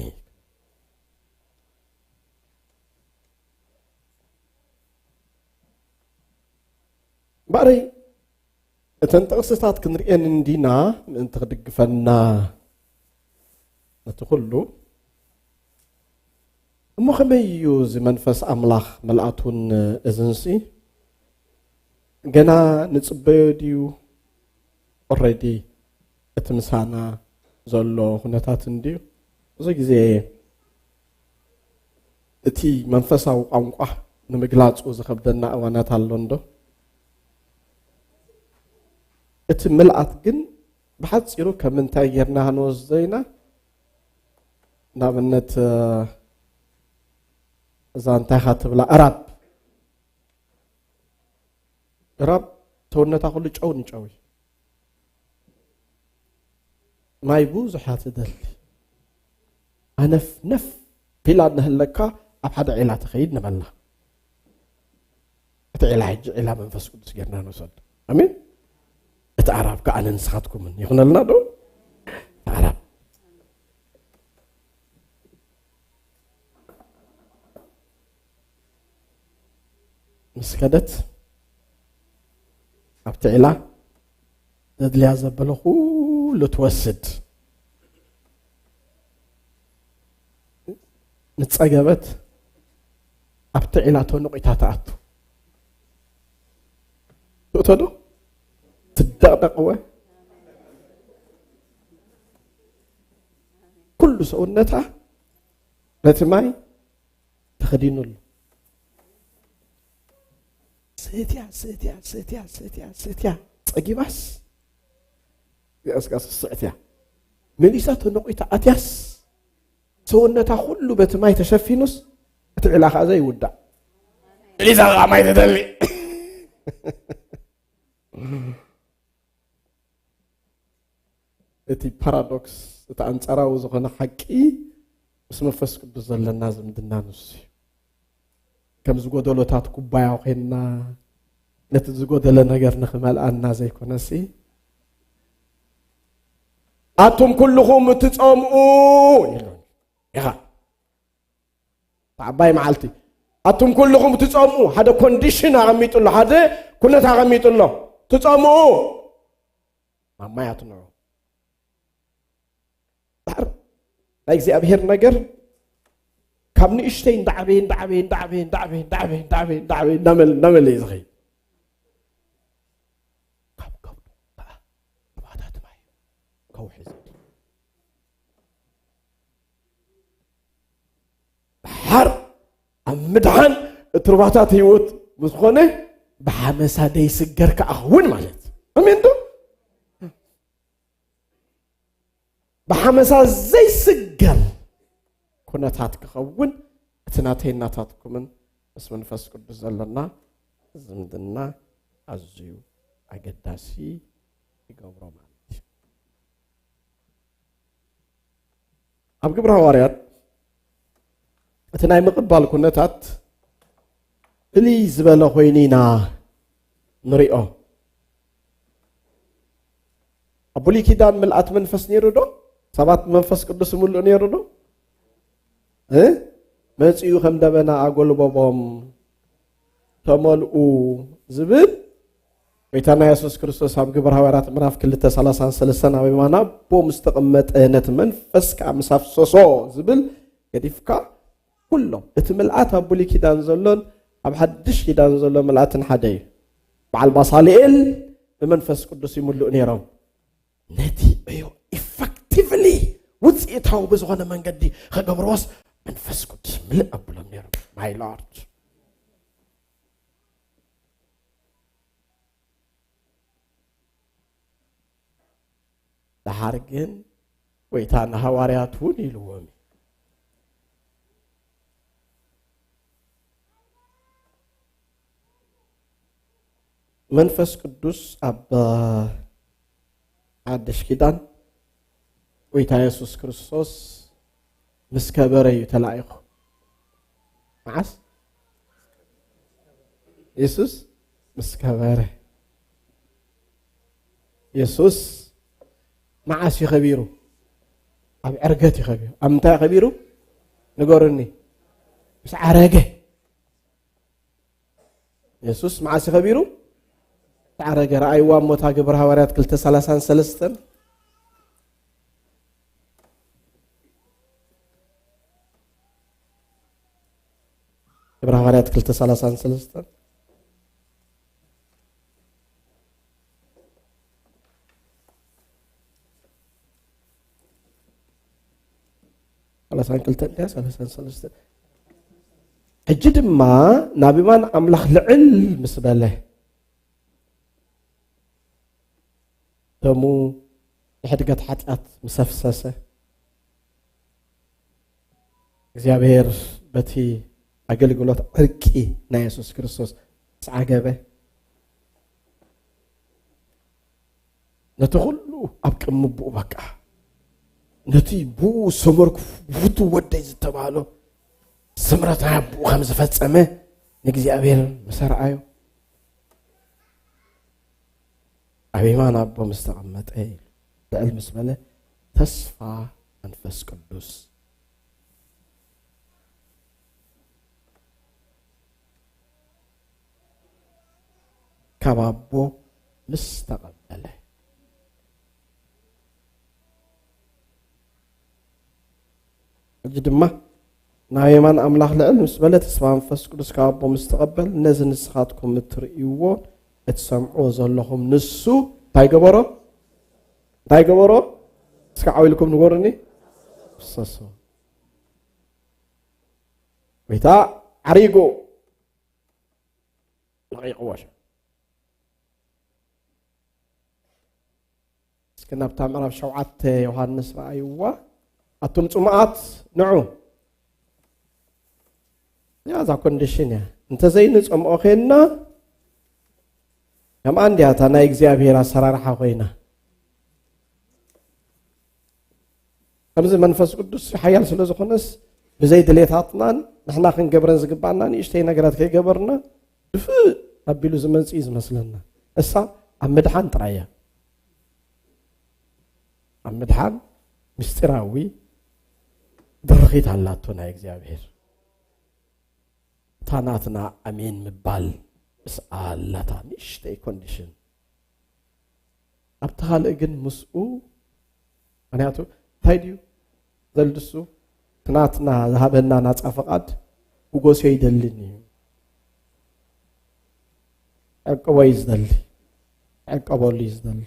እምበኣረይ እተን ጥቕስታት ክንርእየን እንዲና፣ ምእንቲ ክድግፈና ነቲ ኩሉ። እሞ ከመይ እዩ እዚ መንፈስ ኣምላኽ ምልኣቱን እዝንሲ? ገና ንጽበዮ ድዩ? ኦረዲ እቲ ምሳና ዘሎ ኩነታት እንድዩ። ብዙ ግዜ እቲ መንፈሳዊ ቋንቋ ንምግላጹ ዝኸብደና እዋናት ኣሎ እንዶ? እቲ ምልኣት ግን ብሓጺሩ ከም እንታይ ጌርና ክንወስዶ ኢና? ንኣብነት፣ እዛ እንታይ ኢኻ ትብላ? እራብ። እራብ ሰውነታ ኩሉ ጨው ንጨው እዩ። ማይ ብዙሕ እያ ትደሊ። ኣነፍነፍ ቢላ እናሃለካ ኣብ ሓደ ዒላ ትኸይድ ንበላ። እቲ ዒላ ሕጂ ዒላ መንፈስ ቅዱስ ጌርና ንውሰድ። ኣሜን። እቲ ኣራብ ከኣ ንስኻትኩምን ይኹነልና ዶ? እቲ ኣራብ ምስ ከደት ኣብቲ ዒላ ዘድልያ ዘበለ ኩሉ ትወስድ። ምስ ጸገበት ኣብቲ ዒላ ተነቒታ ትኣቱ። ትእቶ ዶ? ትደቕደቕ እወ። ኩሉ ሰውነታ በቲ ማይ ተኸዲኑ ኣሎ። ስትያ፣ ስትያ፣ ስትያ፣ ስትያ፣ ስትያ። ጸጊባስ፣ ቀስቀስ ስዕትያ። መሊሳ ተነቒታ ኣትያስ፣ ሰውነታ ኩሉ በቲ ማይ ተሸፊኑስ፣ እቲ ዒላ ኸኣ ዘይውዳእ። መሊሳ ኸኣ ማይ ትደሊ። እቲ ፓራዶክስ፣ እቲ ኣንጻራዊ ዝኾነ ሓቂ፣ ምስ መንፈስ ቅዱስ ዘለና ዝምድና ንሱ እዩ። ከም ዝጎደሎታት ኩባያ ኮይንና፣ ነቲ ዝጎደለ ነገር ንኽመልኣና ዘይኮነሲ፣ ኣቱም ኩልኹም እትጸምኡ ኢሉ ኢኻ። ዓባይ መዓልቲ፣ ኣቱም ኩልኹም እትጸምኡ፣ ሓደ ኮንዲሽን ኣቐሚጡ ኣሎ፣ ሓደ ኩነት ኣቐሚጡ ኣሎ። ትጸምኡ፣ ናብ ማይ ኣትንዑ። ዳር ናይ እግዚኣብሔር ነገር ካብ ንእሽተይ እንዳዓበየ፣ እንዳዓበየ፣ እንዳዓበየ፣ እንዳዓበየ፣ እንዳዓበየ፣ እንዳዓበየ፣ እንዳዓበየ፣ እንዳመል-፣ እንዳመለ እዩ ዝኸይድ። ካብ ከብዱ ከኣ ሩባታት ማይ ከውሒ ዘድሊ። ድሓር ኣብ ምድሓን እቲ ሩባታት ህይወት ምስ ኾነ፣ ብሓመሳ ደይስገር ከኣ ክኸውን ማለት እዩ። ኣሜን ዶ? ብሓመሳ ዘይስገር ኩነታት ክኸውን፣ እቲ ናተይ ናታትኩምን ምስ መንፈስ ቅዱስ ዘለና ዝምድና ኣዝዩ ኣገዳሲ ይገብሮ ማለት እዩ። ኣብ ግብረ ሃዋርያት እቲ ናይ ምቕባል ኩነታት ፍልይ ዝበለ ኮይኑ ኢና ንሪኦ። ኣብ ብሉይ ኪዳን ምልኣት መንፈስ ነይሩ ዶ? ሰባት ብመንፈስ ቅዱስ ይምልኡ ነይሩ ዶ? እ? መጺኡ ከም ደበና ኣጎልበቦም ተመልኡ ዝብል ጎይታና የሱስ ክርስቶስ ኣብ ግብረ ሃዋርያት ምዕራፍ ክልተ ሰላሳን ሰለስተን ኣብ የማን ኣቦ ምስ ተቐመጠ ነቲ መንፈስ ከኣ ምስ ኣፍሰሶ ዝብል ገዲፍካ ኩሎም፣ እቲ ምልኣት ኣብ ብሉይ ኪዳን ዘሎን ኣብ ሓድሽ ኪዳን ዘሎ ምልኣትን ሓደ እዩ። በዓል ባሳልኤል ብመንፈስ ቅዱስ ይምልኡ ነይሮም። ነቲ ዕዮ ኢፈክቲቭሊ ውፅኢታዊ ብዝኾነ መንገዲ ከገብርዎስ መንፈስ ቅዱስ ምልእ ኣብሎም ነይሮም። My Lord። ደሓር ግን ጎይታ ንሃዋርያት እውን ኢልዎም እዩ። መንፈስ ቅዱስ ኣብ ሓድሽ ኪዳን ጎይታ የሱስ ክርስቶስ ምስ ከበረ እዩ ተላኢኹ። መዓስ? የሱስ ምስ ከበረ። የሱስ መዓስ እዩ ከቢሩ? ኣብ ዕርገት እዩ ከቢሩ። ኣብ ምንታይ እዩ ከቢሩ? ንገሩኒ። ምስ ዓረገ። የሱስ መዓስ እዩ ከቢሩ? ምስ ዓረገ። ረኣይዋ እሞ እታ ግብረ ሃዋርያት ክልተ ሰላሳን ሰለስተን። ግብረ ሃዋርያት ክልተ ሰላሳን ሰለስተን። ሰላሳን ክልተን ድያ? ሰላሳን ሰለስተን። ሕጂ ድማ ናብ የማን ኣምላኽ ልዕል ምስ በለ፣ ደሙ ንሕድገት ሓጢኣት ምስ ኣፍሰሰ፣ እግዚኣብሔር በቲ ኣገልግሎት ዕርቂ ናይ የሱስ ክርስቶስ ምስ ዓገበ፣ ነቲ ኩሉ ኣብ ቅድሚ ኣቦኡ በቃ፣ ነቲ ብኡ ዝሰመርኩ ፍቱው ወደይ ዝተባህሎ ስምረት ናይ ኣቦኡ ከም ዝፈጸመ ንእግዚኣብሔር ምስ ኣርኣዮ፣ ኣብ የማን ኣቦ ምስ ተቐመጠ ኢሉ ልዕል ምስ በለ፣ ተስፋ መንፈስ ቅዱስ ካብ ኣቦ ምስ ተቐበለ። ሕጂ ድማ ናብ የማን ኣምላኽ ልዕል ምስ በለ፣ ተስፋ መንፈስ ቅዱስ ካብ ኣቦ ምስ ተቐበል፣ ነዚ ንስኻትኩም እትርእይዎ እትሰምዕዎ ዘለኹም ንሱ እንታይ ገበሮ? እንታይ ገበሮ? እስከ ዓው ኢልኩም ንገሩኒ። ፍሰሶ። ጎይታ ዓሪጉ ለቒቕዎ። እስኪ ናብታ ምዕራፍ ሸውዓተ ዮሃንስ ረኣይዋ። ኣቱም ጽሙኣት ንዑ። ያ፣ እዛ ኮንዲሽን እያ። እንተዘይንጸምኦ ዄንና፣ ከምኣ እንድያ እታ ናይ እግዚኣብሔር ኣሰራርሓ ኮይና። ከምዚ መንፈስ ቅዱስ ሓያል ስለ ዝኾነስ፣ ብዘይ ድሌታትናን ንሕና ክንገብረን ዝግባኣና ንእሽተይ ነገራት ከይገበርና፣ ድፍእ ኣቢሉ ዝመጽእ እዩ ዝመስለና። እሳ ኣብ ምድሓን ጥራይ እያ። ኣብ ምድሓን ምስጢራዊ ድርኺት ኣላቶ ናይ እግዚኣብሔር። እታ ናትና ኣሜን ምባል ምስ ኣላታ ንእሽተይ ኮንዲሽን። ኣብቲ ካልእ ግን ምስኡ፣ ምኽንያቱ እንታይ ድዩ ዘልድሱ? እቲ ናትና ዝሃበና ናጻ ፍቓድ ክጎስዮ ይደልን እዩ። ዕቅቦ እዩ ዝደሊ። ዕቀበሉ እዩ ዝደሊ።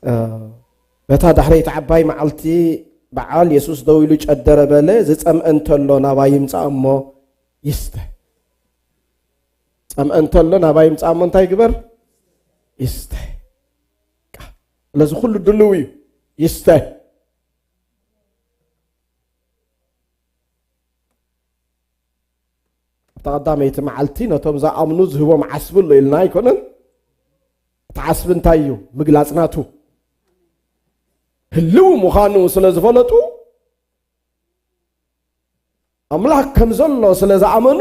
እ፣ በታ ዳሕረይቲ ዓባይ መዓልቲ በዓል የሱስ ደው ኢሉ ጨደረ በለ፣ ዝጸምአ እንተሎ ናባይ ይምጻእ እሞ ይስተ። ጸምአ እንተሎ ናባይ ይምጻእ እሞ እንታይ ይግበር? ይስተ። ቃ-፣ ስለዚ ኩሉ ድልው እዩ። ይስተ። ኣብታ ቀዳመይቲ መዓልቲ ነቶም ዝኣምኑ ዝህቦም ዓስቢ ኣሎ ኢልና ኣይኮነን? እቲ ዓስቢ እንታይ እዩ? ምግላጽ ናቱ ህልው ምዃኑ ስለ ዝፈለጡ፣ ኣምላኽ ከም ዘሎ ስለ ዝኣመኑ፣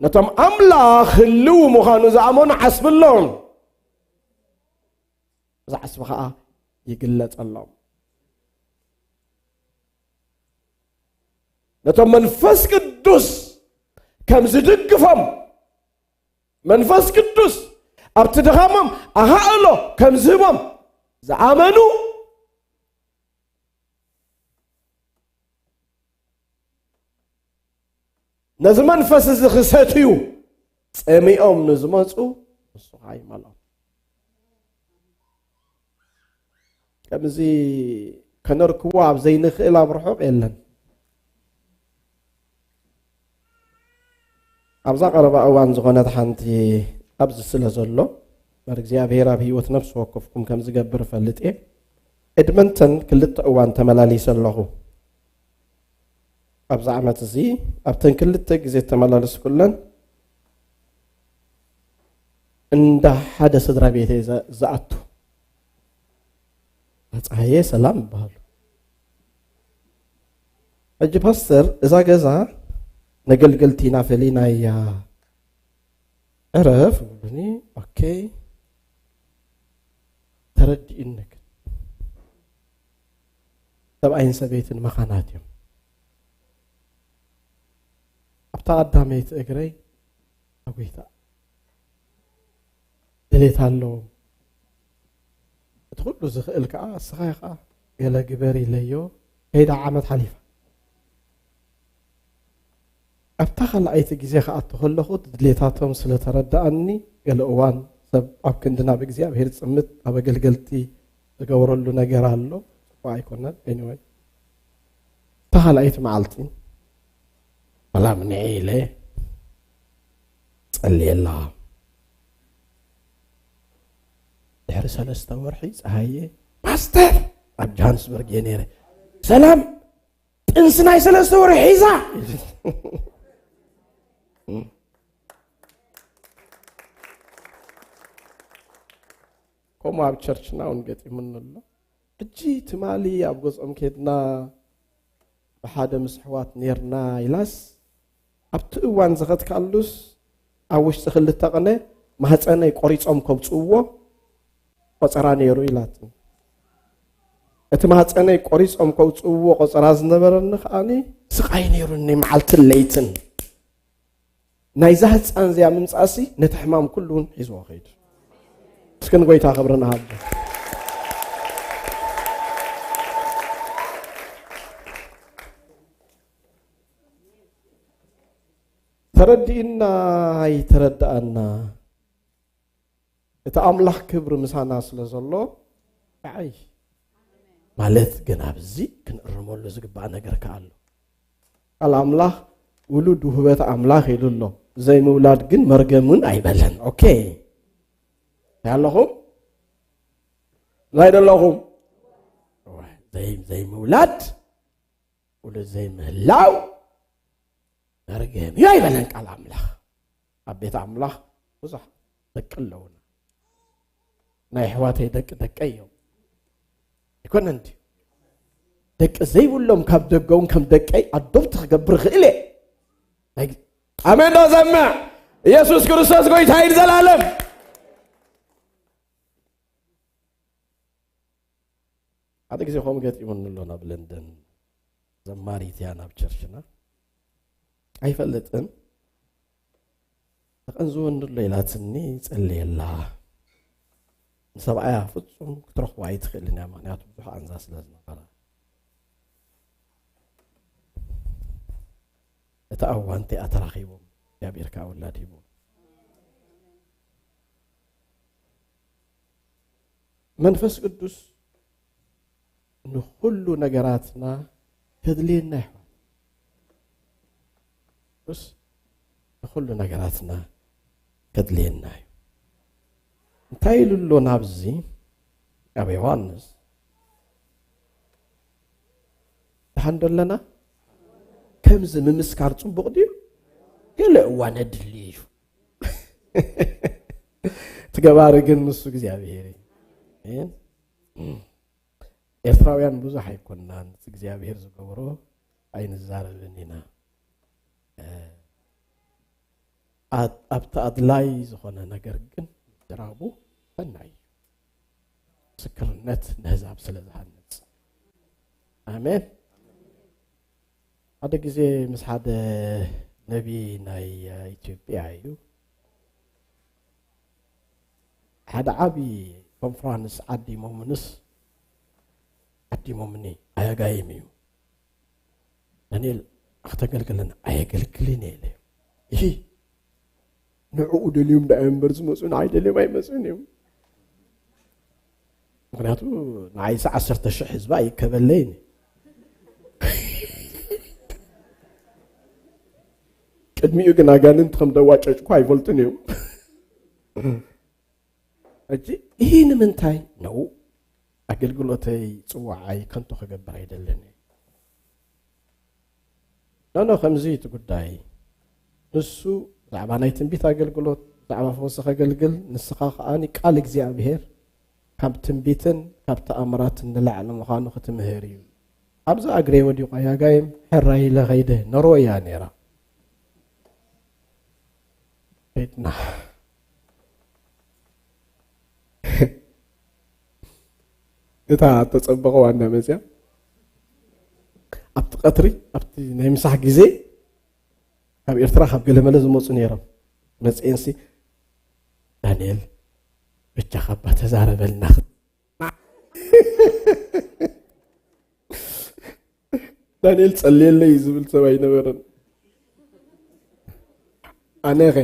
ነቶም ኣምላኽ ህልው ምዃኑ ዝኣመኑ ዓስቢ ኣሎም። እዚ ዓስቢ ኸኣ ይግለጸሎም። ነቶም መንፈስ ቅዱስ ከም ዝድግፎም፣ መንፈስ ቅዱስ ኣብቲ ድኻሞም ኣኻእሎ ከም ዝህቦም ዝኣመኑ፣ ነዚ መንፈስ እዚ ክሰትዩ ጸሚኦም ንዝመጹ ንሱ ከዓ ይመልኦ። ከምዚ ከነርክቦ ኣብ ዘይንኽእል ኣብ ርሑቕ የለን። ኣብዛ ቀረባ እዋን ዝኾነት ሓንቲ ኣብዚ ስለ ዘሎ፣ እምበር እግዚኣብሔር ኣብ ህይወት ነፍሲ ወከፍኩም ከም ዝገብር እፈልጥ እየ። ኤድመንተን ክልተ እዋን ተመላሊሰ ኣለኹ። ኣብዚ ዓመት እዚ ኣብተን ክልተ ግዜ ተመላለስኩለን እንዳ ሓደ ስድራ ቤት እየ ዘ-፣ ዝኣቱ። ኣፀሃየ ሰላም ይበሃሉ። ሕጂ ፓስተር፣ እዛ ገዛ ነገልገልቲ ኢና ፈሊናያ፣ ዕረፍ ይብሉኒ። ኦኬ፣ ተረዲኡኒ። ግን ሰብኣይን ሰበይትን መኻናት እዮም። ኣብታ ቀዳመይቲ እግረይ ኣጎይታ ድሌት ኣለዎም። እቲ ኩሉ ዝኽእል ከዓ እስኻ ኢኻ፣ ገለ ግበር ኢለዮ፣ ከይዳ ዓመት ሓሊፋ። ኣብታ ካልኣይቲ ግዜ ክኣቱ ከለኹ ድሌታቶም ስለ ተረድኣኒ፣ ገለ እዋን ሰብ ኣብ ክንዲ ናብ እግዚኣብሔር ዝጽምት ኣብ ኣገልገልቲ ዝገብረሉ ነገር ኣሎ። ጽቡቕ ኣይኮነን። ኤኒወይ፣ እታ ካልኣይቲ መዓልቲ ሰላም ንዒ ኢለ ጸልየላ። ድሕሪ ሰለስተ ወርሒ ጸሃየ፣ ፓስተር፣ ኣብ ጆሃንስበርግ እየ ነይረ፣ ሰላም ጥንሲ ናይ ሰለስተ ወርሒ ሒዛ። ከምኡ ኣብ ቸርችና እውን ገጢሙኒ ኣሎ። ሕጂ ትማሊ ኣብ ገዝኦም ኬድና ብሓደ ምስ ኣሕዋት ኔርና ኢላስ፣ ኣብቲ እዋን ዝኸድካሉስ ኣብ ውሽጢ ክልተ ቅነ ማህፀነይ ቆሪፆም ከውፅእዎ ቆፀራ ነይሩ ኢላትኒ። እቲ ማህፀነይ ቆሪፆም ከውፅእዎ ቆፀራ ዝነበረኒ ከዓኒ ስቓይ ነይሩኒ መዓልትን ለይትን። ናይዛ ህፃን እዚኣ ምምፃእሲ ነቲ ሕማም ኩሉ እውን ሒዝዎ ከይዱ። እስኪ ንጎይታ ክብሪ ንሃቦ። ተረዲእና ኣይተረዳእና፣ እቲ ኣምላኽ ክብሪ ምሳና ስለ ዘሎ፣ ንዓይ ማለት ግን ኣብዚ ክንእርመሉ ዝግባእ ነገር ከኣ ኣሎ። ቃል ኣምላኽ ውሉድ ውህበት ኣምላኽ ኢሉ ኣሎ። ዘይምውላድ ግን መርገምን ኣይበለን። ኦኬ። እንታይ ኣለኹም? እንታይ ደለኹም? ዘይ-፣ ዘይምውላድ፣ ውሉድ ዘይምህላው መርገም እዩ ኣይበለን ቃል ኣምላኽ። ኣብ ቤት ኣምላኽ ብዙሕ ደቂ ኣለውና። ናይ ኣሕዋተይ ደቂ ደቀይ እዮም። ኣይኮነን ድዩ? ደቂ ዘይብሎም ካብ ደገውን ከም ደቀይ ኣዶብቲ ክገብር ይኽእል እየ። ናይ-፣ ኣሜን ዶ ዘምዕ? ኢየሱስ ክርስቶስ ጎይታ እዩ ንዘላለም። ሓደ ግዜ ከምኡ ገጢሙኒ ኣሎ ናብ ለንደን። ዘማሪት እያ ናብ ቸርችና። ኣይፈልጥን። ተቐንዝወኒ ኣሎ ኢላትኒ ጸልየላ። ንሰብኣያ ፍጹም ክትረኽቦ ኣይትኽእልን እያ፣ ምኽንያቱ ብዙሕ ቃንዛ ስለ ዝነበራ። እቲ እዋን እቲኣ ተራኺቦም፣ እግዚኣብሔር ከኣ ውላድ ሂቦም። መንፈስ ቅዱስ ንኹሉ ነገራትና ከድልየና ይሕዋት። ቅዱስ ንኹሉ ነገራትና ከድልየና እዩ። እንታይ ኢሉ ኣሎ ናብዚ ኣብ ዮሃንስ? ደሓን ዶ ኣለና? ከምዚ ምምስካር ጽቡቕ ድዩ? ገለ እዋን ኣድሊ እዩ። እቲ ገባሪ ግን ንሱ እግዚኣብሔር እዩ። ኣሜን። ኤርትራውያን ብዙሕ ኣይኮንናን፣ እቲ እግዚኣብሔር ዝገብሮ ኣይንዛረብን ኢና። እ፣ ኣ-፣ ኣብቲ ኣድላይ ዝኾነ ነገር ግን ምዝራቡ ሰናይ እዩ። ምስክርነት ንህዛብ ስለ ዝሃንጽ። ኣሜን። ሓደ ግዜ ምስ ሓደ ነቢ ናይ ኢትዮጵያ እዩ፣ ሓደ ዓቢ ኮንፍራንስ ዓዲሞምንስ፣ ዓዲሞምኒ ኣየጋይም እዩ። ዳንኤል፣ ኣኽተገልግልን ኣየገልግልን እየ ኢለ። ይሂ፣ ንዕኡ ደልዮም ደኣ እምበር ዝመፁ ንዓይ ደልዮም ኣይመፁን እዮም። ምክንያቱ ንዓይስ ዓሰርተ ሽሕ ህዝቢ ኣይከበለይን። ቅድሚኡ ግን ኣጋንንት ከም ደዋጨጭኩ ኣይፈልጡን እዮም። ሕጂ ይህ ንምንታይ ነው? ኣገልግሎተይ ጽዋዓይ ከንቱ ክገብር ኣይደልን። ኖኖ ከምዚ እቲ ጉዳይ ንሱ ብዛዕባ ናይ ትንቢት ኣገልግሎት ብዛዕባ ፈውሲ ከገልግል ንስኻ ከኣ ቃል እግዚኣብሔር ካብ ትንቢትን ካብ ተኣምራትን ንላዕሊ ምዃኑ ክትምህር እዩ። ኣብዚ ኣግሬ ወዲቑ ኣያጋይም ሕራይ ኢለ ኸይደ ነሮ እያ ነይራ። ሄድና እታ ተጸበቐ ዋና መጽያ ኣብቲ ቀትሪ ኣብቲ ናይ ምሳሕ ግዜ ካብ ኤርትራ ካብ ገለመለ ዝመፁ ነይሮም። መፅኤንሲ ዳንኤል በጃኻ እባ ተዛረበልና። ዳንኤል ጸልየለይ ዝብል ሰብ ኣይነበረን። ኣነኸ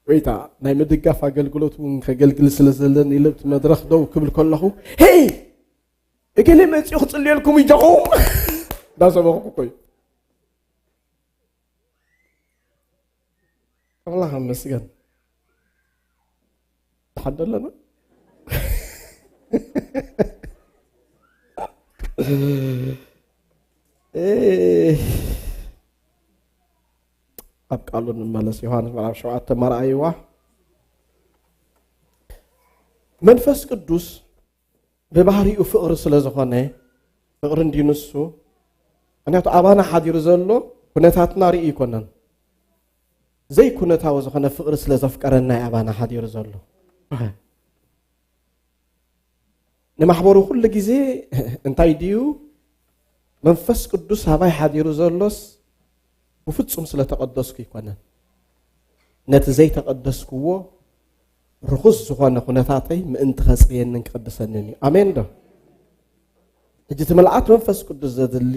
ወይታ ናይ ምድጋፍ ኣገልግሎት እውን ከገልግል ስለ ዘለኒ ኢለ ኣብቲ መድረኽ ደው ክብል ከለኹ፣ ሄይ እገሌ መፂኡ ክፅልየልኩም ይጀኹም እንዳሰበኽኩ እኮ እዩ። ኣምላኽ ይመስገን። ተሓደለና ኣብ ቃሉ ንመለስ። ዮሃንስ ምዕራፍ ሸውዓተ መርኣይዋ። መንፈስ ቅዱስ ብባህሪኡ ፍቕሪ ስለ ዝኾነ፣ ፍቕሪ እንዲዩ ንሱ። ምክንያቱ ኣባና ሓዲሩ ዘሎ ኩነታትና ርእዩ ኣይኮነን። ዘይኩነታዊ ዝኾነ ፍቕሪ ስለ ዘፍቀረና እዩ ኣባና ሓዲሩ ዘሎ። ንማሕበሩ ኩሉ ግዜ እንታይ ድዩ? መንፈስ ቅዱስ ኣባይ ሓዲሩ ዘሎስ ብፍጹም ስለ ተቐደስኩ ኣይኮነን። ነቲ ዘይተቐደስክዎ ርኹስ ዝኾነ ኩነታተይ ምእንቲ ከጽርየንን ክቕድሰንን እዩ። ኣሜን ዶ? ሕጂ እቲ ምልኣት መንፈስ ቅዱስ ዘድሊ፣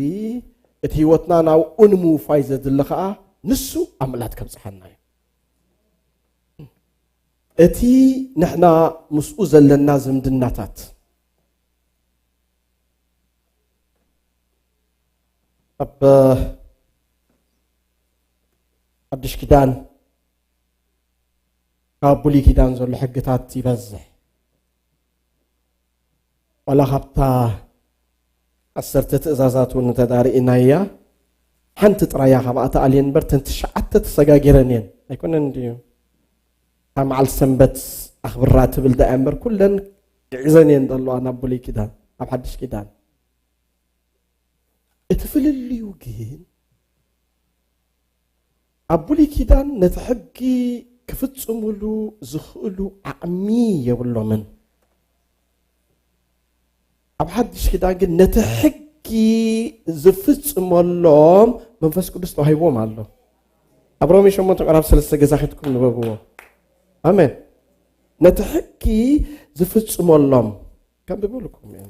እቲ ህይወትና ናብኡ ንምውፋይ ዘድሊ ኸኣ ንሱ ኣብ ምልኣት ከብጽሓና እዩ። እቲ ንሕና ምስኡ ዘለና ዝምድናታት ኣብ ሓድሽ ኪዳን ካብ ብሉይ ኪዳን ዘሎ ሕግታት ይበዝሕ። ዋላ ካብታ ዓሰርተ ትእዛዛት እውን እንተዳርኢናያ ሓንቲ ጥራያ ካብኣ ተኣልየን እምበር፣ ተን ትሽዓተ ተሰጋጊረን እየን። ኣይኮነን ድዩ? እታ መዓልቲ ሰንበት ኣኽብራ ትብል ደኣ እምበር፣ ኩለን ግዕዘን እየን ዘለዋ ናብ ብሉይ ኪዳን፣ ኣብ ሓድሽ ኪዳን። እቲ ፍልልዩ ግን፣ ኣብ ብሉይ ኪዳን ነቲ ሕጊ ክፍጽሙሉ ዝኽእሉ ዓቕሚ የብሎምን። ኣብ ሓድሽ ኪዳን ግን ነቲ ሕጊ ዝፍጽመሎም መንፈስ ቅዱስ ተዋሂብዎም ኣሎ። ኣብ ሮሜ ሸሞንተ ምዕራፍ ሰለስተ ገዛ ኬድኩም ንበብዎ። ኣሜን። ነቲ ሕጊ ዝፍጽመሎም ከንብበልኩም እየ።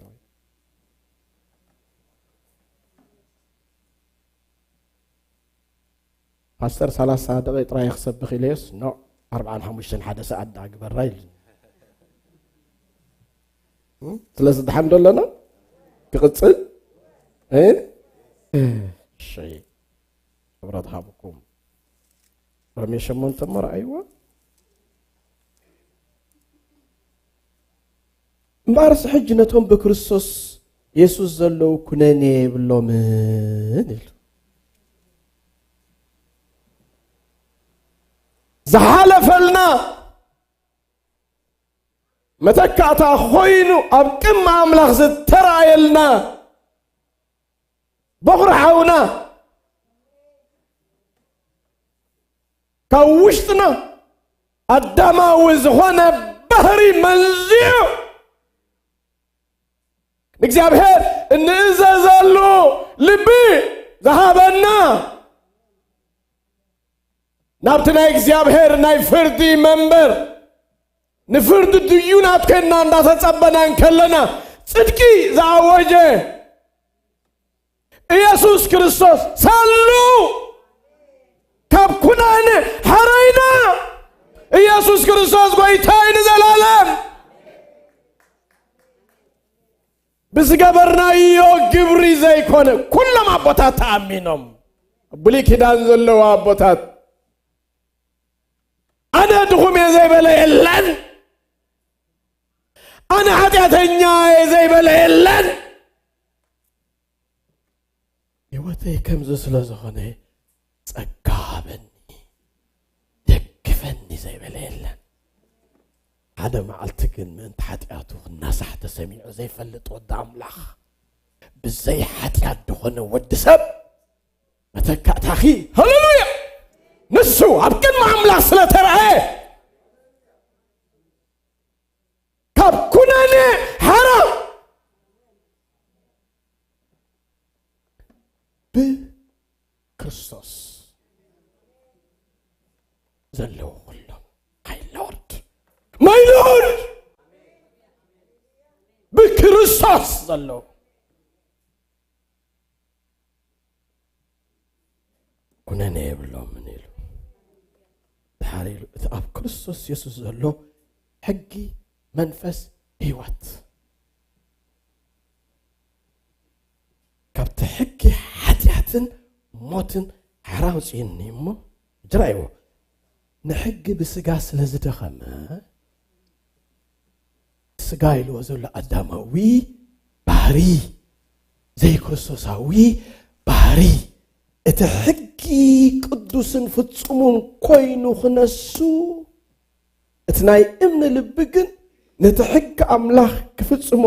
ፓስተር ሰላሳ ደቂቕ ጥራይ ክሰብኽ ኢለዮስ፣ ኖ፣ ኣርብዓን ሓሙሽተን ሓደ ሰዓት ደኣ ግበራ ኢሉ። እም? ስለዚ ደሓን ዶ ኣለና? ክቕጽል? እ? እሺ። ክብረት ሃብኩም። ሮሜ ሸሞንተ እሞ ረኣይዎ። እምበኣርስ ሕጂ ነቶም ብክርስቶስ የሱስ ዘለዉ ኩነኔ የብሎምን ኢሉ። ዝሓለፈልና መተካእታ ኮይኑ ኣብ ቅድሚ ኣምላኽ ዝተራእየልና በኹሪ ሓውና ካብ ውሽጥና ኣዳማዊ ዝኾነ ባህሪ መንዚዑ ንእግዚኣብሔር እንእዘዘሉ ልቢ ዝሃበና ናብቲ ናይ እግዚኣብሔር ናይ ፍርዲ መንበር ንፍርዲ ድዩናት ኮይንና እንዳተጸበና እንከለና ጽድቂ ዝኣወጀ ኢየሱስ ክርስቶስ ሳሉ ካብ ኩናነ ሓረይና። ኢየሱስ ክርስቶስ ጎይታ እዩ ንዘላለም። ብዝገበርናዮ ግብሪ ዘይኮነ፣ ኩሎም ኣቦታት ተኣሚኖም፣ ብሉይ ኪዳን ዘለዉ ኣቦታት፣ ኣነ ድኹም እየ ዘይበለ የለን፣ ኣነ ሓጢኣተኛ እየ ዘይበለ የለን። ህይወተይ ከምዚ ስለ ዝኾነ ጸጋ ሃበኒ፣ ደግፈኒ ዘይበለ የለን። ሓደ መዓልቲ ግን ምእንቲ ሓጢኣቱ ክናሳሕ ተሰሚዑ ዘይፈልጥ ወዲ ኣምላኽ፣ ብዘይ ሓጢኣት ዝኾነ ወዲ ሰብ መተካእታኺ፣ ሃሌሉያ፣ ንሱ ኣብ ቅድሚ ኣምላኽ ስለ ተራእየ፣ ካብ ኩነኔ ሓራ ብክርስቶስ ዘለዉ ኩሎም፣ my Lord፣ my Lord፣ ብክርስቶስ ዘለዉ ኩነኔ የብሎምን ኢሉ። ድሓር ኢሉ፣ እቲ ኣብ ክርስቶስ የሱስ ዘሎ ሕጊ መንፈስ ህይወት፣ ካብቲ ሕጊ ሓጢኣትን ሞትን ሓራ ኣውፅእኒ እሞ፣ ጅራይዎ፣ ንሕጊ ብስጋ ስለ ዝደኸመ፣ ስጋ ኢልዎ ዘሎ ኣዳማዊ ባህሪ፣ ዘይክርስቶሳዊ ባህሪ፣ እቲ ሕጊ ቅዱስን ፍጹሙን ኮይኑ ክነሱ፣ እቲ ናይ እምኒ ልቢ ግን ነቲ ሕጊ ኣምላኽ ክፍጽሞ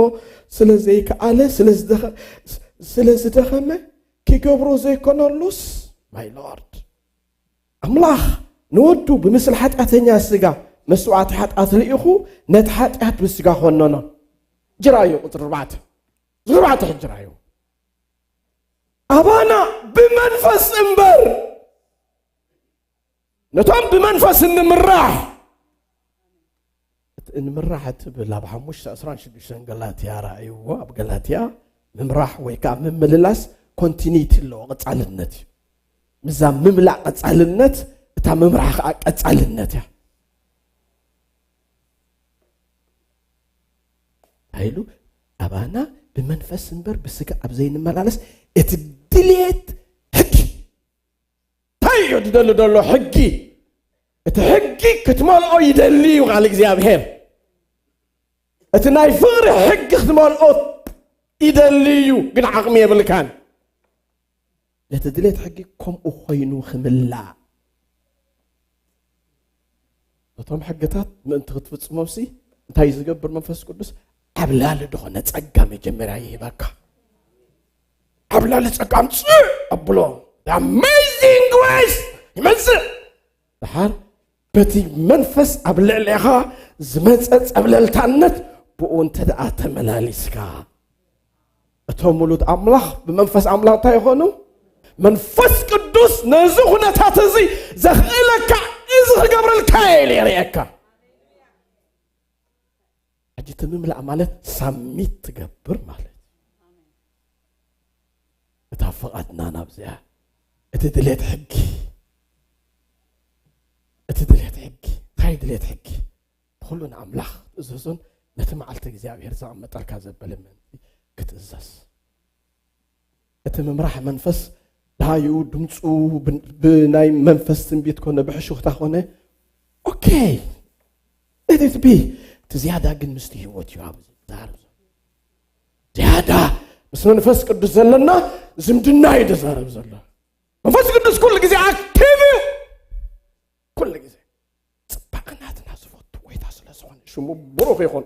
ስለ ዘይከኣለ፣ ስለ ዝደኸ-፣ ስለ ዝደኸመ፣ ክገብሮ ዘይኮነሉስ፣ my Lord፣ ኣምላኽ ንወዱ ብምስሊ ሓጢኣተኛ ስጋ መስዋዕቲ ሓጢኣት ልኢኹ፣ ነቲ ሓጢኣት ብስጋ ኮነኖ። ጅራዮ ቁጽሪ ኣርባዕተ። ቁጽሪ ኣርባዕተ ሕጂ ራዮ። ኣባና ብመንፈስ እምበር፣ ነቶም ብመንፈስ እንምራሕ፣ እቲ እንምራሕ እትብል ኣብ ሓሙሽተ ዕስራን ሽዱሽተን ገላትያ ረኣይዎ። ኣብ ገላትያ ምምራሕ ወይ ከዓ ምምልላስ ኮንቲኒቲ ኣለዎ፣ ቀጻልነት እዩ። ምስዛ ምምላእ ቀጻልነት፣ እታ ምምራሕ ከዓ ቀጻልነት እያ። እንታይ ኢሉ? ኣባና ብመንፈስ እምበር ብስጋ ኣብ ዘይንመላለስ፣ እቲ ድሌት ሕጊ። እንታይ እዩ ዝደሊ ዘሎ ሕጊ? እቲ ሕጊ ክትመልኦ ይደሊ እዩ ቃል እግዚኣብሔር። እቲ ናይ ፍቕሪ ሕጊ ክትመልኦ ይደሊ እዩ፣ ግን ዓቕሚ የብልካን። ነቲ ድሌት ሕጊ ከምኡ ኮይኑ ክምላእ፣ ነቶም ሕግታት ምእንቲ ክትፍጽሞምሲ እንታይ ዝገብር መንፈስ ቅዱስ? ዓብላሊ ዝኾነ ጸጋ መጀመርያ ይህበካ። ዓብላሊ ጸጋ ኣምጽእ ኣብሎ። The amazing grace ይመጽእ። ድሓር በቲ መንፈስ ኣብ ልዕሌኻ ዝመጸ ጸብለልታነት ብኡ እንተ ደኣ ተመላሊስካ፣ እቶም ውሉድ ኣምላኽ ብመንፈስ ኣምላኽ እንታይ ይኾኑ? መንፈስ ቅዱስ ነዚ ኩነታት እዚ ዘኽእለካ፣ እዚ ክገብረልካ እየ ኢለ የርእየካ። ሕጂ እቲ ምምላእ ማለት ሳሚት ትገብር ማለት እዩ። እታ ፍቓድና ናብዚኣ፣ እቲ ድሌት ሕጊ፣ እቲ ድሌት ሕጊ፣ እንታይ ድሌት ሕጊ? ብኹሉ ንኣምላኽ ትእዘዙን ነቲ መዓልቲ እግዚኣብሔር ዘቐመጠልካ ዘበለ ምእንቲ ክትእዘዝ። እቲ ምምራሕ መንፈስ ደሃዩ ድምፁ ብ-፣ ብናይ መንፈስ ትንቢት ኮነ ብሕሹኽታ ኮነ፣ ኦኬ፣ let it be። እቲ ዝያዳ ግን ምስቲ ህይወት እዩ ኣብ ዝዛረብ ዘሎ። ዝያዳ ምስ መንፈስ ቅዱስ ዘለና ዝምድና እዩ ዝዛረብ ዘሎ። መንፈስ ቅዱስ ኩሉ ግዜ ኣክቲቭ እዩ። ኩሉ ግዜ ጽባቐ ናትና ዝፈቱ ጎይታ ስለ ዝኾነ ሽሙ ብሩኽ ይኹን።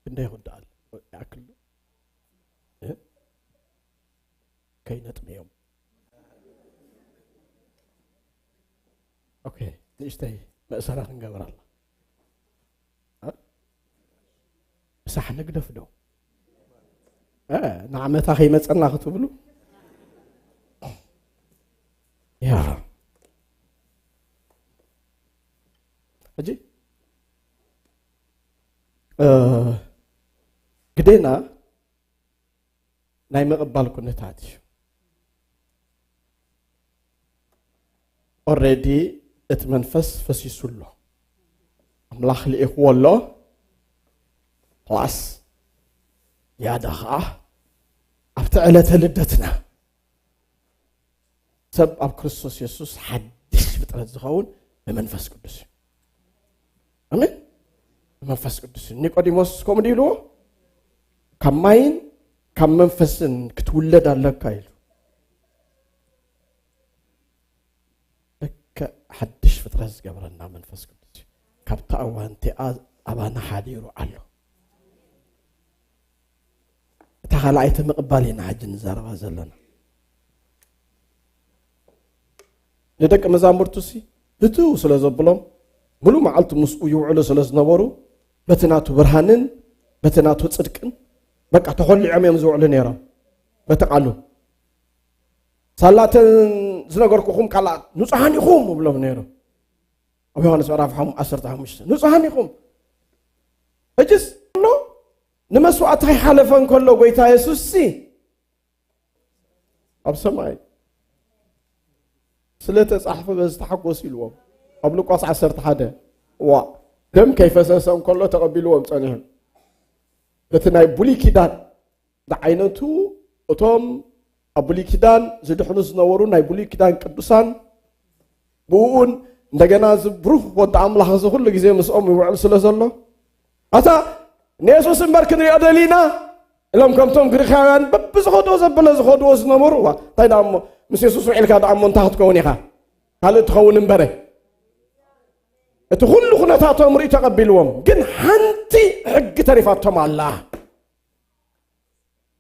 ክንደይ ይኹን ደኣል ይኣክል ዶ? እ? ከይነጥምዮም። ኦኬ፣ ንእሽተይ መእሰራ ክንገብር ኣላ። እ? ምሳሕ ንግደፍ ዶ? እ፣ ንዓመታ ከይመጸና ክትብሉ? ያ። ሕጂ፣ እ፣ ግዴና ናይ ምቕባል ኩነታት እዩ። ኦሬዲ እቲ መንፈስ ፈሲሱ ኣሎ። ኣምላኽ ልኢኽዎ ኣሎ። ፕላስ ያዳ ኸዓ ኣብቲ ዕለተ ልደትና ሰብ ኣብ ክርስቶስ የሱስ ሓድሽ ፍጥረት ዝኸውን ብመንፈስ ቅዱስ እዩ። ኣሜን። ብመንፈስ ቅዱስ እዩ። ኒቆዲሞስ ከምኡ ድዩ ኢልዎ? ካብ ማይን ካብ መንፈስን ክትውለድ ኣለካ ኢሉ። ልክዕ ሓድሽ ፍጥረት ዝገብረና መንፈስ ቅዱስ እዩ። ካብታ እዋን እቲኣ ኣባና ሓዲሩ ኣሎ። እታ ካልኣይቲ ምቕባል ኢና ሕጂ ንዛረባ ዘለና። ንደቂ መዛሙርቱ ሲ ህትው ስለ ዘብሎም፣ ሙሉ መዓልቲ ምስኡ ይውዕሉ ስለ ዝነበሩ፣ በቲ ናቱ ብርሃንን በቲ ናቱ ጽድቅን በቃ ተኾሊዖም እዮም ዝውዕሉ ነይሮም። በቲ ቃሉ ሳላተን ዝነገርኩኹም ቃላት ንጹሓን ኢኹም እብሎም ነይሩ። ኣብ ዮሃንስ ምዕራፍ ሓም-፣ ዓሰርተ ሓሙሽተ ንጹሓን ኢኹም። ሕጅስ ኣሎ ንመስዋእቲ ከይሓለፈ እንከሎ ጎይታ የሱስ ሲ ኣብ ሰማይ ስለ ተጻሕፈ በዚ ተሓጎስ ኢልዎም። ኣብ ሉቃስ ዓሰርተ ሓደ ዋ ደም ከይፈሰሰ እንከሎ ተቐቢልዎም ጸኒሑ። በቲ ናይ ብሉይ ኪዳን ዝዓይነቱ እቶም ኣብ ብሉይ ኪዳን ዝድሕኑ ዝነበሩ ናይ ብሉይ ኪዳን ቅዱሳን ብኡውን እንደገና እዚ ብሩህ ወዲ ኣምላኽ እዚ ኩሉ ግዜ ምስኦም ይውዕል ስለ ዘሎ ኣታ ንየሱስ እምበር ክንሪኦ ደሊና ኢሎም ከምቶም ግሪኻውያን በብዝኸድዎ ዘበለ ዝኸድዎ ዝነበሩ ዋ እንታይ ደኣ እሞ ምስ የሱስ ውዒልካ ደኣ እሞ እንታይ ክትከውን ኢኻ ካልእ ትኸውን እምበረ እቲ ኩሉ ኩነታቶም ርኢ ተቐቢልዎም ግን ሓንቲ ሕጊ ተሪፋቶም ኣላ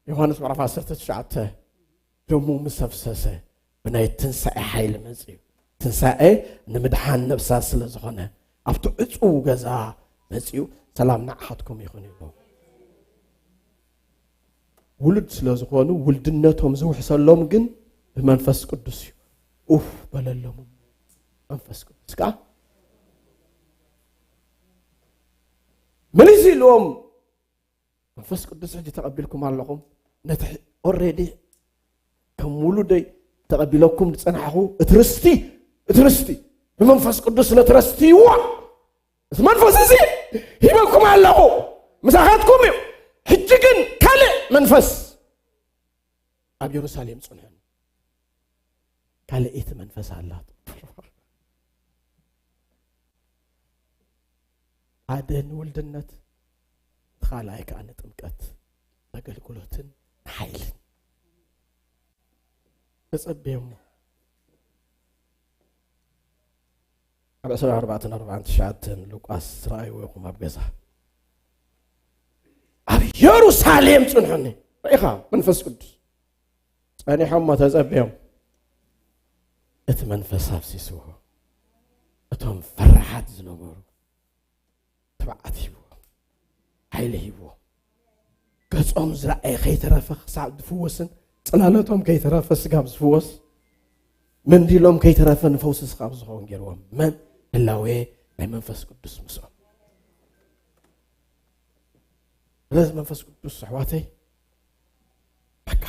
ዮሃንስ ምዕራፍ ዓሰርተ ትሽዓተ ደሙ ምስ ኣፍሰሰ ብናይ ትንሳኤ ሓይሊ መጽዩ ትንሳኤ ንምድሓን ነብሳ ስለ ዝኾነ ኣብቲ ዕጹው ገዛ መጽዩ ሰላም ንዓኻትኩም ይኹን ይብሎ ውሉድ ስለ ዝኾኑ ውልድነቶም ዝውሕሰሎም ግን ብመንፈስ ቅዱስ እዩ ኡፍ በለሎም መንፈስ ቅዱስ ከዓ መሊስ ኢልዎም መንፈስ ቅዱስ ሕጂ ተቐቢልኩም ኣለኹም ነቲ ኦሬዲ ከም ውሉደይ ተቐቢለኩም ዝፀናሕኹ እቲ ርስቲ እቲ ርስቲ ብመንፈስ ቅዱስ ነቲ ርስቲ ይዋ እቲ መንፈስ እዚ ሂበኩም ኣለኹ ምሳኻትኩም እዩ ሕጂ ግን ካልእ መንፈስ ኣብ የሩሳሌም ፅንሑን ካልኣይቲ መንፈስ ኣላት ሓደ ንውልድነት እቲ ካልኣይ ከዓ ንጥምቀት ኣገልግሎትን ንሓይልን ተፀብየሞ ኣብ ዕስራን ኣርባዕተን ኣርባዓን ትሽዓተን ሉቃስ ረኣይዎ ኢኹም ኣብ ገዛ ኣብ የሩሳሌም ፅንሑኒ ርኢኻ መንፈስ ቅዱስ ጸኒሖም እሞ ተጸብዮም እቲ መንፈስ ኣፍሲስዎ እቶም ፈራሓት ዝነበሩ ትብዓት ሂብዎም ሓይሊ ሂብዎም ገጾም ዝረኣየ ከይተረፈ ክሳብ ዝፍወስን ጽላለቶም ከይተረፈ ስጋብ ዝፍወስ መንዲሎም ከይተረፈ ንፈውሲ ስጋብ ዝኸውን ገይርዎም መን ህላዌ ናይ መንፈስ ቅዱስ ምስኦም ስለዚ መንፈስ ቅዱስ ኣሕዋተይ በቃ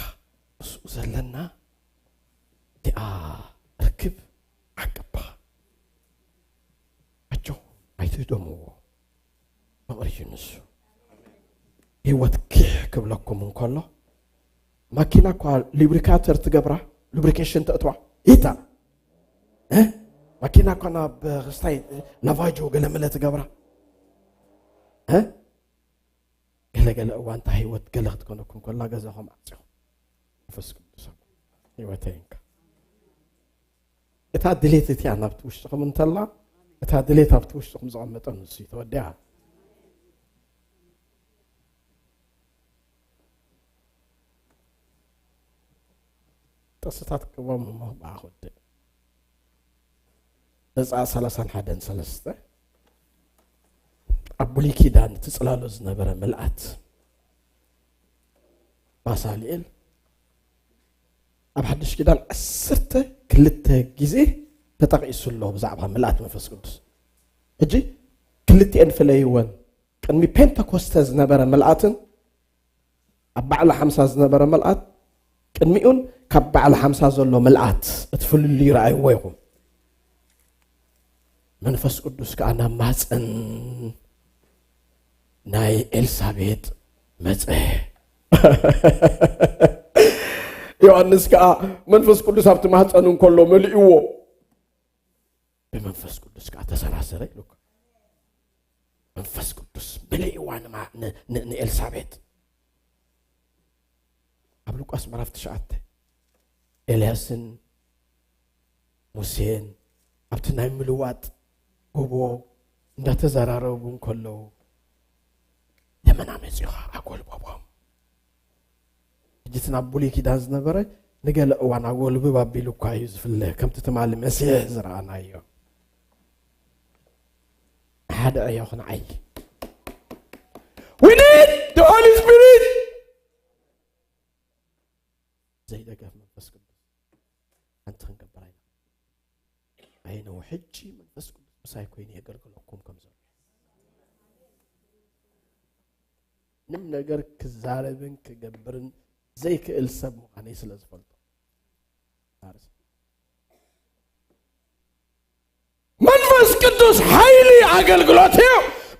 ምስኡ ዘለና እቲኣ ርክብ ዓቅባ ኣጆ ኣይትህደምዎ ፍቕሪ እዩ ንሱ ህይወት ኪሕ ክብለኩም እንከሎ ማኪና እኳ ሉብሪካተር ትገብራ ሉብሪኬሽን ተእትዋ ይታ ማኪና እኳ ናብ ክስታይ ላቫጆ ገለመለ ትገብራ ገለገለ እዋን እታ ህይወት ገለ ክትኮነኩም ከላ ገዛኹም ዓፅኹም መንፈስ ቅዱስ ህይወተይ እንካ እታ ድሌት እቲኣ ናብቲ ውሽጥኹም እንተላ እታ ድሌት ኣብቲ ውሽጥኹም ዝቐመጠ ንሱ እዩ ተወዲኣ ጥቕስታት ክቦም እሞ ብኣ ክወድእ ነፃ ሰላሳን ሓደን ሰለስተ ኣብ ብሉይ ኪዳን እቲ ፅላሎ ዝነበረ ምልኣት ባሳልኤል ኣብ ሓድሽ ኪዳን ዓሰርተ ክልተ ግዜ ተጠቒሱ ኣሎ ብዛዕባ ምልኣት መንፈስ ቅዱስ ሕጂ ክልቲኤን ፍለይወን ቅድሚ ፔንተኮስተ ዝነበረ ምልኣትን ኣብ ባዕሊ ሓምሳ ዝነበረ ምልኣት ቅድሚኡን ካብ በዓል ሓምሳ ዘሎ ምልኣት እቲ ፍልልይ ረኣይዎ ኢኹም። መንፈስ ቅዱስ ከኣ ናብ ማህፀን ናይ ኤልሳቤጥ መጸ። ዮሃንስ ከኣ መንፈስ ቅዱስ ኣብቲ ማህፀኑ እንከሎ መሊእዎ። ብመንፈስ ቅዱስ ከኣ ተሰራሰረ ኢሉ። መንፈስ ቅዱስ መሊእዋ ንማ-፣ ን-፣ ን-፣ ንኤልሳቤጥ። ኣብ ሉቃስ ምዕራፍ ትሽዓተ፣ ኤልያስን ሙሴን ኣብቲ ናይ ምልዋጥ ጎቦ እንዳተዘራረቡ እንከለዉ፣ ደመና መጺኡ ኣጎልበቦም። ሕጂ እቲ ናብ ብሉይ ኪዳን ዝነበረ ንገለ እዋን ኣጎልብብ ኣቢሉ እኳ እዩ ዝፍለ፣ ከምቲ ትማሊ መሲሕ ዝረኣናዮ። ሓደ ዕዮ ክንዓይ። We need the Holy Spirit። ዘይደገፍ መንፈስ ቅዱስ ሓንቲ ክንገብር ኣይንኽእል። ኣይ ነው፣ ሕጂ መንፈስ ቅዱስ ምሳይ ኮይኑ የገልግለኩም ከም ዘሎ። ምንም ነገር ክዛረብን ክገብርን ዘይክእል ሰብ ምዃነይ ስለ ዝፈልጦ። መንፈስ ቅዱስ ሓይሊ ኣገልግሎት እዩ።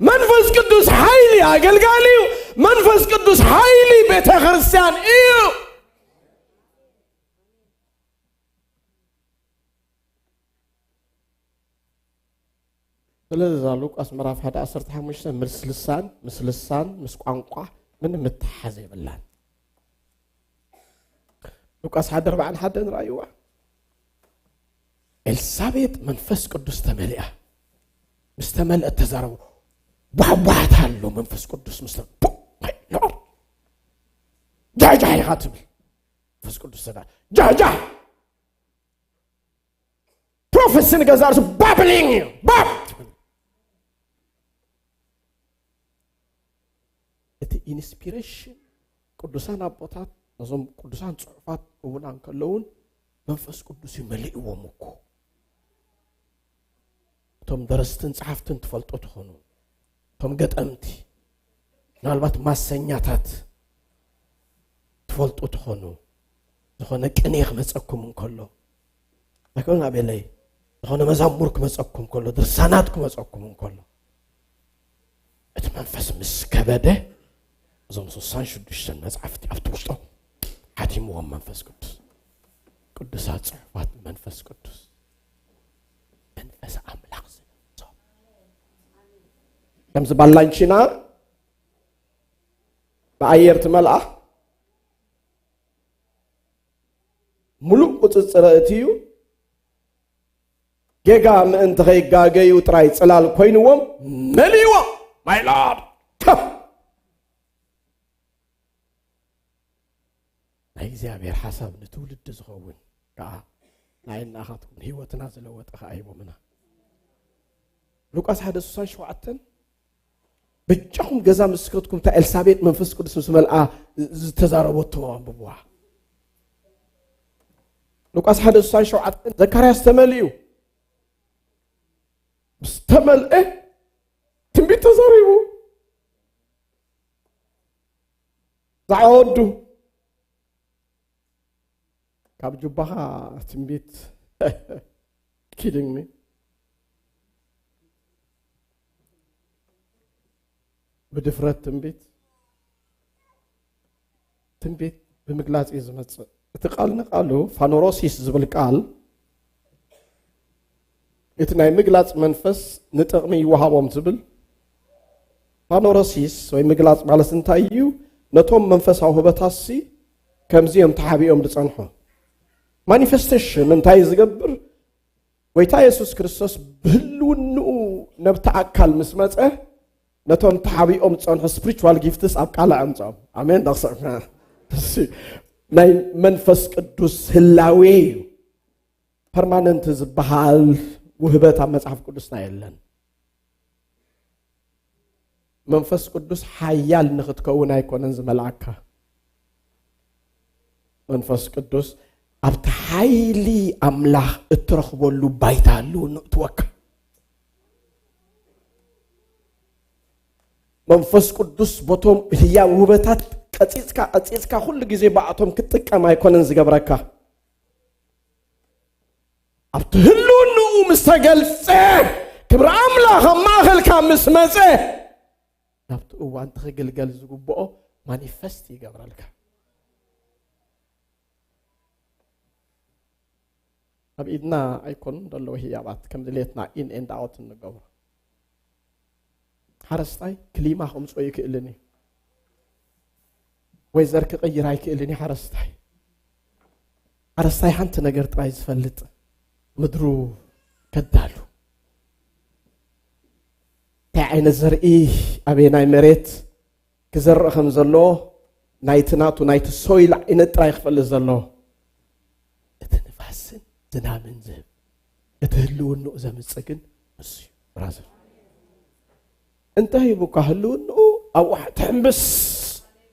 መንፈስ ቅዱስ ሓይሊ ኣገልጋሊ እዩ። መንፈስ ቅዱስ ሓይሊ ቤተ ክርስቲያን እዩ። ስለዚ እዛ ሉቃስ ምዕራፍ ሓደ ዓሰርተ ሓሙሽተ ምስ ልሳን፣ ምስ ልሳን፣ ምስ ቋንቋ ምንም ምትሓዝ የብላን። ሉቃስ ሓደ ኣርባዓን ሓደን ረኣይዋ። ኤልሳቤጥ መንፈስ ቅዱስ ተመሊኣ። ምስ ተመልአት ተዛረቡ። ቧቧታ ኣሎ መንፈስ ቅዱስ ምስ ተ-፣ ፖ-፣ ማይ ሎርድ። ጃጃ ኢኻ ትብል። መንፈስ ቅዱስ ተዳ-፣ ጃጃ። ፕሮፌሲ ንገዛ ርእሱ ባብሊንግ እዩ። ባብ ትብል። እቲ ኢንስፒሬሽን ቅዱሳን ኣቦታት ነዞም ቅዱሳን ጽሑፋት ክህቡና እንከለውን መንፈስ ቅዱስ እዩ መሊእዎም እኮ። እቶም ደረስትን ጸሓፍትን ትፈልጡ ትኾኑ፣ እቶም ገጠምቲ፣ ምናልባት ማሰኛታት ትፈልጡ ትኾኑ። ዝኾነ ቅኔ ክመጸኩም እንከሎ፣ ኣይኮነን ኣቤለይ፣ ዝኾነ መዛሙር ክመጸኩም እንከሎ፣ ድርሳናት ክመጸኩም እንከሎ፣ እቲ መንፈስ ምስ ከበደ፣ እዞም ስሳን ሽዱሽተን መጻሕፍቲ ኣብቲ ውሽጦም ሓቲምዎም መንፈስ ቅዱስ። ቅዱሳት ጽሑፋት መንፈስ ቅዱስ፣ መንፈስ ኣምላኽ ዝነፍሶ። ከምዚ ባላንቺና ብኣየር ትመልኣ፣ ሙሉእ ቁጽጽረ እቲ እዩ። ጌጋ ምእንቲ ከይጋገዩ ጥራይ ጽላል ኮይንዎም መሊእዎም። ማይ ሎርድ። ከፍ። ናይ እግዚኣብሔር ሓሳብ ንትውልዲ ዝኸውን ከኣ ናይ እናኻትኩም ህይወትና ዝለወጠ ከኣ ሂቦምና። ሉቃስ ሓደ ስሳን ሸውዓተን፣ በጃኹም ገዛ ምስ ከድኩም እታ ኤልሳቤጥ መንፈስ ቅዱስ ምስ መልኣ ዝተዛረበቶ ኣንብብዋ። ሉቃስ ሓደ ስሳን ሸውዓተን፣ ዘካርያስ ተመሊኡ። ምስ ተመልአ ትንቢት ተዛሪቡ። ብዛዕባ ወዱ ካብ ጁባኻ ትንቢት። ኪዲንግ ሚ? ብድፍረት ትንቢት፣ ትንቢት ብምግላጽ እዩ ዝመጽእ። እቲ ቃል ንቃሉ ፋኖሮሲስ ዝብል ቃል፣ እቲ ናይ ምግላጽ መንፈስ ንጥቕሚ ይወሃቦም ዝብል፣ ፋኖሮሲስ ወይ ምግላጽ ማለት እንታይ እዩ? ነቶም መንፈሳዊ ህበታሲ ከምዚ እዮም ተሓቢኦም ዝጸንሑ። ማኒፌስቴሽን እንታይ እዩ ዝገብር? ጎይታ የሱስ ክርስቶስ ብህልውንኡ ነብቲ ኣካል ምስ መጸ፣ ነቶም ተሓቢኦም ዝጸንሑ ስፕሪቹዋል ጊፍትስ ኣብ ቃልዕ ኣምጽኦም። ኣሜን። ዳክሰ-፣ እሺ፣ ናይ መንፈስ ቅዱስ ህላዌ እዩ። ፐርማነንት ዝበሃል ውህበት ኣብ መጽሓፍ ቅዱስና የለን። መንፈስ ቅዱስ ሓያል ንኽትከውን ኣይኮነን ዝመልኣካ። መንፈስ ቅዱስ ኣብቲ ሓይሊ ኣምላኽ እትረኽበሉ ባይታ ህልው ንእትወካ። መንፈስ ቅዱስ በቶም ህያው ውህበታት ቀጺጽካ ቀጺጽካ ኩሉ ግዜ ብኣቶም ክትጥቀም ኣይኮነን ዝገብረካ። ኣብቲ ህልውንኡ ምስ ተገልጸ፣ ክብሪ ኣምላኽ ኣብ ማእከልካ ምስ መጸ፣ ናብቲ እዋን እቲ ክግልገል ዝግብኦ ማኒፈስት ይገብረልካ። ኣብ ኢድና ኣይኮኑን ዘለዉ ህያባት ከም ድሌትና ኢን ኤንድ ኣውት እንገብሮ። ሓረስታይ ክሊማ ከምፅኦ ይክእልን እዩ። ወይዘር ክቕይር ኣይክእልን እዩ ሓረስታይ። ሓረስታይ ሓንቲ ነገር ጥራይ ዝፈልጥ፣ ምድሩ ከዳሉ፣ እንታይ ዓይነት ዘርኢ ኣበየናይ መሬት ክዘርእ ከም ዘለዎ፣ ናይቲ ናቱ ናይቲ ሶይል ዓይነት ጥራይ ክፈልጥ ዘለዎ። እቲ ንፋስን ዝናምን ዝህብ፣ እቲ ህልውንኡ ዘምጽእ ግን ንሱ እዩ። ብራዘር፣ እንተ ሂቡካ ህልውንኡ ኣብኡ ትሕምብስ፣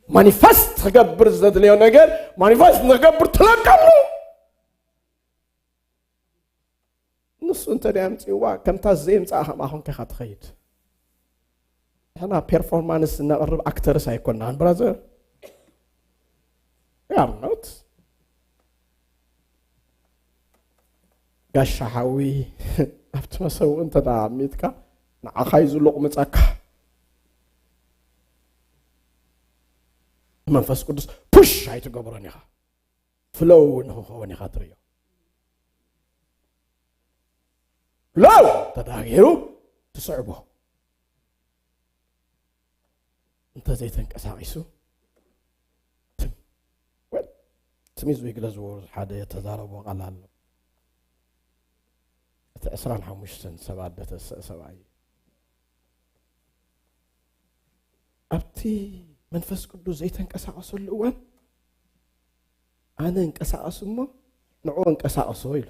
ማኒፈስት ክገብር ዘድልዮ ነገር ማኒፈስት ንክገብር ትለቀሉ። ንሱ እንተ ደኣ ኣምጺእዋ፣ ከምታ ዘየምጽኣ ከምኣ ኮንካ ኢኻ ትኸይድ። ንሕና ፐርፎርማንስ እነቕርብ ኣክተርስ ኣይኮናን ብራዘር። We are not። ጋሻ ሓዊ ኣብቲ መሰውእ እንተ ደኣ ኣሚትካ፣ ንዓኻ እዩ ዝሉቕ ምጸካ። መንፈስ ቅዱስ ፑሽ ኣይትገብሮን ኢኻ። ፍሎው ንክኸውን ኢኻ ትርእዮ። ፍሎው ተዳጊሩ ትስዕቦ። እንተ ዘይተንቀሳቒሱ ትም። ወል፣ ስሚዝ ዊግለስዎርዝ ሓደ ተዛረቦ ቃል ኣሎ። እቲ ዕስራን ሓሙሽተን ሰባት ደተሰእ ሰብኣይ እዩ። ኣብቲ መንፈስ ቅዱስ ዘይተንቀሳቐሰሉ እዋን፣ ኣነ እንቀሳቐስ እሞ ንዕኡ እንቀሳቐሶ ኢሉ።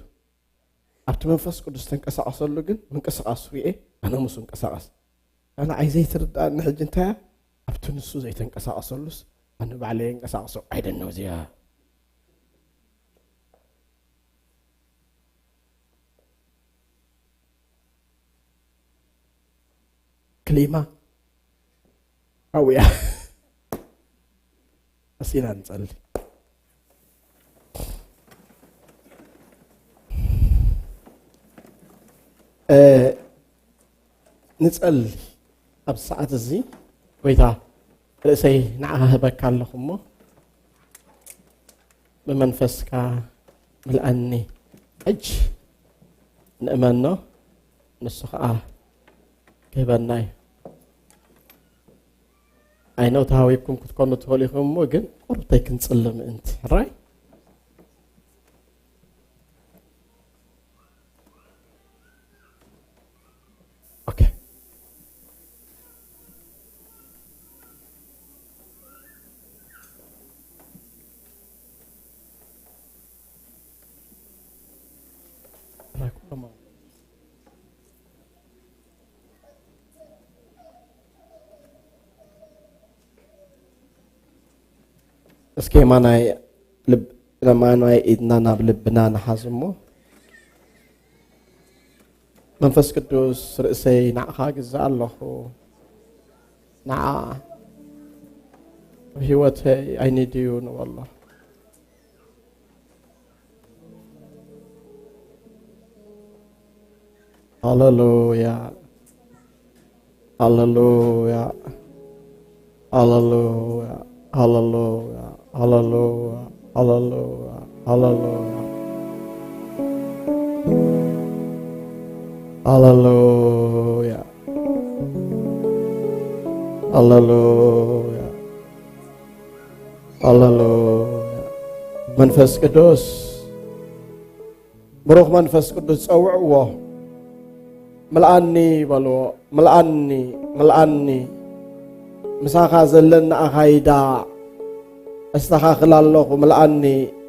ኣብቲ መንፈስ ቅዱስ ተንቀሳቐሰሉ ግን ምንቅስቓሱ ርኤ፣ ኣነ ምስኡ እንቀሳቐስ። ኣነ ኣይ ዘይትርድኣኒ ሕጂ እንታይ እያ? ኣብቲ ንሱ ዘይተንቀሳቐሰሉስ ኣነ ባዕለይ እንቀሳቐሶ። I don't know እዚኣ። ክሊማ ኣውያ። ኣሲና ንጸሊ። እ፣ ንጸሊ። ኣብ ሰዓት እዚ፣ ጎይታ፣ ርእሰይ ንዓኻ ህበካ ኣለኹ እሞ፣ ብመንፈስካ ምልኣኒ። ሕጂ ንእመኖ፣ ንሱ ኸኣ ክህበና እዩ። ኣይነው ተሃዊኩም ክትኮኑ ትኽእሉ ኢኹም እሞ፣ ግን ቁርብተይ ክንጽሊ ምእንቲ። ራይ? ኦኬ። እስኪ የማናይ ልብ-፣ የማናይ ኢድና ናብ ልብና ንሓዝ እሞ፣ መንፈስ ቅዱስ ርእሰይ ንዓኻ ግዛእ ኣለኹ፣ ንዓ ኣብ ህይወተይ I need you ንበሎ። ሃሌሉያ፣ ሃሌሉያ፣ ሃሌሉያ፣ ሃሌሉያ፣ ሃሌሉያ፣ ሃሌሉያ፣ ሃሌሉያ፣ ሃሌሉያ፣ ሃሌሉያ። ሃሌሉያ። መንፈስ ቅዱስ፣ ብሩኽ መንፈስ ቅዱስ ጸውዕዎ። ምልኣኒ በልዎ። ምልኣኒ፣ ምልኣኒ። ምሳኻ ዘለኒ ኣኻይዳ ኣስተኻኽል ኣለኹ። ምልኣኒ፣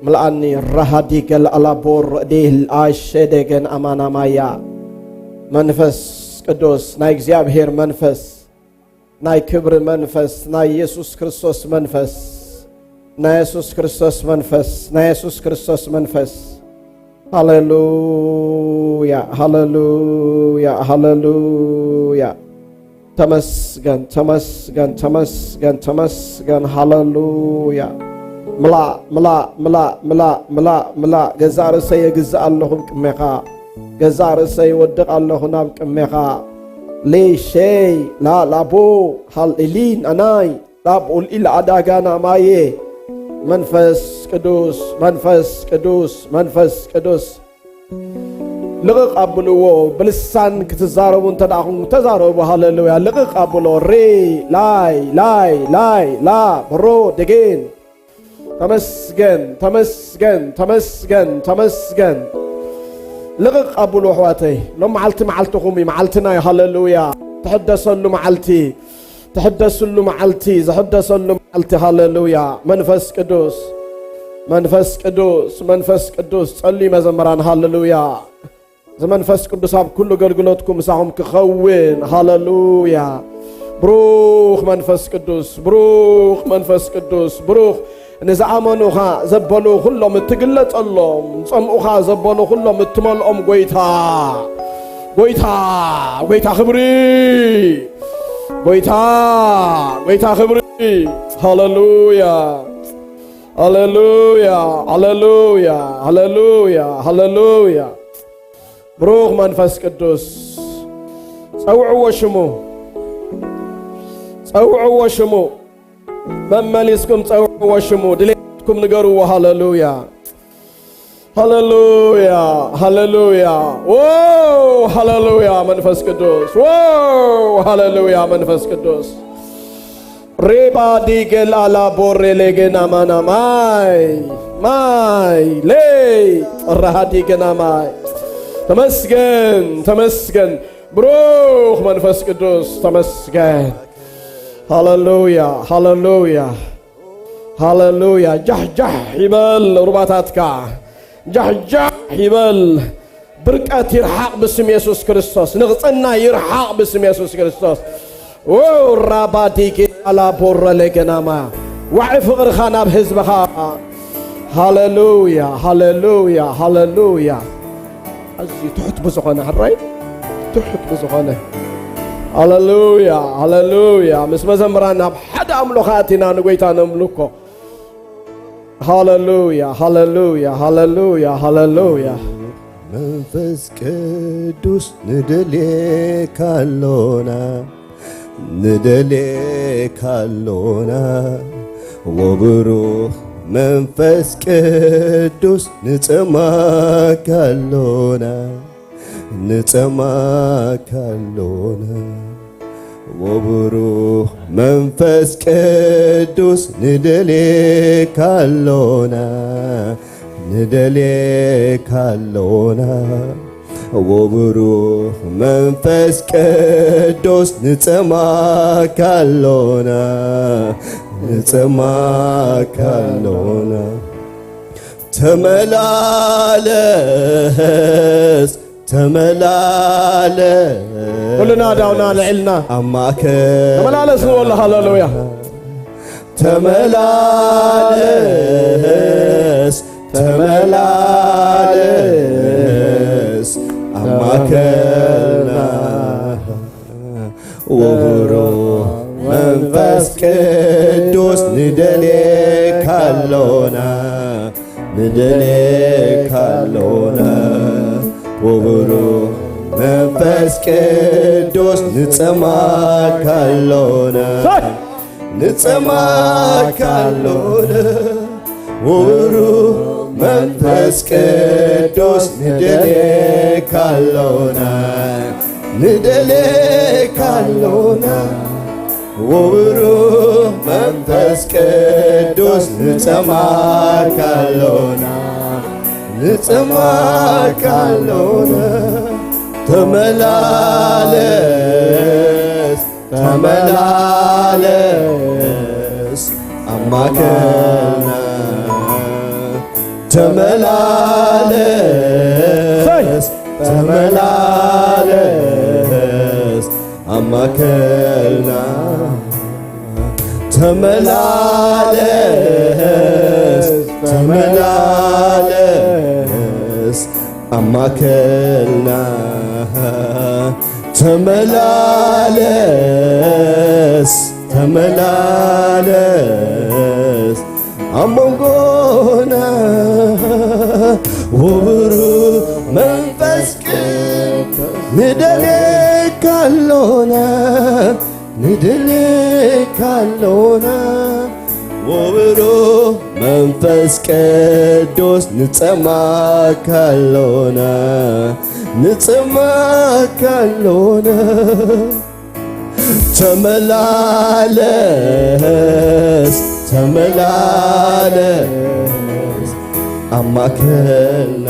ምልኣኒ። ራሃዲገል ኣላቦር ዴል ኣሸደገን ኣማናማያ። መንፈስ ቅዱስ፣ ናይ እግዚኣብሔር መንፈስ፣ ናይ ክብሪ መንፈስ፣ ናይ የሱስ ክርስቶስ መንፈስ፣ ናይ የሱስ ክርስቶስ መንፈስ፣ ናይ የሱስ ክርስቶስ መንፈስ። ሃሌሉያ፣ ሃሌሉያ፣ ሃሌሉያ። ተመስገን፣ ተመስገን፣ ተመስገን፣ ተመስገን። ሃለሉያ። ምላእ፣ ምላእ፣ ምላእ፣ ምላእ፣ ምላእ፣ ምላእ። ገዛእ ርእሰይ የግዝእ ኣለኹ ቅድሜኻ። ገዛእ ርእሰይ ይወድቕ ኣለኹ ናብ ቅድሜኻ። ሌሸይ ላላቦ ሃልኢሊን ኣናይ ላብ ኡልኢል ኣዳጋና ማየ። መንፈስ ቅዱስ፣ መንፈስ ቅዱስ፣ መንፈስ ቅዱስ። ልቕቕ ኣብልዎ። ብልሳን ክትዛረቡ እንተ ደኣ ኹም ተዛረቡ። ሃለሉያ። ልቕቕ ኣብሎ። ሬ፣ ላይ፣ ላይ፣ ላይ፣ ላ፣ ብሮ፣ ደጌን። ተመስገን፣ ተመስገን፣ ተመስገን፣ ተመስገን። ልቕቕ ኣብሉ ኣሕዋተይ። ሎም መዓልቲ መዓልትኹም እዩ፣ መዓልትና እዩ። ሃለሉያ። ትሕደሰሉ መዓልቲ፣ ትሕደስሉ መዓልቲ፣ ዝሕደሰሉ መዓልቲ። ሃለሉያ። መንፈስ ቅዱስ፣ መንፈስ ቅዱስ፣ መንፈስ ቅዱስ። ጸልዩ መዘምራን። ሃለሉያ። እዚ መንፈስ ቅዱስ ኣብ ኩሉ ኣገልግሎትኩም ምሳኹም ክኸውን። ሃለሉያ። ብሩኽ መንፈስ ቅዱስ፣ ብሩኽ መንፈስ ቅዱስ፣ ብሩኽ። ንዝኣመኑኻ ዘበሉ ኩሎም እትግለጸሎም፣ ዝጸምኡኻ ዘበሉ ኩሎም እትመልኦም ጎይታ፣ ጎይታ፣ ጎይታ ክብሪ፣ ጎይታ፣ ጎይታ ክብሪ። ሃለሉያ፣ ሃለሉያ፣ ሃለሉያ፣ ሃለሉያ፣ ሃለሉያ። ብሩኽ መንፈስ ቅዱስ፣ ጸውዕዎ ሽሙ፣ ጸውዕዎ ሽሙ፣ መመሊስኩም ጸውዕዎ ሽሙ፣ ድሌትኩም ንገርዎ። ሃለሉያ፣ ሃለሉያ፣ ሃለሉያ። ዎ፣ ሃለሉያ መንፈስ ቅዱስ፣ ዎ፣ ሃለሉያ መንፈስ ቅዱስ። ሬባ ዲገል ኣላ ቦሬ ሌጌና ማና ማይ፣ ማይ፣ ሌ፣ ራሃ ዲገና ማይ። ተመስገን፣ ተመስገን። ብሩኽ መንፈስ ቅዱስ፣ ተመስገን። ሃለሉያ፣ ሃለሉያ፣ ሃለሉያ። ጃሕ ጃሕ ይበል ሩባታትካ። ጃሕ ጃሕ ይበል። ብርቀት ይርሓቕ ብስም የሱስ ክርስቶስ። ንቕጽና ይርሓቕ ብስም የሱስ ክርስቶስ። ዎ ራባዲጌ ኣላ ቦረ ለገናማ። ዋዒ ፍቕርኻ ናብ ህዝብኻ። ሃለሉያ፣ ሃለሉያ፣ ሃለሉያ። ኣዝዩ ትሑት ብዝኾነ፣ ሕራይ ትሑት ብዝኾነ። ሃለሉያ፣ ሃለሉያ። ምስ መዘምራን ናብ ሓደ ኣምልኾ ኣቲና ንጎይታ ነምልኮ። ሃለሉያ፣ ሃለሉያ፣ ሃለሉያ፣ ሃለሉያ። መንፈስ ቅዱስ ንደልየካ ኣሎና፣ ንደልየካ ኣሎና። ወብሩኽ መንፈስ ቅዱስ ንጸማካ ኣሎና፣ ንጸማካ ኣሎና። ወብሩኽ መንፈስ ቅዱስ ንደልየካ ኣሎና፣ ንደልየካ ኣሎና። ወብሩኽ መንፈስ ቅዱስ ንጸማካ ኣሎና፣ ንጸማካ ኣሎና። ተመላለስ፣ ተመላለስ። ኩልና ዳውና ልዕልና። ኣብ ማእከል ተመላለስ ንበሎ። ሃሌሉያ። ተመላለስ፣ ተመላለስ ኣብ ማእከልና። ወብሩኽ መንፈስ ቅዱስ ንደልየካ ኣሎና፣ ንደልየካ ኣሎና። ወብሩኽ መንፈስ ቅዱስ ንጸማካ ኣሎና። ንጸማካ ኣሎና። ወብሩኽ መንፈስ ቅዱስ ንደልየካ ኣሎና፣ ንደልየካ ኣሎና። ወብሩኽ መንፈስ ቅዱስ ንጸማካ ኣሎና፣ ንጸማካ ኣሎና። ተመላለስ፣ ተመላለስ ኣብ ማእከልና። ተመላለስ፣ ተመላለስ ኣብ ማእከልና። ተመላለስ፣ ተመላለስ ኣብ ማእከልና። ተመላለስ፣ ተመላለስ ኣብ መንጎና፣ ውብሩ መንፈስ ቅዱስ ንደልየካ ኣሎና፣ ንደልየካ ኣሎና። ውብሩ መንፈስ ቅዱስ ንጸማካ ኣሎና፣ ንጸማካ ኣሎና። ተመላለስ፣ ተመላለስ ኣብ ማእከልና፣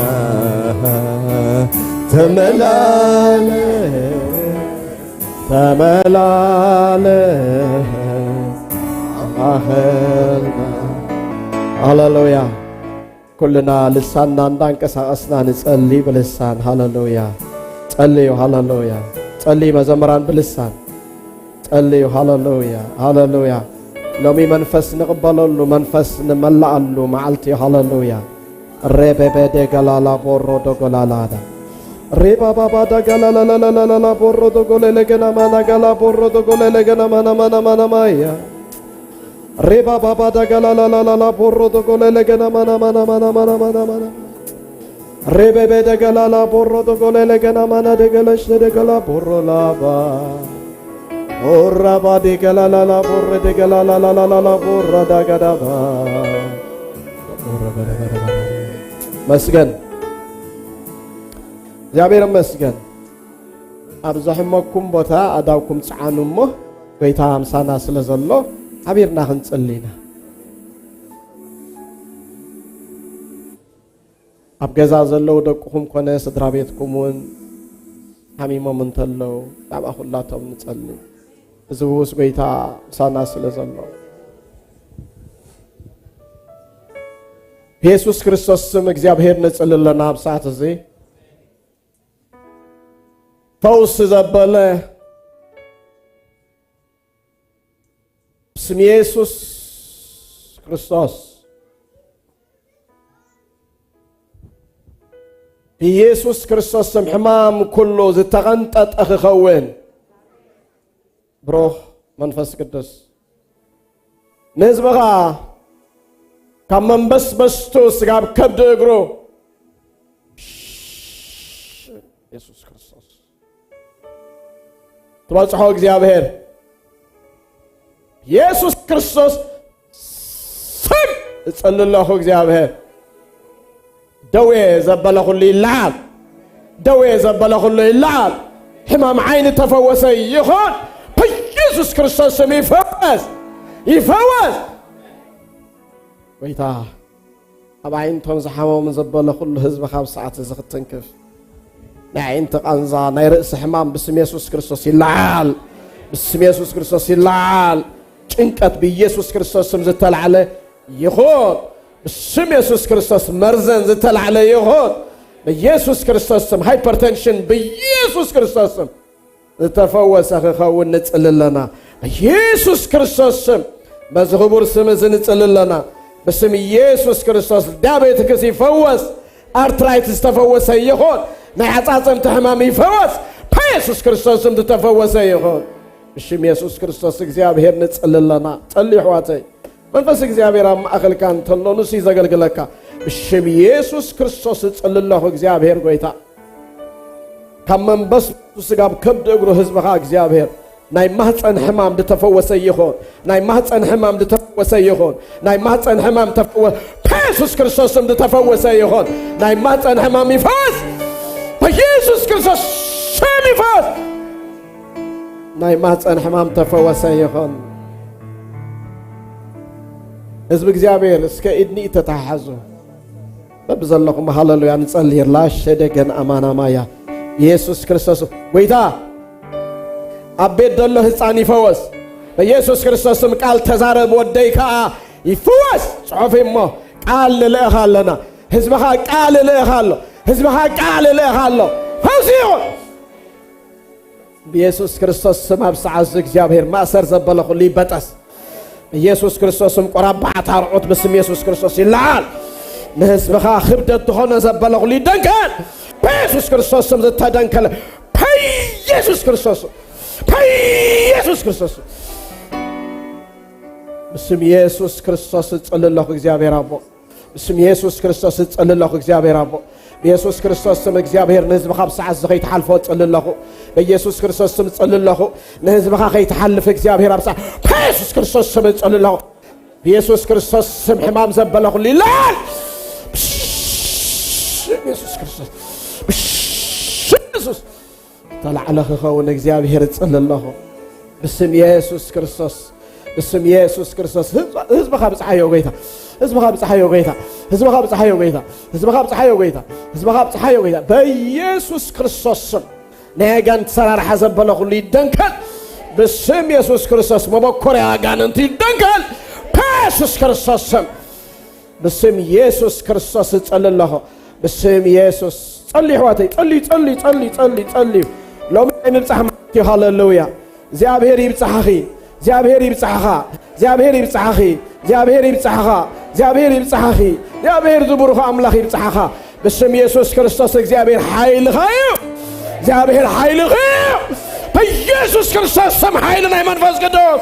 ተመላለስ፣ ተመላለስ ኣብ ማእከልና። ሃሌሉያ። ኩልና ልሳንና እንዳንቀሳቐስና ንጸሊ ብልሳን። ሃሌሉያ። ጸልዩ። ሃሌሉያ። ጸልዩ መዘምራን ብልሳን። ጸልዩ። ሃሌሉያ። ሃሌሉያ። ሎሚ መንፈስ ንቕበለሉ፣ መንፈስ ንመላኣሉ መዓልቲ እዩ። ሃሌሉያ። ሬቤቤ ደገላላ ቦሮ ዶጎላላዳ። ሬባባባ ደገላላላላላ ቦሮ ዶጎሌ ለገና ማና ጋላ ቦሮ ዶጎሌ ለገና ማና ማና ማና ማያ። ሬባባባ ደገላላላላ ቦሮ ዶጎሌ ለገና ማና ማና ማና ማና ማና ማና። ሬቤቤ ደገላላ ቦሮ ዶጎሌ ለገና ማና ደገለሽ ደገላ ቦሮ ላባ። ኦራባ ደገላላላ ቦሮ ደገላላላላላ ቦሮ ዳጋዳባ። መስገን። እግዚኣብሔር መስገን። ኣብ ዘሕመኩም ቦታ ኣዳውኩም ጽዓኑ እሞ፣ ጎይታ ምሳና ስለ ዘሎ፣ ሓቢርና ክንጽሊ ኢና። ኣብ ገዛ ዘለዉ ደቅኹም ኮነ ስድራ ቤትኩም እውን ሓሚሞም እንተለዉ፣ ናብኣ ኩላቶም ንጸሊ። እዚ ውሁስ ጎይታ ምሳና ስለ ዘሎ። ብየሱስ ክርስቶስ ስም እግዚኣብሔር ንጽሊ ኣለና ኣብ ሰዓት እዚ። ፈውሲ ዘበለ ብስም የሱስ ክርስቶስ፣ ብየሱስ ክርስቶስ ስም ሕማም ኩሉ ዝተቐንጠጠ ክኸውን። ብሩኽ መንፈስ ቅዱስ፣ ንህዝብኻ ካብ መንበስበስቱ ስጋብ ከብዲ እግሩ፣ የሱስ ክርስቶስ ትበጽሖ እግዚኣብሔር፣ የሱስ ክርስቶስ ስም እጸሊ ኣለኹ እግዚኣብሔር። ደዌ ዘበለ ኩሉ ይለዓል። ደዌ ዘበለ ኩሉ ይለዓል። ሕማም ዓይኒ ተፈወሰ ይኹን። ብየሱስ ክርስቶስ ስም ይፈወስ። ይፈወስ። ጎይታ፣ ኣብ ዓይንቶም ዝሓመሙ ዘበለ ኩሉ ህዝቢ ካብ ሰዓት እዚ ክትንክፍ። ናይ ኣዒንቲ ቃንዛ፣ ናይ ርእሲ ሕማም ብስም የሱስ ክርስቶስ ይለዓል። ብስም የሱስ ክርስቶስ ይለዓል። ጭንቀት ብኢየሱስ ክርስቶስ ስም ዝተላዕለ ይኹን። ብስም የሱስ ክርስቶስ መርዘን ዝተላዕለ ይኹን። ብኢየሱስ ክርስቶስ ስም ሃይፐርቴንሽን ብኢየሱስ ክርስቶስ ስም ዝተፈወሰ ክኸውን ንጽሊ ኣለና። ብኢየሱስ ክርስቶስ ስም በዚ ክቡር ስም እዚ ንጽሊ ኣለና። ብስም ኢየሱስ ክርስቶስ ዲያቤቲክስ ይፈወስ። ኣርትራይትስ ዝተፈወሰ ይኹን። ናይ ዓጻጸምቲ ሕማም ይፈወስ። ብኢየሱስ ክርስቶስ ስም ዝተፈወሰ ይኹን። ብሽም የሱስ ክርስቶስ እግዚኣብሔር ንጽሊ ኣለና። ጸልዩ ኣሕዋተይ። መንፈስ እግዚኣብሔር ኣብ ማእከልካ እንተሎ ንሱ እዩ ዘገልግለካ። ብሽም የሱስ ክርስቶስ እጽሊ ኣለኹ እግዚኣብሔር ጎይታ። ካብ መንበስበስቱ ስጋብ ከብዲ እግሩ ህዝብኻ እግዚኣብሔር ናይ ማህፀን ሕማም ዝተፈወሰ ይኹን። ናይ ማህፀን ሕማም ዝተፈወሰ ይኹን። ናይ ማህፀን ሕማም ተፈወ-፣ በኢየሱስ ክርስቶስ ስም ዝተፈወሰ ይኹን። ናይ ማህፀን ሕማም ይፈወስ። በኢየሱስ ክርስቶስ ስም ይፈወስ። ናይ ማህፀን ሕማም ተፈወሰ ይኹን። ህዝቢ እግዚኣብሔር እስከ ኢድኒ ተታሓዙ። በብዘለኹም ሃለሉያ ንጸልይ። ላሸደገን ኣማናማያ ኢየሱስ ክርስቶስ ጎይታ። ኣብ ቤት ዘሎ ህፃን ይፈወስ። በኢየሱስ ክርስቶስ ስም ቃል ተዛረብ፣ ወደይ ከኣ ይፍወስ። ጽሑፍ እሞ ቃል ንልእኽ ኣለና። ህዝብኻ ቃል ልእኽ ኣሎ። ህዝብኻ ቃል ልእኽ ኣሎ። ፈውሲ ይኹን። ብኢየሱስ ክርስቶስ ስም ኣብ ሰዓት እዚ እግዚኣብሔር ማእሰር ዘበለ ኩሉ ይበጠስ። ብኢየሱስ ክርስቶስ ስም ቆራባዓት ኣርዑት ብስም ኢየሱስ ክርስቶስ ይለዓል። ንህዝብኻ ክብደት ዝኾነ ዘበለ ኩሉ ይደንከል። ብኢየሱስ ክርስቶስ ስም ዝተደንከለ በየ በኢየሱስ ክርስቶስ፣ በኢየሱስ ክርስቶስ፣ ብስም ኢየሱስ ክርስቶስ እጽሊ ኣለኹ እግዚኣብሔር ኣቦ። ብስም ኢየሱስ ክርስቶስ እጽሊ ኣለኹ እግዚኣብሔር ኣቦ። ብኢየሱስ ክርስቶስ ስም እግዚኣብሔር ንህዝብኻ ኣብ ሰዓት እዚ ከይትሓልፎ እጽሊ ኣለኹ። ብኢየሱስ ክርስቶስ ስም እጽሊ ኣለኹ። ንህዝብኻ ከይትሓልፍ እግዚኣብሔር ኣብ ሰዓት ብኢየሱስ ክርስቶስ ስም እጽሊ ኣለኹ። ብኢየሱስ ክርስቶስ ስም ሕማም ዘበለ ኩሉ ይላል። ብስም ኢየሱስ ክርስቶስ። ብስም ኢየሱስ። ተላዕለ ክኸውን እግዚኣብሔር እጽሊ ኣለኹ። ብስም ኢየሱስ ክርስቶስ። ብስም ኢየሱስ ክርስቶስ። ህዝብ-፣ ህዝብኻ ብጽሓዮ ጎይታ። ህዝብኻ ብጽሓዮ ጎይታ። ህዝብኻ ብጽሓዮ ጎይታ። ህዝብኻ ብጽሓዮ ጎይታ። ህዝብኻ ብጽሓዮ ጎይታ። በኢየሱስ ክርስቶስ ስም። ናይ ኣጋንንቲ ሰራርሓ ዘበለ ኩሉ ይደንከል። ብስም ኢየሱስ ክርስቶስ መበኮርያ ኣጋንንቲ ይደንከል። ብኢየሱስ ክርስቶስ ስም። ብስም ኢየሱስ ክርስቶስ እጸሊ ኣለኹ። ብስም ኢየሱስ ጸልዩ፣ ኣሕዋተይ፣ ጸልዩ፣ ጸልዩ፣ ጸልዩ፣ ጸልዩ፣ ጸልዩ። ሎሚ ናይ ምብጻሕ መዓልቲ እዩ። ሃሌሉያ። እግዚኣብሔር ይብጻሕኺ። እግዚኣብሔር ይብጻሕኻ። እግዚኣብሔር ይብጻሕኺ። እግዚኣብሔር ይብጻሕኻ። እግዚኣብሔር ይብጻሕኺ። እግዚኣብሔር ዝቡርኹ ኣምላኽ ይብጻሕኻ። ብስም ኢየሱስ ክርስቶስ እግዚኣብሔር ሓይልኻ እዩ። እግዚኣብሔር ሓይልኺ እዩ። በኢየሱስ ክርስቶስ ስም ሓይሊ ናይ መንፈስ ቅዱስ።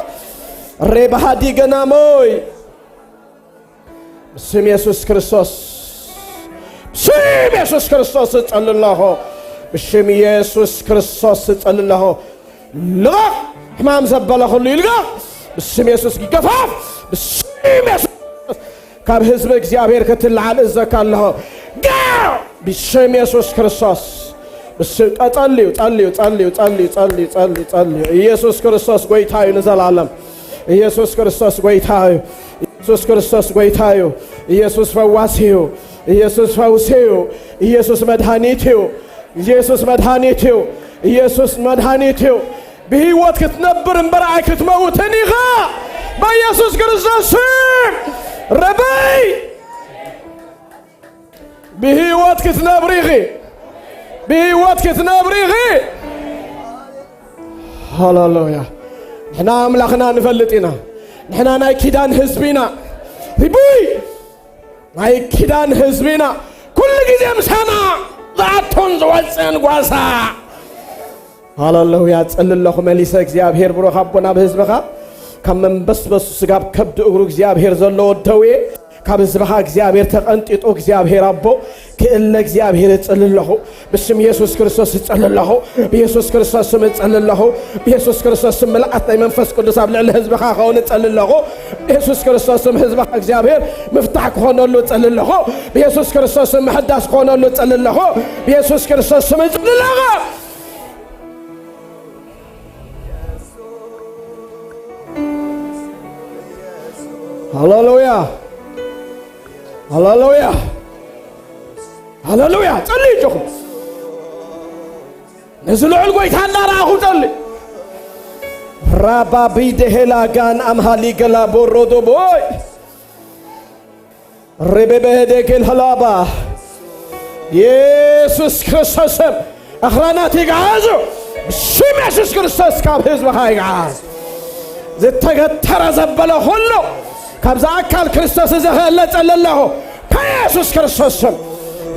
ሬባሃዲ ገናሞይ። ብስም ኢየሱስ ክርስቶስ፣ ብስም ኢየሱስ ክርስቶስ እጸሊ ኣለኹ። ብስም ኢየሱስ ክርስቶስ እጸሊ ኣለኹ። ልቐቕ! ሕማም ዘበለ ኩሉ ይልቐቕ! ብስም ኢየሱስ ይገፋፍ! ብስም ኢየሱስ ካብ ህዝቢ እግዚኣብሔር ክትለዓል እዘካ ኣለኹ። ጋር! ብስም ኢየሱስ ክርስቶስ። ብስም፣ ጸልዩ፣ ጸልዩ፣ ጸልዩ፣ ጸልዩ፣ ጸልዩ፣ ጸልዩ፣ ጸልዩ። ኢየሱስ ክርስቶስ ጎይታ እዩ ንዘላለም። ኢየሱስ ክርስቶስ ጎይታ እዩ። ኢየሱስ ክርስቶስ ጎይታ እዩ። ኢየሱስ ፈዋሲ እዩ። ኢየሱስ ፈውሲ እዩ። ኢየሱስ መድኃኒት እዩ። ኢየሱስ መድኃኒት እዩ። ኢየሱስ መድኃኒት እዩ። ብህይወት ክትነብር እምበር ኣይክትመውትን ኢኻ። በኢየሱስ ክርስቶስ ስም ረበይ። ብህይወት ክትነብሪ ኢኺ። ብህይወት ክትነብሪ ኢኺ። ሃሌሉያ። ንሕና ኣምላኽና ንፈልጥ ኢና። ንሕና ናይ ኪዳን ህዝቢ ኢና። ሪቡይ ናይ ኪዳን ህዝቢ ኢና። ኩሉ ግዜ ምሳና ዝኣቶን ዝወፅእን ጓሳ። ሃሌሉያ። ጸሊ ኣለኹ መሊሰ እግዚኣብሔር ብሩኽ ኣቦ ናብ ህዝብኻ ካብ መንበስበሱ ስጋብ ከብዲ እግሩ እግዚኣብሔር ዘለዎ ደዌ ካብ ህዝብኻ እግዚኣብሔር ተቐንጢጡ እግዚኣብሔር ኣቦ ክእለ እግዚኣብሔር እጸሊ ኣለኹ። ብስም ኢየሱስ ክርስቶስ እጸሊ ኣለኹ። ብኢየሱስ ክርስቶስ ስም እጸሊ ኣለኹ። ብኢየሱስ ክርስቶስ ስም ምልኣት ናይ መንፈስ ቅዱስ ኣብ ልዕሊ ህዝብኻ ክኸውን እጸሊ ኣለኹ። ብኢየሱስ ክርስቶስ ስም ህዝብኻ እግዚኣብሔር ምፍታሕ ክኾነሉ እጸሊ ኣለኹ። ብኢየሱስ ክርስቶስ ስም ምሕዳስ ክኾነሉ እጸሊ ኣለኹ። ብኢየሱስ ክርስቶስ ስም እጸሊ ኣለኹ። ሃሌሉያ፣ ሃሌሉያ፣ ሃሌሉያ። ጸልዩ እጆኹም ነዚ ልዑል ጎይታ እናረኣኹም ጸልዩ። ራባቢ ደሄላ ጋን ኣምሃሊ ገላ ቦሮዶ ቦይ ሬቤቤ ደጌል ሃላባ። ኢየሱስ ክርስቶስ ስም ኣኽራናት ይግዓዙ። ብስም ኢየሱስ ክርስቶስ ካብ ህዝብኻ ይግዓዝ። ዝተገተረ ዘበለ ኩሉ ካብዛ ኣካል ክርስቶስ እዚ ክእለ እጸሊ ኣለኹ። ብኢየሱስ ክርስቶስ ስም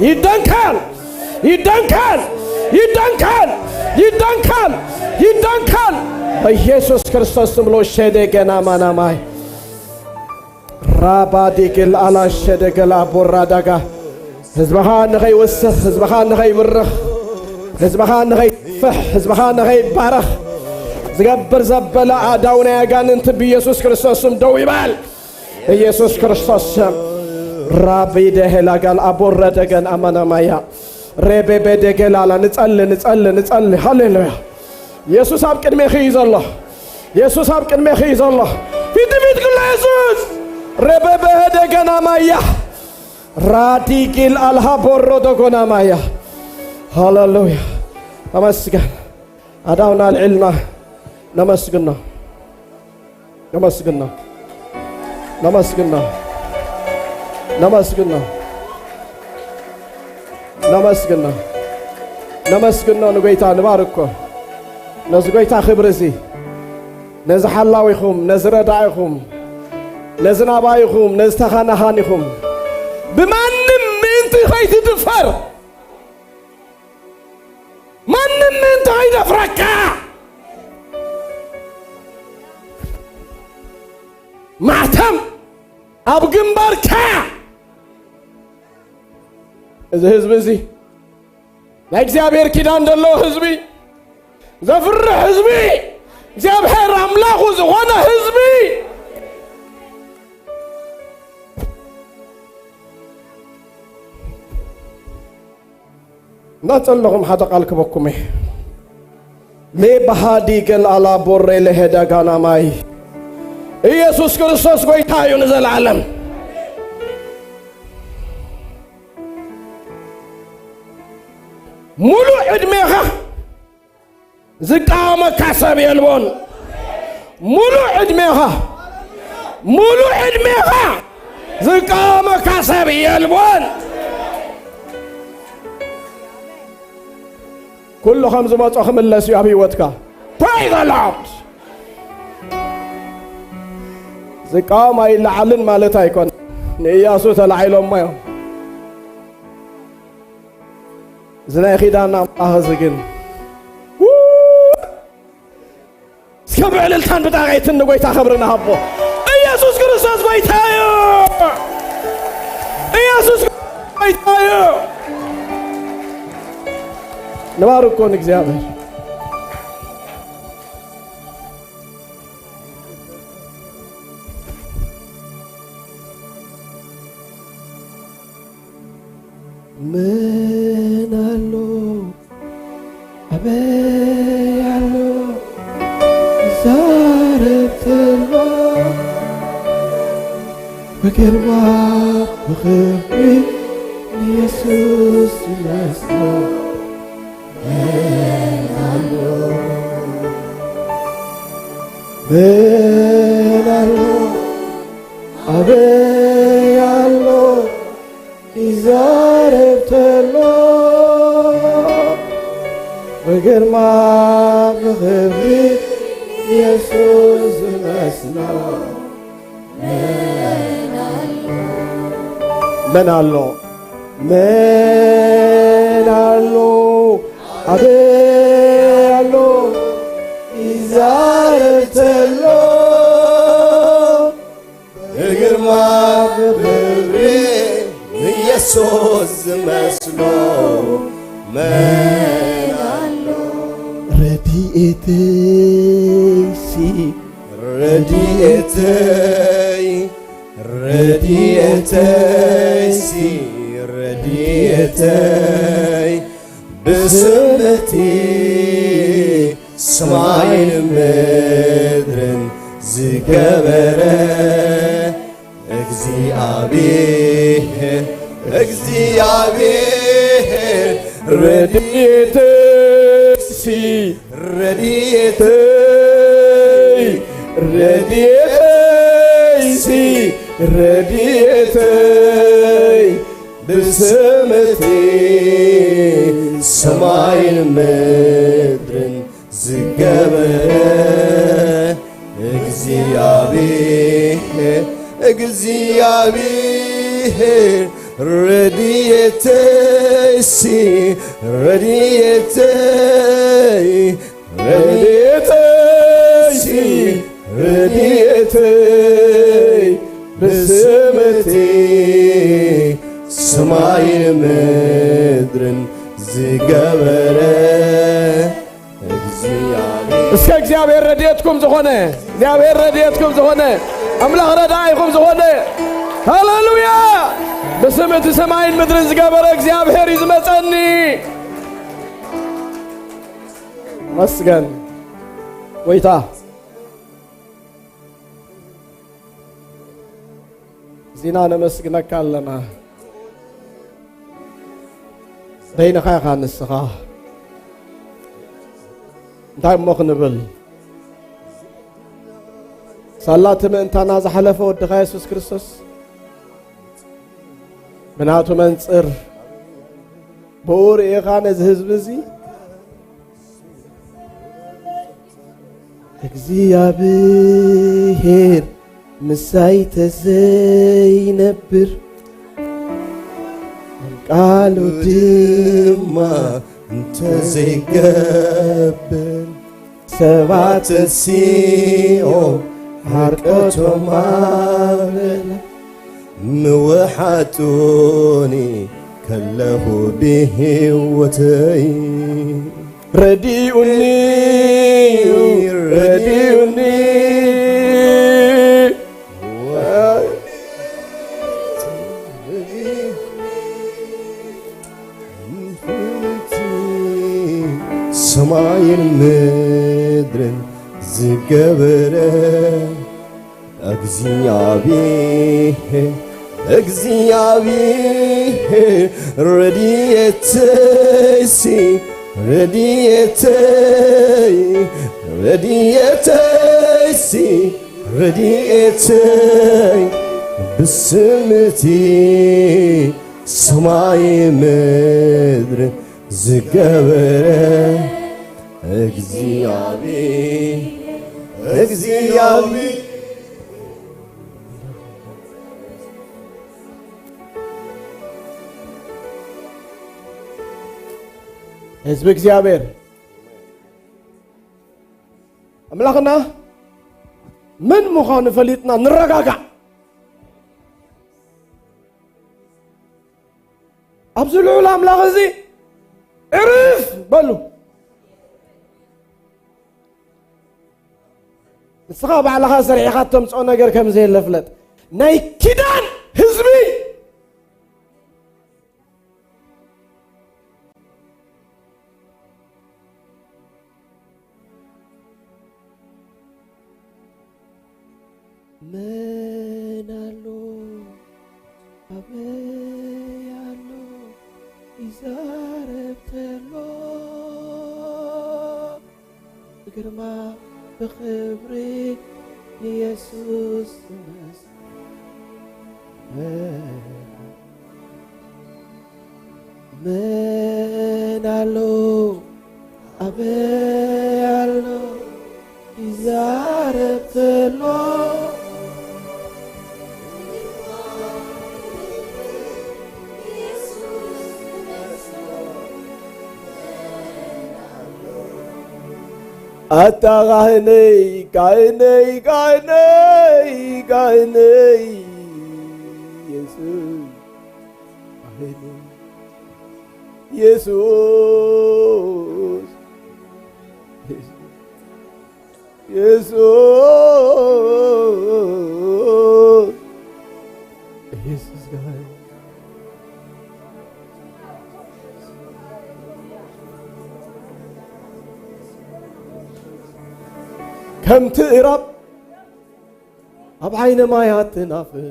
ይደንከል፣ ይደንከል፣ ይደንከል፣ ይደንከል፣ ይደንከል። በኢየሱስ ክርስቶስ ስም ሎሸደ ገና ማናማይ ራባ ዲግል ኣላ ሸደገላ ቦራ ዳጋ። ህዝብኻ ንኸይወስኽ፣ ህዝብኻ ንኸይብርኽ፣ ህዝብኻ ንኸይፍሕ፣ ህዝብኻ ንኸይባረኽ ዝገብር ዘበለ ኣእዳው ናይ ኣጋንንቲ ብኢየሱስ ክርስቶስ ስም ደው ይበል። ብኢየሱስ ክርስቶስ ስም። ራቢ ደሄላ ጋል ኣቦረ ደገን ኣማናማያ። ሬቤቤ ደገላላ። ንጸሊ፣ ንጸሊ፣ ንጸሊ። ሃሌሉያ። ኢየሱስ ኣብ ቅድሜኺ እዩ ዘሎ። ኢየሱስ ኣብ ቅድሜኺ እዩ ዘሎ። ፊት ፊት ኩሎ ኢየሱስ። ሬቤቤ ደገና ማያ። ራዲጊል ኣልሃ ቦሮ ደጎና ማያ። ሃሌሉያ። ተመስገን። ኣዳውና ኣልዕልና ነመስግኖ። ነመስግኖ። ነመስግኖ። ነመስግኖ። ነመስግኖ። ነመስግኖ ንጎይታ ንባርኮ። ነዚ ጎይታ ክብሪ እዚ፣ ነዚ ሓላዊኹም፣ ነዚ ረዳኢኹም፣ ነዚ ናባይኹም፣ ነዚ ተኻናኻኒኹም፣ ብማንም ምእንቲ ኸይትድፈር፣ ማንም ምእንቲ ኸይደፍረካ፣ ማሕተም ኣብ ግንባርካ። እዚ ህዝቢ እዚ ናይ እግዚኣብሔር ኪዳን ዘለዎ ህዝቢ፣ ዘፍርሕ ህዝቢ፣ እግዚኣብሔር ኣምላኹ ዝኾነ ህዝቢ። እናጸለኹም ሓደ ቃል ክበኩም እየ። ሜ ባሃዲ ገል ኣላ ቦሬ ለሄዳ ጋና ማይ። ኢየሱስ ክርስቶስ ጎይታ እዩ ንዘለዓለም። ሙሉእ ዕድሜኻ ዝቃወመካ ሰብ የልቦን። ሙሉእ ዕድሜኻ፣ ሙሉእ ዕድሜኻ ዝቃወመካ ሰብ የልቦን። ኩሉ ከም ዝመጾ ክምለስ እዩ ኣብ ህይወትካ። Praise the Lord። ዝቃወም ኣይለዓልን ማለት ኣይኮን። ንኢያሱ ተላዒሎሞ እዮም። እዚ ናይ ኺዳን ኣምላኽ እዚ ግን፣ ው! እስከ ብዕልልታን ብጣቕዒትን ንጎይታ ኽብሪ ንሃቦ። ኢየሱስ ክርስቶስ ጎይታ እዩ። ኢየሱስ ክርስቶስ ጎይታ እዩ። ንባርኮ ንእግዚኣብሔር። መን ኣሎ ኣበይ ኣሎ ይዛረብ ተሎ ብግርማ ብኽብሪ ንየሱስ ይመስሎ። መን ኣሎ መን ኣሎ ኣበይ ኣሎ ይዛረብ ተሎ ብግርማ ብኽብሪ የሱስ ዝመስሎ። መን ኣሎ መን ኣሎ ኣበይ ኣሎ ይዛረብ ተሎ ብግርማ ብኽብሪ ንየሱስ ዝመስሎ መን ኣሎ? ረድኤተይሲ ረድኤተይ ረድኤተይሲ ረድኤተይ ብስምቲ ሰማይን ምድርን ዝገበረ እግዚኣብሔር፣ እግዚኣብሔር ረድኤተይሲ፣ ረድኤተይ፣ ረድኤተይሲ፣ ረድኤተይ ብስምቲ ሰማይን ምድርን ዝገበረ እግዚኣብሔር፣ እግዚኣብሔር ረድኤተይሲ፣ ረድኤተይ፣ ረድኤተይሲ፣ ረድኤተይ ብስምቲ ሰማይን ምድርን ዝገበረ እግዚኣብሔር። እስከ እግዚኣብሔር ረድኤትኩም ዝኾነ፣ እግዚኣብሔር ረድኤትኩም ዝኾነ፣ ኣምላኽ ረዳኢኹም ዝኾነ፣ ሃሌሉያ! ብስም እቲ ሰማይን ምድርን ዝገበረ እግዚኣብሔር እዩ ዝመጸኒ። መስገን ጎይታ። እዚና ነመስግነካ ኣለና። በይንኻ ኢኻ ንስኻ። እንታይ እሞ ክንብል? ሳላ እቲ ምእንታና ዝሓለፈ ወድኻ የሱስ ክርስቶስ ብናቱ መንጽር ብኡ ርኢኻ ነዚ ህዝቢ እዚ እግዚኣብሔር ምሳይ ተዘይነብር፣ ቃሉ ድማ እንተዘይገብር፣ ሰባት ተንሲኦም ሓርቀቶም ኣበላ ምውሓጡኒ ከለኹ ብህይወተይ ረዲኡኒ፣ ረዲኡኒ። ሰማይን ምድርን ዝገበረ እግዚኣብሔር፣ እግዚኣብሔር ረድኤተይሲ፣ ረድኤተይ፣ ረድኤተይሲ፣ ረድኤተይ ብስምቲ ሰማይ ምድር ዝገበረ እግዚኣብሔር፣ እግዚኣብሔር። ህዝቢ እግዚኣብሔር፣ ኣምላኽና መን ምዃኑ ፈሊጥና ንረጋጋዕ። ኣብዚ ልዑል ኣምላኽ እዚ ዕርፍ በሉ። ንስኻ ባዕልኻ ሰሪሕኻ እተምፅኦ ነገር ከም ዘየለ ፍለጥ። ናይ ኪዳን ህዝቢ። መን ኣሎ ኣበይ ኣሎ ይዛረብ ተሎ ብግርማ ብኽብሪ ንየሱስ ዝመስል መን ኣሎ ኣበይ ኣሎ ይዛረብ ተሎ ኣታ ካህነይ ካህነይ ካህነይ ካህነይ የሱስ ካህነይ የሱስ የሱስ የሱስ ከምቲ እራብ ኣብ ዓይነ ማያት ትናፍር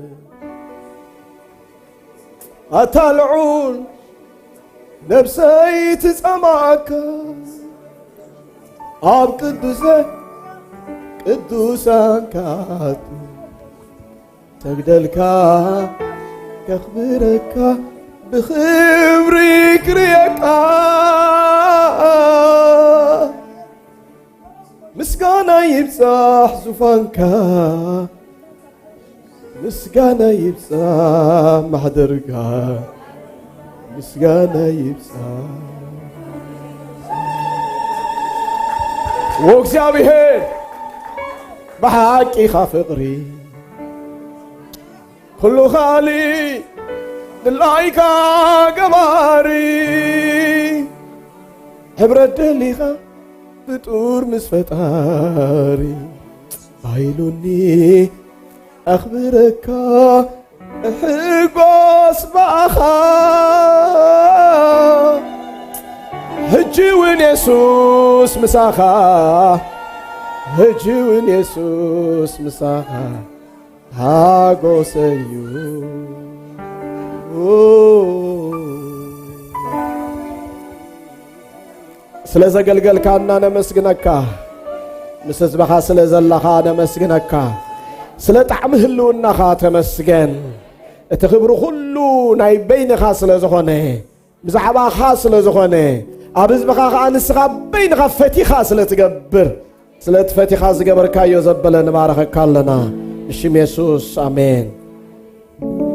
ኣታ ልዑል ነብሰይ ትጸማእካ ኣብ ቅዱሰ ቅዱሳንካ ሰግደልካ ከኽብረካ ብኽብሪ ክርእየካ ምስጋና ይብጻሕ ዙፋንካ ምስጋና ይብጻሕ ማሕደርካ ምስጋና ይብጻሕ ወእግዚኣብሔር ብሓቂኻ ፍቕሪ ኩሉ ኻሊ ድላይካ ገባሪ ሕብረት ደሊኻ ፍጡር ምስ ፈጣሪ ባይሉኒ ኣኽብረካ እሕጎስ ብኣኻ ሕጂ እውን የሱስ ምሳኻ ሕጂ እውን የሱስ ምሳኻ ሓጎሰዩ ስለ ዘገልገልካና ነመስግነካ። ምስ ህዝብኻ ስለ ዘለኻ ነመስግነካ። ስለ ጣዕሚ ህልውናኻ ተመስገን። እቲ ክብሪ ኩሉ ናይ በይንኻ ስለ ዝኾነ፣ ብዛዕባኻ ስለ ዝኾነ፣ ኣብ ህዝብኻ ኸኣ ንስኻ በይንኻ ፈቲኻ ስለ ትገብር፣ ስለ እቲ ፈቲኻ ዝገበርካዮ ዘበለ ንባረኸካ ኣለና። ብሽም የሱስ ኣሜን።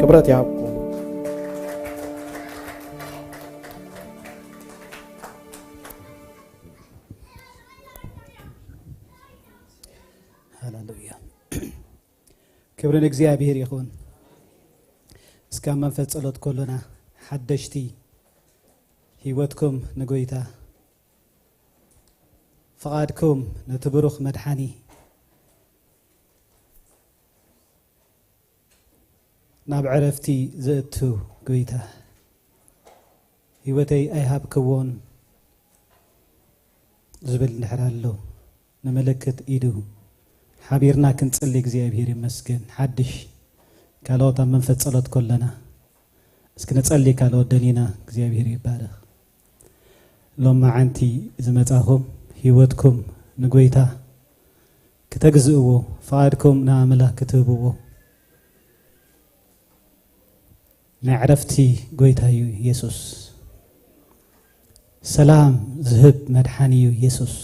ክብረት ይሃብኩም። ሃሌሉያ። ክብሪ ንእግዚኣብሔር ይኹን። እስከ ኣብ መንፈስ ጸሎት ከሎና ሓደሽቲ ህይወትኩም ንጎይታ፣ ፍቓድኩም ነቲ ብሩኽ መድሓኒ ናብ ዕረፍቲ ዘእቱ ጎይታ፣ ህይወተይ ኣይሃብክዎን ዝብል እንድሕር ኣሎ፣ ንምልክት ኢዱ ሓቢርና ክንጽሊ እግዚኣብሔር ይመስገን። ሓድሽ ካልኦት ኣብ መንፈስ ጸሎት ከለና እስኪ ንጸሊ ካልኦት ደሊና እግዚኣብሔር ይባረኽ። ሎማዓንቲ ዝመጻኹም ህይወትኩም ንጎይታ ክተግዝእዎ፣ ፍቓድኩም ንኣምላኽ ክትህብዎ ናይ ዕረፍቲ ጎይታ እዩ የሱስ። ሰላም ዝህብ መድሓኒ እዩ የሱስ።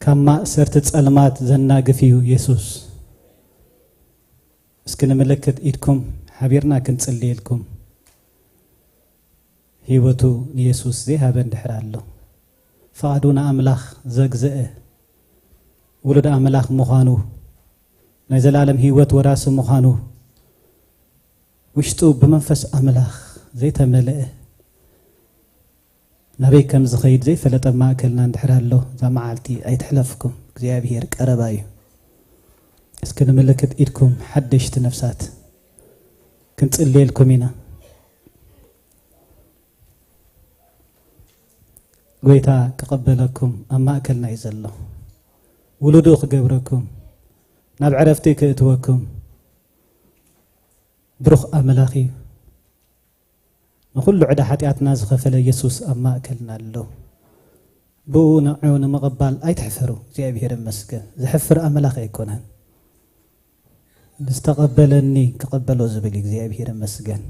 ካብ ማእሰርቲ ጸልማት ዘናግፍ እዩ የሱስ። እስኪ ንምልክት ኢድኩም ሓቢርና ክንጽልየልኩም። ህይወቱ ንየሱስ ዘይሃበ እንድሕር ኣሎ፣ ፍቓዱ ንኣምላኽ ዘግዘአ ውሉድ ኣምላኽ ምዃኑ፣ ናይ ዘላለም ህይወት ወራሲ ምዃኑ፣ ውሽጡ ብመንፈስ ኣምላኽ ዘይተመልአ፣ ናበይ ከም ዝኸይድ ዘይፈለጠ ኣብ ማእከልና እንድሕር ኣሎ፣ እዛ መዓልቲ ኣይትሕለፍኩም። እግዚኣብሔር ቀረባ እዩ። እስኪ ንምልክት ኢድኩም ሓደሽቲ ነፍሳት ክንጽልየልኩም ኢና። ጎይታ ክቐበለኩም ኣብ ማእከልና እዩ ዘሎ። ውሉዱ ክገብረኩም፣ ናብ ዕረፍቲ ክእትወኩም ብሩኽ ኣምላኽ እዩ። ንኹሉ ዕዳ ሓጢኣትና ዝኸፈለ የሱስ ኣብ ማእከልና ኣሎ። ብኡ ንዕኡ ንምቕባል ኣይትሕፈሩ። እግዚኣብሔር ይመስገን። ዘሕፍር ኣምላኽ ኣይኮነን። "ዝተቐበለኒ ክቐበሎ" ዝብል እዩ። እግዚኣብሔር ይመስገን።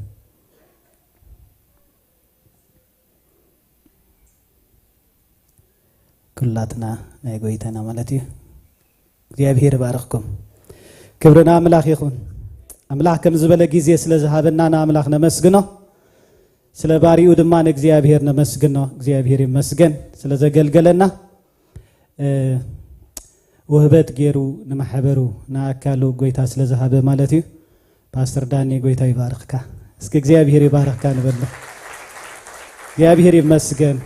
ኩላትና ናይ ጎይታና ማለት እዩ። እግዚኣብሔር ይባርኽኩም። ክብሪ ንኣምላኽ ይኹን። ኣምላኽ ከም ዝበለ ግዜ ስለ ዝሃበና ንኣምላኽ ነመስግኖ። ስለ ባሪኡ ድማ ንእግዚኣብሔር ነመስግኖ። እግዚኣብሔር ይመስገን ስለ ዘገልገለና። እ፣ ውህበት ገይሩ ንማሕበሩ ንኣካሉ ጎይታ ስለ ዝሃበ ማለት እዩ። ፓስተር ዳኒ ጎይታ ይባርኽካ። እስኪ እግዚኣብሔር ይባርኽካ ንበሎ። እግዚኣብሔር ይመስገን።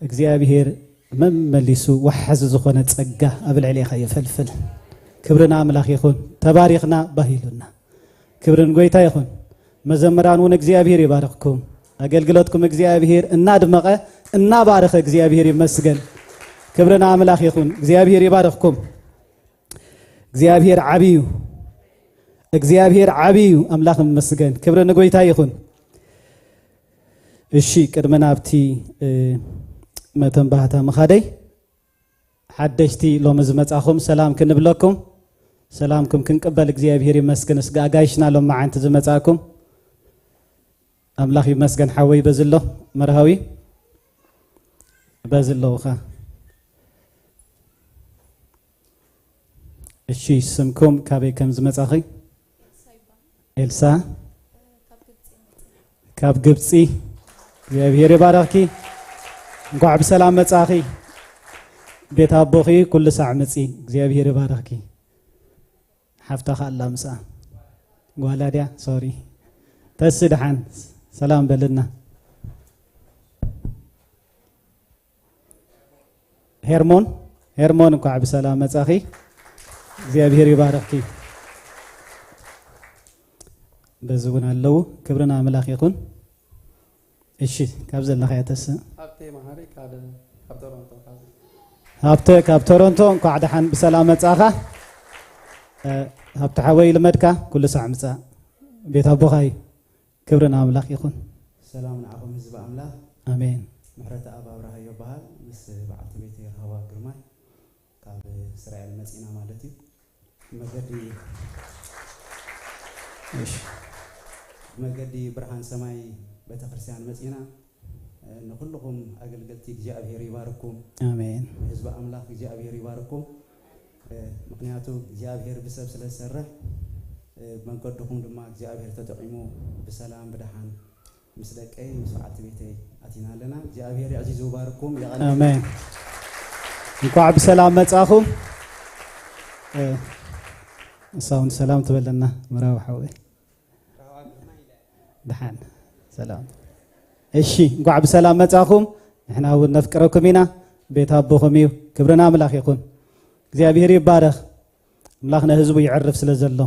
እግዚኣብሔር መመሊሱ ዋሓዚ ዝኾነ ጸጋ ኣብ ልዕሌኻ ይፈልፍል። ክብሪ ንኣምላኽ ይኹን። ተባሪኽና ባህ ኢሉና። ክብሪ ንጎይታ ይኹን። መዘምራን እውን እግዚኣብሔር ይባርኽኩም። ኣገልግሎትኩም እግዚኣብሔር እናድመቐ እናባረኸ እግዚኣብሔር ይመስገን። ክብሪ ንኣምላኽ ይኹን። እግዚኣብሔር ይባርኽኩም። እግዚኣብሔር ዓብዩ፣ እግዚኣብሔር ዓብዩ። ኣምላኽ ይመስገን። ክብሪ ንጎይታ ይኹን። እሺ፣ ቅድሚ ናብቲ፣ እ፣ መተንባህታ ምኻደይ፣ ሓደሽቲ ሎሚ ዝመጻኹም ሰላም ክንብለኩም፣ ሰላምኩም ክንቅበል እግዚኣብሔር ይመስገን። እስጋ ኣጋይሽና ሎማዓንቲ ዝመጻኩም ኣምላኽ ይመስገን። ሓወይ በዚ ኣሎ መርሃዊ፣ በዚ ኣለውኻ። እሺ፣ ስምኩም ካበይ ከም ዝመጻኺ? ኤልሳ ካብ ግብጺ። እግዚኣብሔር ይባረኽኪ። እንኳዕ ብሰላም መጻኺ። ቤት ኣቦኺ ኩሉ ሳዕ ምጺ። እግዚኣብሔር ይባረኽኪ። ሓፍታ ከኣላ ምስኣ ጓላ ድያ? ሶሪ። ተሲ ደሓን ሰላም በልና። ሄርሞን፣ ሄርሞን እንኳዕ ብሰላም መጻኺ። እግዚኣብሔር ይባርኽኪ። በዚ እውን ኣለዉ። ክብሪ ንኣምላኽ ይኹን። እሺ፣ ካብ ዘለኻዮ ተስእ። ሃብተ መሓሪ ካብ፣ ካብ ቶሮንቶ፣ ካብ። ሃብተ ካብ ቶሮንቶ እንኳዕ ደሓን ብሰላም መጻኻ። እ፣ ሃብተ ሓወይ ልመድካ ኩሉ ሳዕ ምጻእ። ቤት ኣቦኻ እዩ። ክብሪ ንኣምላኽ ይኹን። ሰላም ንዓኹም ህዝቢ ኣምላኽ። ኣሜን። ምሕረት ኣብ ኣብርሃ ይበሃል። ምስ በዓልቲ ቤተይ ራህዋ ግርማይ ካብ እስራኤል መጺና ማለት እዩ። መገዲ፣ እሺ። መገዲ ብርሃን ሰማይ ቤተክርስትያን መጺና። ንኹልኹም ኣገልገልቲ እግዚኣብሔር ይባርኩም። ኣሜን። ህዝቢ ኣምላኽ እግዚኣብሔር ይባርኩም። ምኽንያቱ እግዚኣብሔር ብሰብ ስለ ዝሰርሕ፣ መንገድኹም ድማ እግዚኣብሔር ተጠቒሙ ብሰላም ብደሓን ምስ ደቀይ ምስ በዓልቲ ቤተይ ኣቲና ኣለና። እግዚኣብሔር የዕዚዙ ይባርኩም። የቐንየልና። ኣሜን። እንኳዕ ብሰላም መጻኹም። እ፣ ንሳ እውን ሰላም ትበለና፣ ምራዊ ሓወይ። ደሓን፣ ሰላም። እሺ፣ እንኳዕ ብሰላም መጻኹም። ንሕና እውን ነፍቅረኩም ኢና። ቤት ኣቦኹም እዩ። ክብሪ ንኣምላኽ ይኹን። እግዚኣብሔር ይባረኽ። ኣምላኽ ንህዝቡ ይዕርፍ ስለ ዘሎ፣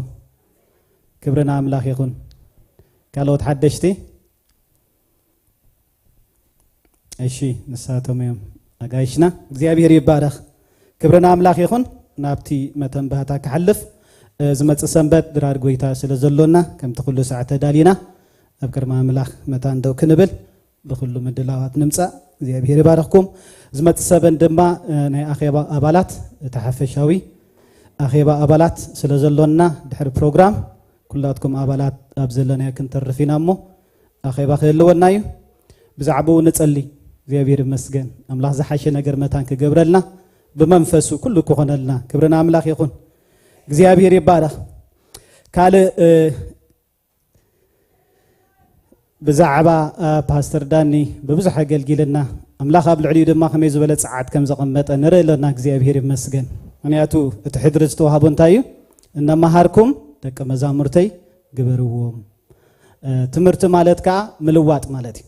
ክብሪ ንኣምላኽ ይኹን። ካልኦት ሓደሽቲ? እሺ፣ ንሳቶም እዮም ኣጋይሽና። እግዚኣብሔር ይባረኽ። ክብሪ ንኣምላኽ ይኹን። ናብቲ መተንባህታ ክሓልፍ፣ እ፣ ዝመጽእ ሰንበት ድራር ጎይታ ስለ ዘሎና፣ ከምቲ ኩሉ ሳዕ ተዳሊና ኣብ ቅድሚ ኣምላኽ መታን ደው ክንብል ብኹሉ ምድላዋት ንምጻእ። እግዚኣብሔር ይባርኽኩም። ዝመጽእ ሰበን ድማ፣ እ፣ ናይ ኣኼባ ኣባላት፣ እቲ ሓፈሻዊ ኣኼባ ኣባላት ስለ ዘሎና፣ ድሕሪ ፕሮግራም ኩላትኩም ኣባላት ኣብ ዘለናዮ ክንተርፍ ኢና እሞ፣ ኣኼባ ክህልወና እዩ። ብዛዕባኡ ንጸሊ። እግዚኣብሔር ይመስገን። ኣምላኽ ዝሓሸ ነገር መታን ክገብረልና፣ ብመንፈሱ ኩሉ ክኾነልና። ክብሪ ንኣምላኽ ይኹን። እግዚኣብሔር ይባረኽ። ካልእ፣ እ፣ ብዛዕባ፣ እ፣ ፓስተር ዳኒ ብብዙሕ ኣገልጊልና፣ ኣምላኽ ኣብ ልዕሊኡ ድማ ከመይ ዝበለ ጸዓት ከም ዘቐመጠ ንርኢ ኣለና። እግዚኣብሔር ይመስገን። ምኽንያቱ እቲ ሕድሪ ዝተዋህቦ እንታይ እዩ? "እነመሃርኩም ደቀ መዛሙርተይ ግበርዎም።" እ፣ ትምህርቲ ማለት ከኣ ምልዋጥ ማለት እዩ።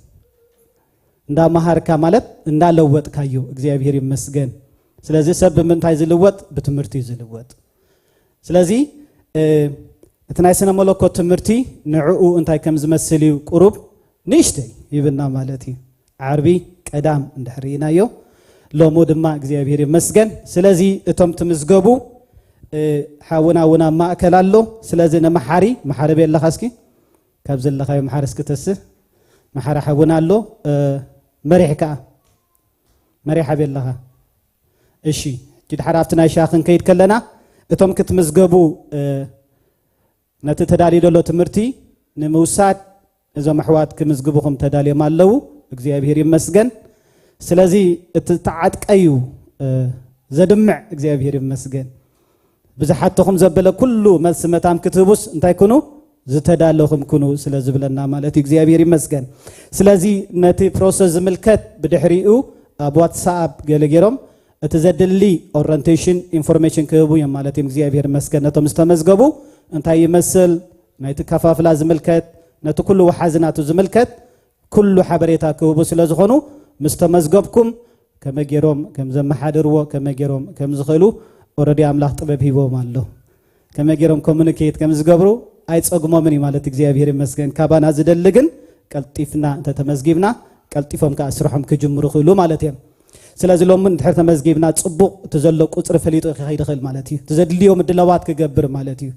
እንዳመሃርካ ማለት እንዳለወጥካዮ፣ እግዚኣብሔር ይመስገን። ስለዚ ሰብ ብምንታይ ዝልወጥ? ብትምህርቲ እዩ ዝልወጥ። ስለዚ፣ እ፣ እቲ ናይ ስነ መለኮት ትምህርቲ ንዕኡ እንታይ ከም ዝመስል እዩ ቁሩብ ንእሽተይ ይብና ማለት እዩ። ዓርቢ ቀዳም እንድሕር ርኢናዮ፣ ሎሙ ድማ እግዚኣብሔር ይመስገን። ስለዚ እቶም ትምዝገቡ፣ እ፣ ሓውና እውን ኣብ ማእከል ኣሎ። ስለዚ ንመሓሪ፣ መሓሪ ቤለኻ እስኪ፣ ካብ ዘለኻዮ መሓሪ እስኪ ተስእ። መሓሪ ሓውና ኣሎ፣ እ፣ መሪሕ ከኣ፣ መሪሕ ኣበይ ኣለኻ? እሺ፣ ሕጂ ድሓር ኣብቲ ናይ ሻሂ ክንከይድ ከለና፣ እቶም ክትምዝገቡ፣ እ፣ ነቲ ተዳልዩ ዘሎ ትምህርቲ ንምውሳድ እዞም ኣሕዋት ክምዝግቡኹም ተዳልዮም ኣለዉ። እግዚኣብሔር ይመስገን። ስለዚ እቲ ተዓጥቀዩ፣ እ፣ ዘድምዕ እግዚኣብሔር ይመስገን። ብዝሓተኹም ዘበለ ኩሉ መልሲ መታን ክትህቡስ እንታይ ኩኑ? ዝተዳለኹም ኩኑ ስለ ዝብለና ማለት እዩ። እግዚኣብሔር ይመስገን። ስለዚ ነቲ ፕሮሰስ ዝምልከት ብድሕሪኡ ኣብ ዋትሳኣፕ ገለ ገይሮም እቲ ዘድሊ ኦሪንቴሽን ኢንፎርሜሽን ክህቡ እዮም ማለት እዮም። እግዚኣብሔር ይመስገን። ነቶም ዝተመዝገቡ እንታይ ይመስል፣ ናይቲ ከፋፍላ ዝምልከት፣ ነቲ ኩሉ ወሓዚ ናቱ ዝምልከት ኩሉ ሓበሬታ ክህቡ ስለ ዝኾኑ፣ ምስ ተመዝገብኩም ከመይ ገይሮም ከም ዘመሓድርዎ፣ ከመይ ገይሮም ከም ዝኽእሉ ኦረዲ ኣምላኽ ጥበብ ሂቦም ኣሎ። ከመይ ገይሮም ኮሙኒኬት ከም ዝገብሩ ኣይጸግሞምን እዩ ማለት እግዚኣብሔር ይመስገን። ካባና ዝደሊ ግን ቀልጢፍና እንተተመዝጊብና፣ ቀልጢፎም ከኣ ስርሖም ክጅምሩ ክእሉ ማለት እዮም። ስለዚ ሎሚ እንድሕር ተመዝጊብና ጽቡቕ፣ እቲ ዘሎ ቁጽሪ ፈሊጡ ክኸይድ ይኽእል ማለት እዩ። እቲ ዘድልዮ ምድላዋት ክገብር ማለት እዩ።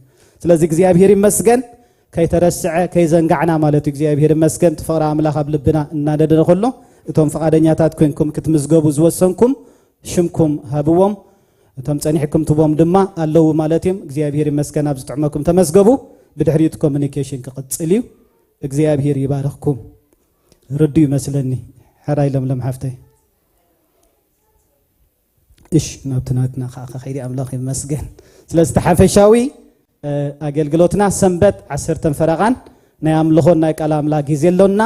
ስለዚ እግዚኣብሔር ይመስገን። ከይተረስዐ፣ ከይዘንጋዕና ማለት እዩ። እግዚኣብሔር ይመስገን። እቲ ፍቕሪ ኣምላኽ ኣብ ልብና እናነደደ ከሎ፣ እቶም ፍቓደኛታት ኮይንኩም ክትምዝገቡ ዝወሰንኩም፣ ሽምኩም ሃብዎም። እቶም ጸኒሕኩም ትቦም ድማ ኣለዉ ማለት እዮም። እግዚኣብሔር ይመስገን። ኣብ ዝጥዕመኩም ተመዝገቡ። ብድሕሪኡ እቲ ኮሙኒኬሽን ክቕጽል እዩ። እግዚኣብሔር ይባርኽኩም። ርዱ ይመስለኒ። ሕራይ ለምለም ሓፍተይ። እሺ፣ ናብቲ ናትና ከዓ ከኸይዲ ኣምላኽ ይመስገን። ስለዚ እቲ ሓፈሻዊ፣ እ፣ ኣገልግሎትና ሰንበት ዓሰርተን ፈረቓን ናይ ኣምልኾን ናይ ቃል ኣምላኽ ግዜ ኣሎና።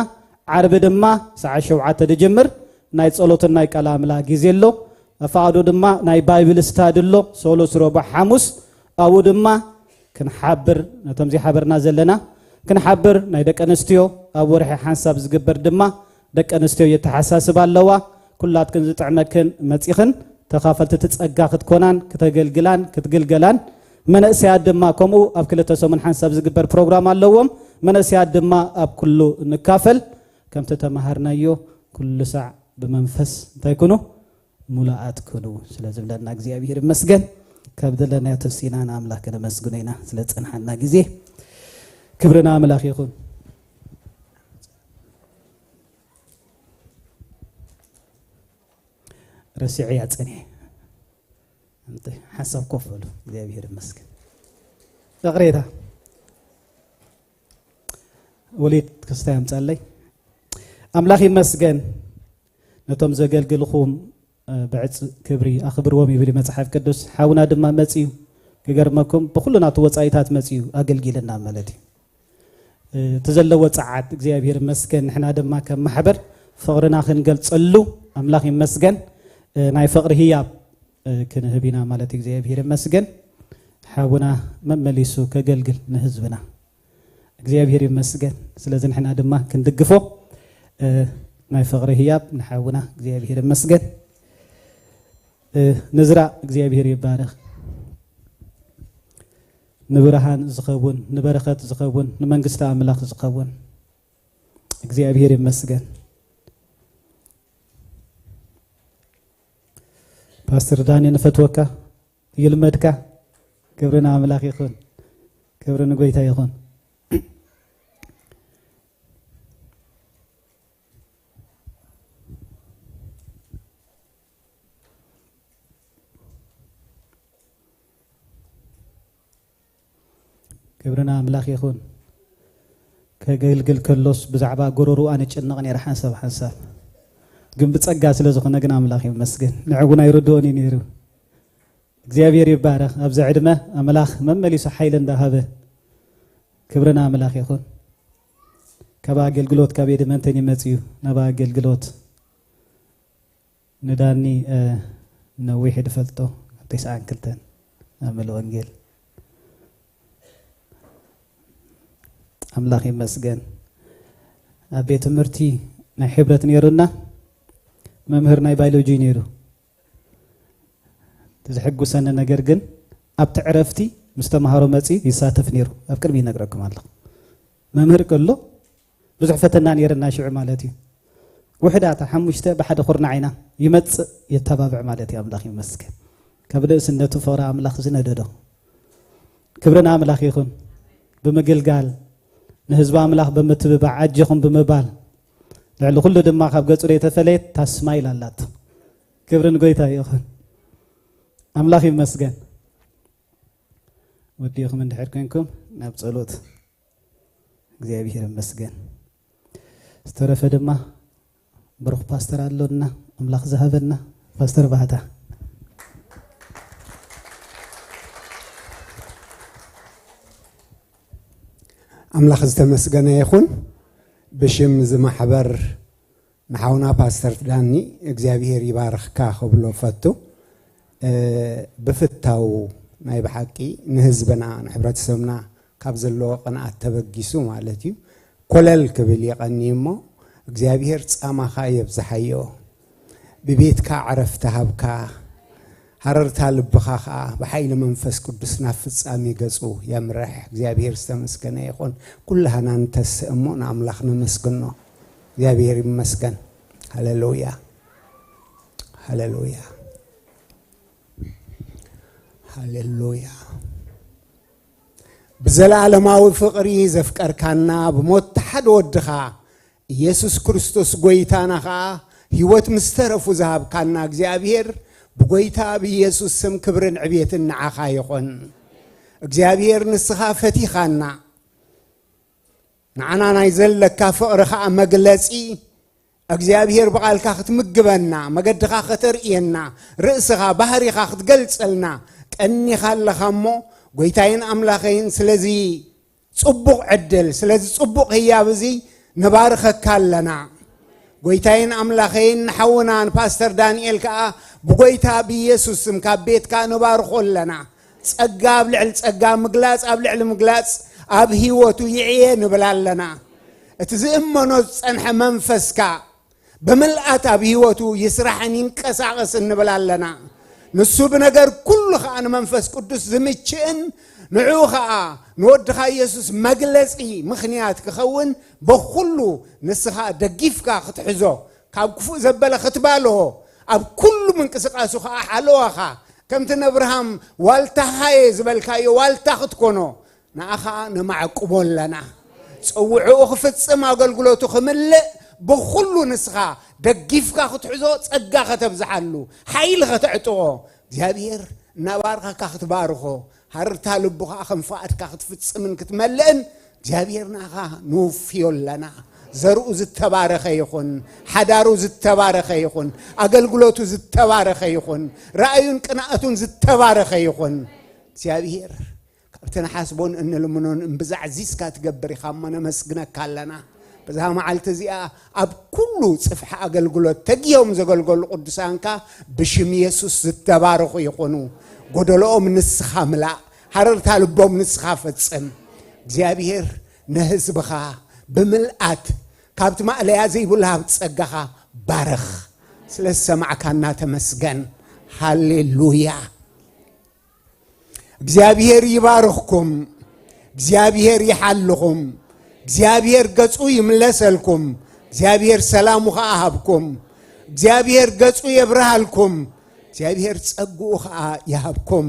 ዓርቢ ድማ ሰዓት ሸውዓተ ዝጅምር ናይ ጸሎትን ናይ ቃል ኣምላኽ ግዜ ኣሎ። ኣፋቓዶ ድማ ናይ ባይብል ስታዲ ኣሎ፣ ሰሉስ፣ ረቡዕ፣ ሓሙስ። ኣብኡ ድማ ክንሓብር፣ ነቶም ዘይሓበርና ዘለና ክንሓብር፣ ናይ ደቂ ኣንስትዮ ኣብ ወርሒ ሓንሳብ ዝግበር ድማ ደቂ ኣንስትዮ የተሓሳስባ ኣለዋ። ኩላትክን ዝጥዕመክን መጺኽን ተኻፈልቲ እቲ ጸጋ ክትኮናን፣ ክተገልግላን፣ ክትግልገላን። መነእሰያት ድማ ከምኡ ኣብ ክልተ ሰሙን ሓንሳብ ዝግበር ፕሮግራም ኣለዎም። መነእሰያት ድማ ኣብ ኩሉ ንካፈል። ከምቲ ተማሃርናዮ ኩሉ ሳዕ ብመንፈስ እንታይ ኩኑ? ሙሉኣት ኩኑ ስለ ዝብለና እግዚኣብሔር ይመስገን። ካብ ዘለናዮ ተሲና ንኣምላኽ ከነመስግኖ ኢና ስለ ዝጸንሓና ግዜ። ክብሪ ንኣምላኽ ይኹን። ረሲዐያ ጸኒሐ። እንተ ሓሳብ ኮፍ በሉ። እግዚኣብሔር ይመስገን። ይቕሬታ። ወሊድ ክስታይ ኣምጻለይ። ኣምላኽ ይመስገን። ነቶም ዘገልግልኹም፣ እ፣ ብዕጽ ክብሪ ኣኽብርዎም ይብል እዩ መጽሓፍ ቅዱስ። ሓውና ድማ መጺኡ፣ ክገርመኩም፣ ብኹሉ ናቱ ወጻኢታት መጺኡ ኣገልጊልና ማለት እዩ። እ፣ እቲ ዘለዎ ጸዓት እግዚኣብሔር ይመስገን። ንሕና ድማ ከም ማሕበር ፍቕርና ክንገልጸሉ ኣምላኽ ይመስገን። እ፣ ናይ ፍቕሪ ህያብ፣ እ፣ ክንህብ ኢና ማለት እዩ። እግዚኣብሔር ይመስገን። ሓውና መመሊሱ ከገልግል ንህዝብና እግዚኣብሔር ይመስገን። ስለዚ ንሕና ድማ ክንድግፎ ናይ ፍቕሪ ህያብ ንሓውና እግዚኣብሔር ይመስገን። ንዝራእ እግዚኣብሔር ይባረኽ። ንብርሃን ዝኸውን፣ ንበረኸት ዝኸውን፣ ንመንግስቲ ኣምላኽ ዝኸውን እግዚኣብሔር ይመስገን። ፓስተር ዳኒ ንፈትወካ፣ ይልመድካ። ክብሪ ንኣምላኽ ይኹን። ክብሪ ንጎይታ ይኹን። ክብሪ ንኣምላኽ ይኹን። ከገልግል ከሎስ ብዛዕባ ጎረርኡ ኣነ ጭነቕ ነይረ ሓንሳብ ሓንሳብ። ግን ብጸጋ ስለ ዝኾነ ግን ኣምላኽ ይመስገን። ንዕኡ እውን ኣይርድኦን እዩ ነይሩ። እግዚኣብሔር ይባረኽ። ኣብዚ ዕድመ ኣምላኽ መመሊሱ ሓይሊ እንዳሃበ ክብሪ ንኣምላኽ ይኹን። ካብ ኣገልግሎት ካብ ኤድመንተን ይመጽእ እዩ ናብ ኣገልግሎት። ንዳኒ ነዊሕ ድፈልጦ ኣብ ተስዓን ክልተን ኣብ ምሉእ ወንጌል። ኣምላኽ ይመስገን። ኣብ ቤት ትምህርቲ ናይ ሕብረት ነይሩና፣ መምህር ናይ ባዮሎጂ ነይሩ። እቲ ዘሐጉሰኒ ነገር ግን ኣብቲ ዕረፍቲ ምስ ተምሃሮ መፂ ይሳተፍ ነይሩ። ኣብ ቅድሚ ይነግረኩም ኣለኹ። መምህር ከሎ ብዙሕ ፈተና ነይርና ሽዑ ማለት እዩ። ውሕዳታ ሓሙሽተ ብሓደ ኩርናዕ ኢና ይመጽእ የተባብዕ ማለት እዩ። ኣምላኽ ይመስገን። ካብ ንእስነቱ ፍቕሪ ኣምላኽ ዝነደዶ። ክብሪ ንኣምላኽ ይኹን። ብምግልጋል ንህዝቢ ኣምላኽ ብምትብባዕ ኣጀኹም ብምባል ልዕሊ ኩሉ ድማ ካብ ገጹ ዘይተፈለየት ታስማይል ኣላት። ክብሪ ንጎይታ ይኹን። ኣምላኽ ይመስገን። ወዲኹም እንድሕር ኮንኩም ናብ ጸሎት እግዚኣብሔር ይመስገን። ዝተረፈ ድማ ብሩኽ ፓስተር ኣሎና፣ ኣምላኽ ዝሃበና ፓስተር ባህታ። ኣምላኽ ዝተመስገነ ይኹን። ብሽም እዚ ማሕበር ንሓውና ፓስተር ዳኒ እግዚኣብሔር ይባርኽካ ክብሎ ፈቱ። ብፍታው ናይ ብሓቂ ንህዝብና ንሕብረተሰብና ካብ ዘለዎ ቅንኣት ተበጊሱ ማለት እዩ። ኮለል ክብል የቐኒ እሞ እግዚኣብሔር ጻማኻ የብዝሓዮ። ብቤትካ ዕረፍቲ ሃብካ። ሃረርታ ልብኻ ኸኣ ብሓይሊ መንፈስ ቅዱስ ናብ ፍጻሜ ገጹ የምርሕ። እግዚኣብሔር ዝተመስገነ ይኹን። ኩላህና ንተስእ እሞ ንኣምላኽ ነመስግኖ። እግዚኣብሔር ይመስገን። ሃሌሉያ፣ ሃሌሉያ፣ ሃሌሉያ። ብዘለኣለማዊ ፍቕሪ ዘፍቀርካና፣ ብሞት ሓደ ወድኻ ኢየሱስ ክርስቶስ ጐይታና ኸኣ ህይወት ምስ ተረፉ ዝሃብካና እግዚኣብሔር፣ ብጐይታ ብኢየሱስ ስም ክብርን ዕቤትን ንዓኻ ይኹን። እግዚኣብሔር ንስኻ ፈቲኻና። ንዓና ናይ ዘለካ ፍቕሪ ኸኣ መግለጺ እግዚኣብሔር ብቓልካ ክትምግበና፣ መገድኻ ከተርእየና፣ ርእስኻ፣ ባህሪኻ ክትገልጸልና ቀኒኻ ኣለኻ እሞ፣ ጐይታይን ኣምላኸይን፣ ስለዚ ጽቡቕ ዕድል፣ ስለዚ ጽቡቕ ህያብ እዚ ንባርኸካ ኣለና። ጐይታይን ኣምላኸይን፣ ንሓውና ንፓስተር ዳንኤል ከኣ ብጐይታ ብኢየሱስ ስም ካብ ቤትካ ንባርኾ ኣለና። ጸጋ ኣብ ልዕሊ ጸጋ፣ ምግላጽ ኣብ ልዕሊ ምግላጽ ኣብ ህይወቱ ይዕየ ንብል ኣለና። እቲ ዝእመኖ ዝጸንሐ መንፈስካ ብምልኣት ኣብ ህይወቱ ይስራሕን ይንቀሳቐስን ንብል ኣለና። ንሱ ብነገር ኩሉ ኸኣ ንመንፈስ ቅዱስ ዝምችእን ንዕኡ ኸኣ ንወድኻ ኢየሱስ መግለጺ ምኽንያት ክኸውን በኹሉ ንስኻ ደጊፍካ ክትሕዞ፣ ካብ ክፉእ ዘበለ ክትባልሆ፣ ኣብ ኩሉ ምንቅስቃሱ ኸኣ ሓለዋኻ፣ ከምቲ ነብርሃም ዋልታኻ እየ ዝበልካዮ ዋልታ ክትኮኖ፣ ንኣኻ ነማዕቁቦ ኣለና። ጽውዕኡ ክፍጽም፣ ኣገልግሎቱ ክምልእ፣ ብኹሉ ንስኻ ደጊፍካ ክትሕዞ፣ ጸጋ ከተብዝሓሉ፣ ሓይሊ ከተዕጥቖ፣ እግዚኣብሔር እናባርኸካ ክትባርኾ፣ ሃርታ ልቡ ኸኣ ከም ፍቓድካ ክትፍጽምን ክትመልእን እግዚኣብሔር ንኣኻ ንውፍዮ ኣለና። ዘርኡ ዝተባረኸ ይኹን፣ ሓዳሩ ዝተባረኸ ይኹን፣ ኣገልግሎቱ ዝተባረኸ ይኹን፣ ራእዩን ቅንኣቱን ዝተባረኸ ይኹን። እግዚኣብሔር ካብቲ ንሓስቦን እንልምኖን እምብዛ ኣዕዚዝካ ትገብር ኢኻ እሞ ነመስግነካ ኣለና። በዛ መዓልቲ እዚኣ ኣብ ኩሉ ጽፍሒ ኣገልግሎት ተጊሆም ዘገልገሉ ቅዱሳንካ ብሽም የሱስ ዝተባረኹ ይኹኑ። ጎደሎኦም ንስኻ ምላእ፣ ሃረርታ ልቦም ንስኻ ፈጽም። እግዚኣብሔር ንህዝብኻ ብምልኣት ካብቲ ማእለያ ዘይብሉ ሃብቲ ጸጋኻ ባርኽ። ስለ ዝሰማዕካና ተመስገን። ሃሌሉያ። እግዚኣብሔር ይባርኽኩም። እግዚኣብሔር ይሓልኹም። እግዚኣብሔር ገጹ ይምለሰልኩም። እግዚኣብሔር ሰላሙ ኸዓ ሃብኩም። እግዚኣብሔር ገጹ የብርሃልኩም። እግዚኣብሔር ጸግኡ ኸዓ ይሃብኩም።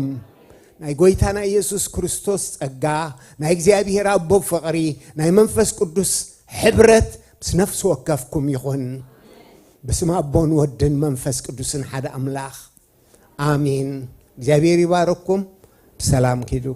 ናይ ጎይታና ኢየሱስ ክርስቶስ ጸጋ፣ ናይ እግዚኣብሔር ኣቦ ፍቕሪ፣ ናይ መንፈስ ቅዱስ ሕብረት ምስ ነፍሲ ወከፍኩም ይኹን። ብስም ኣቦን ወድን መንፈስ ቅዱስን ሓደ ኣምላኽ ኣሜን። እግዚኣብሔር ይባርኩም። ብሰላም ኪዱ።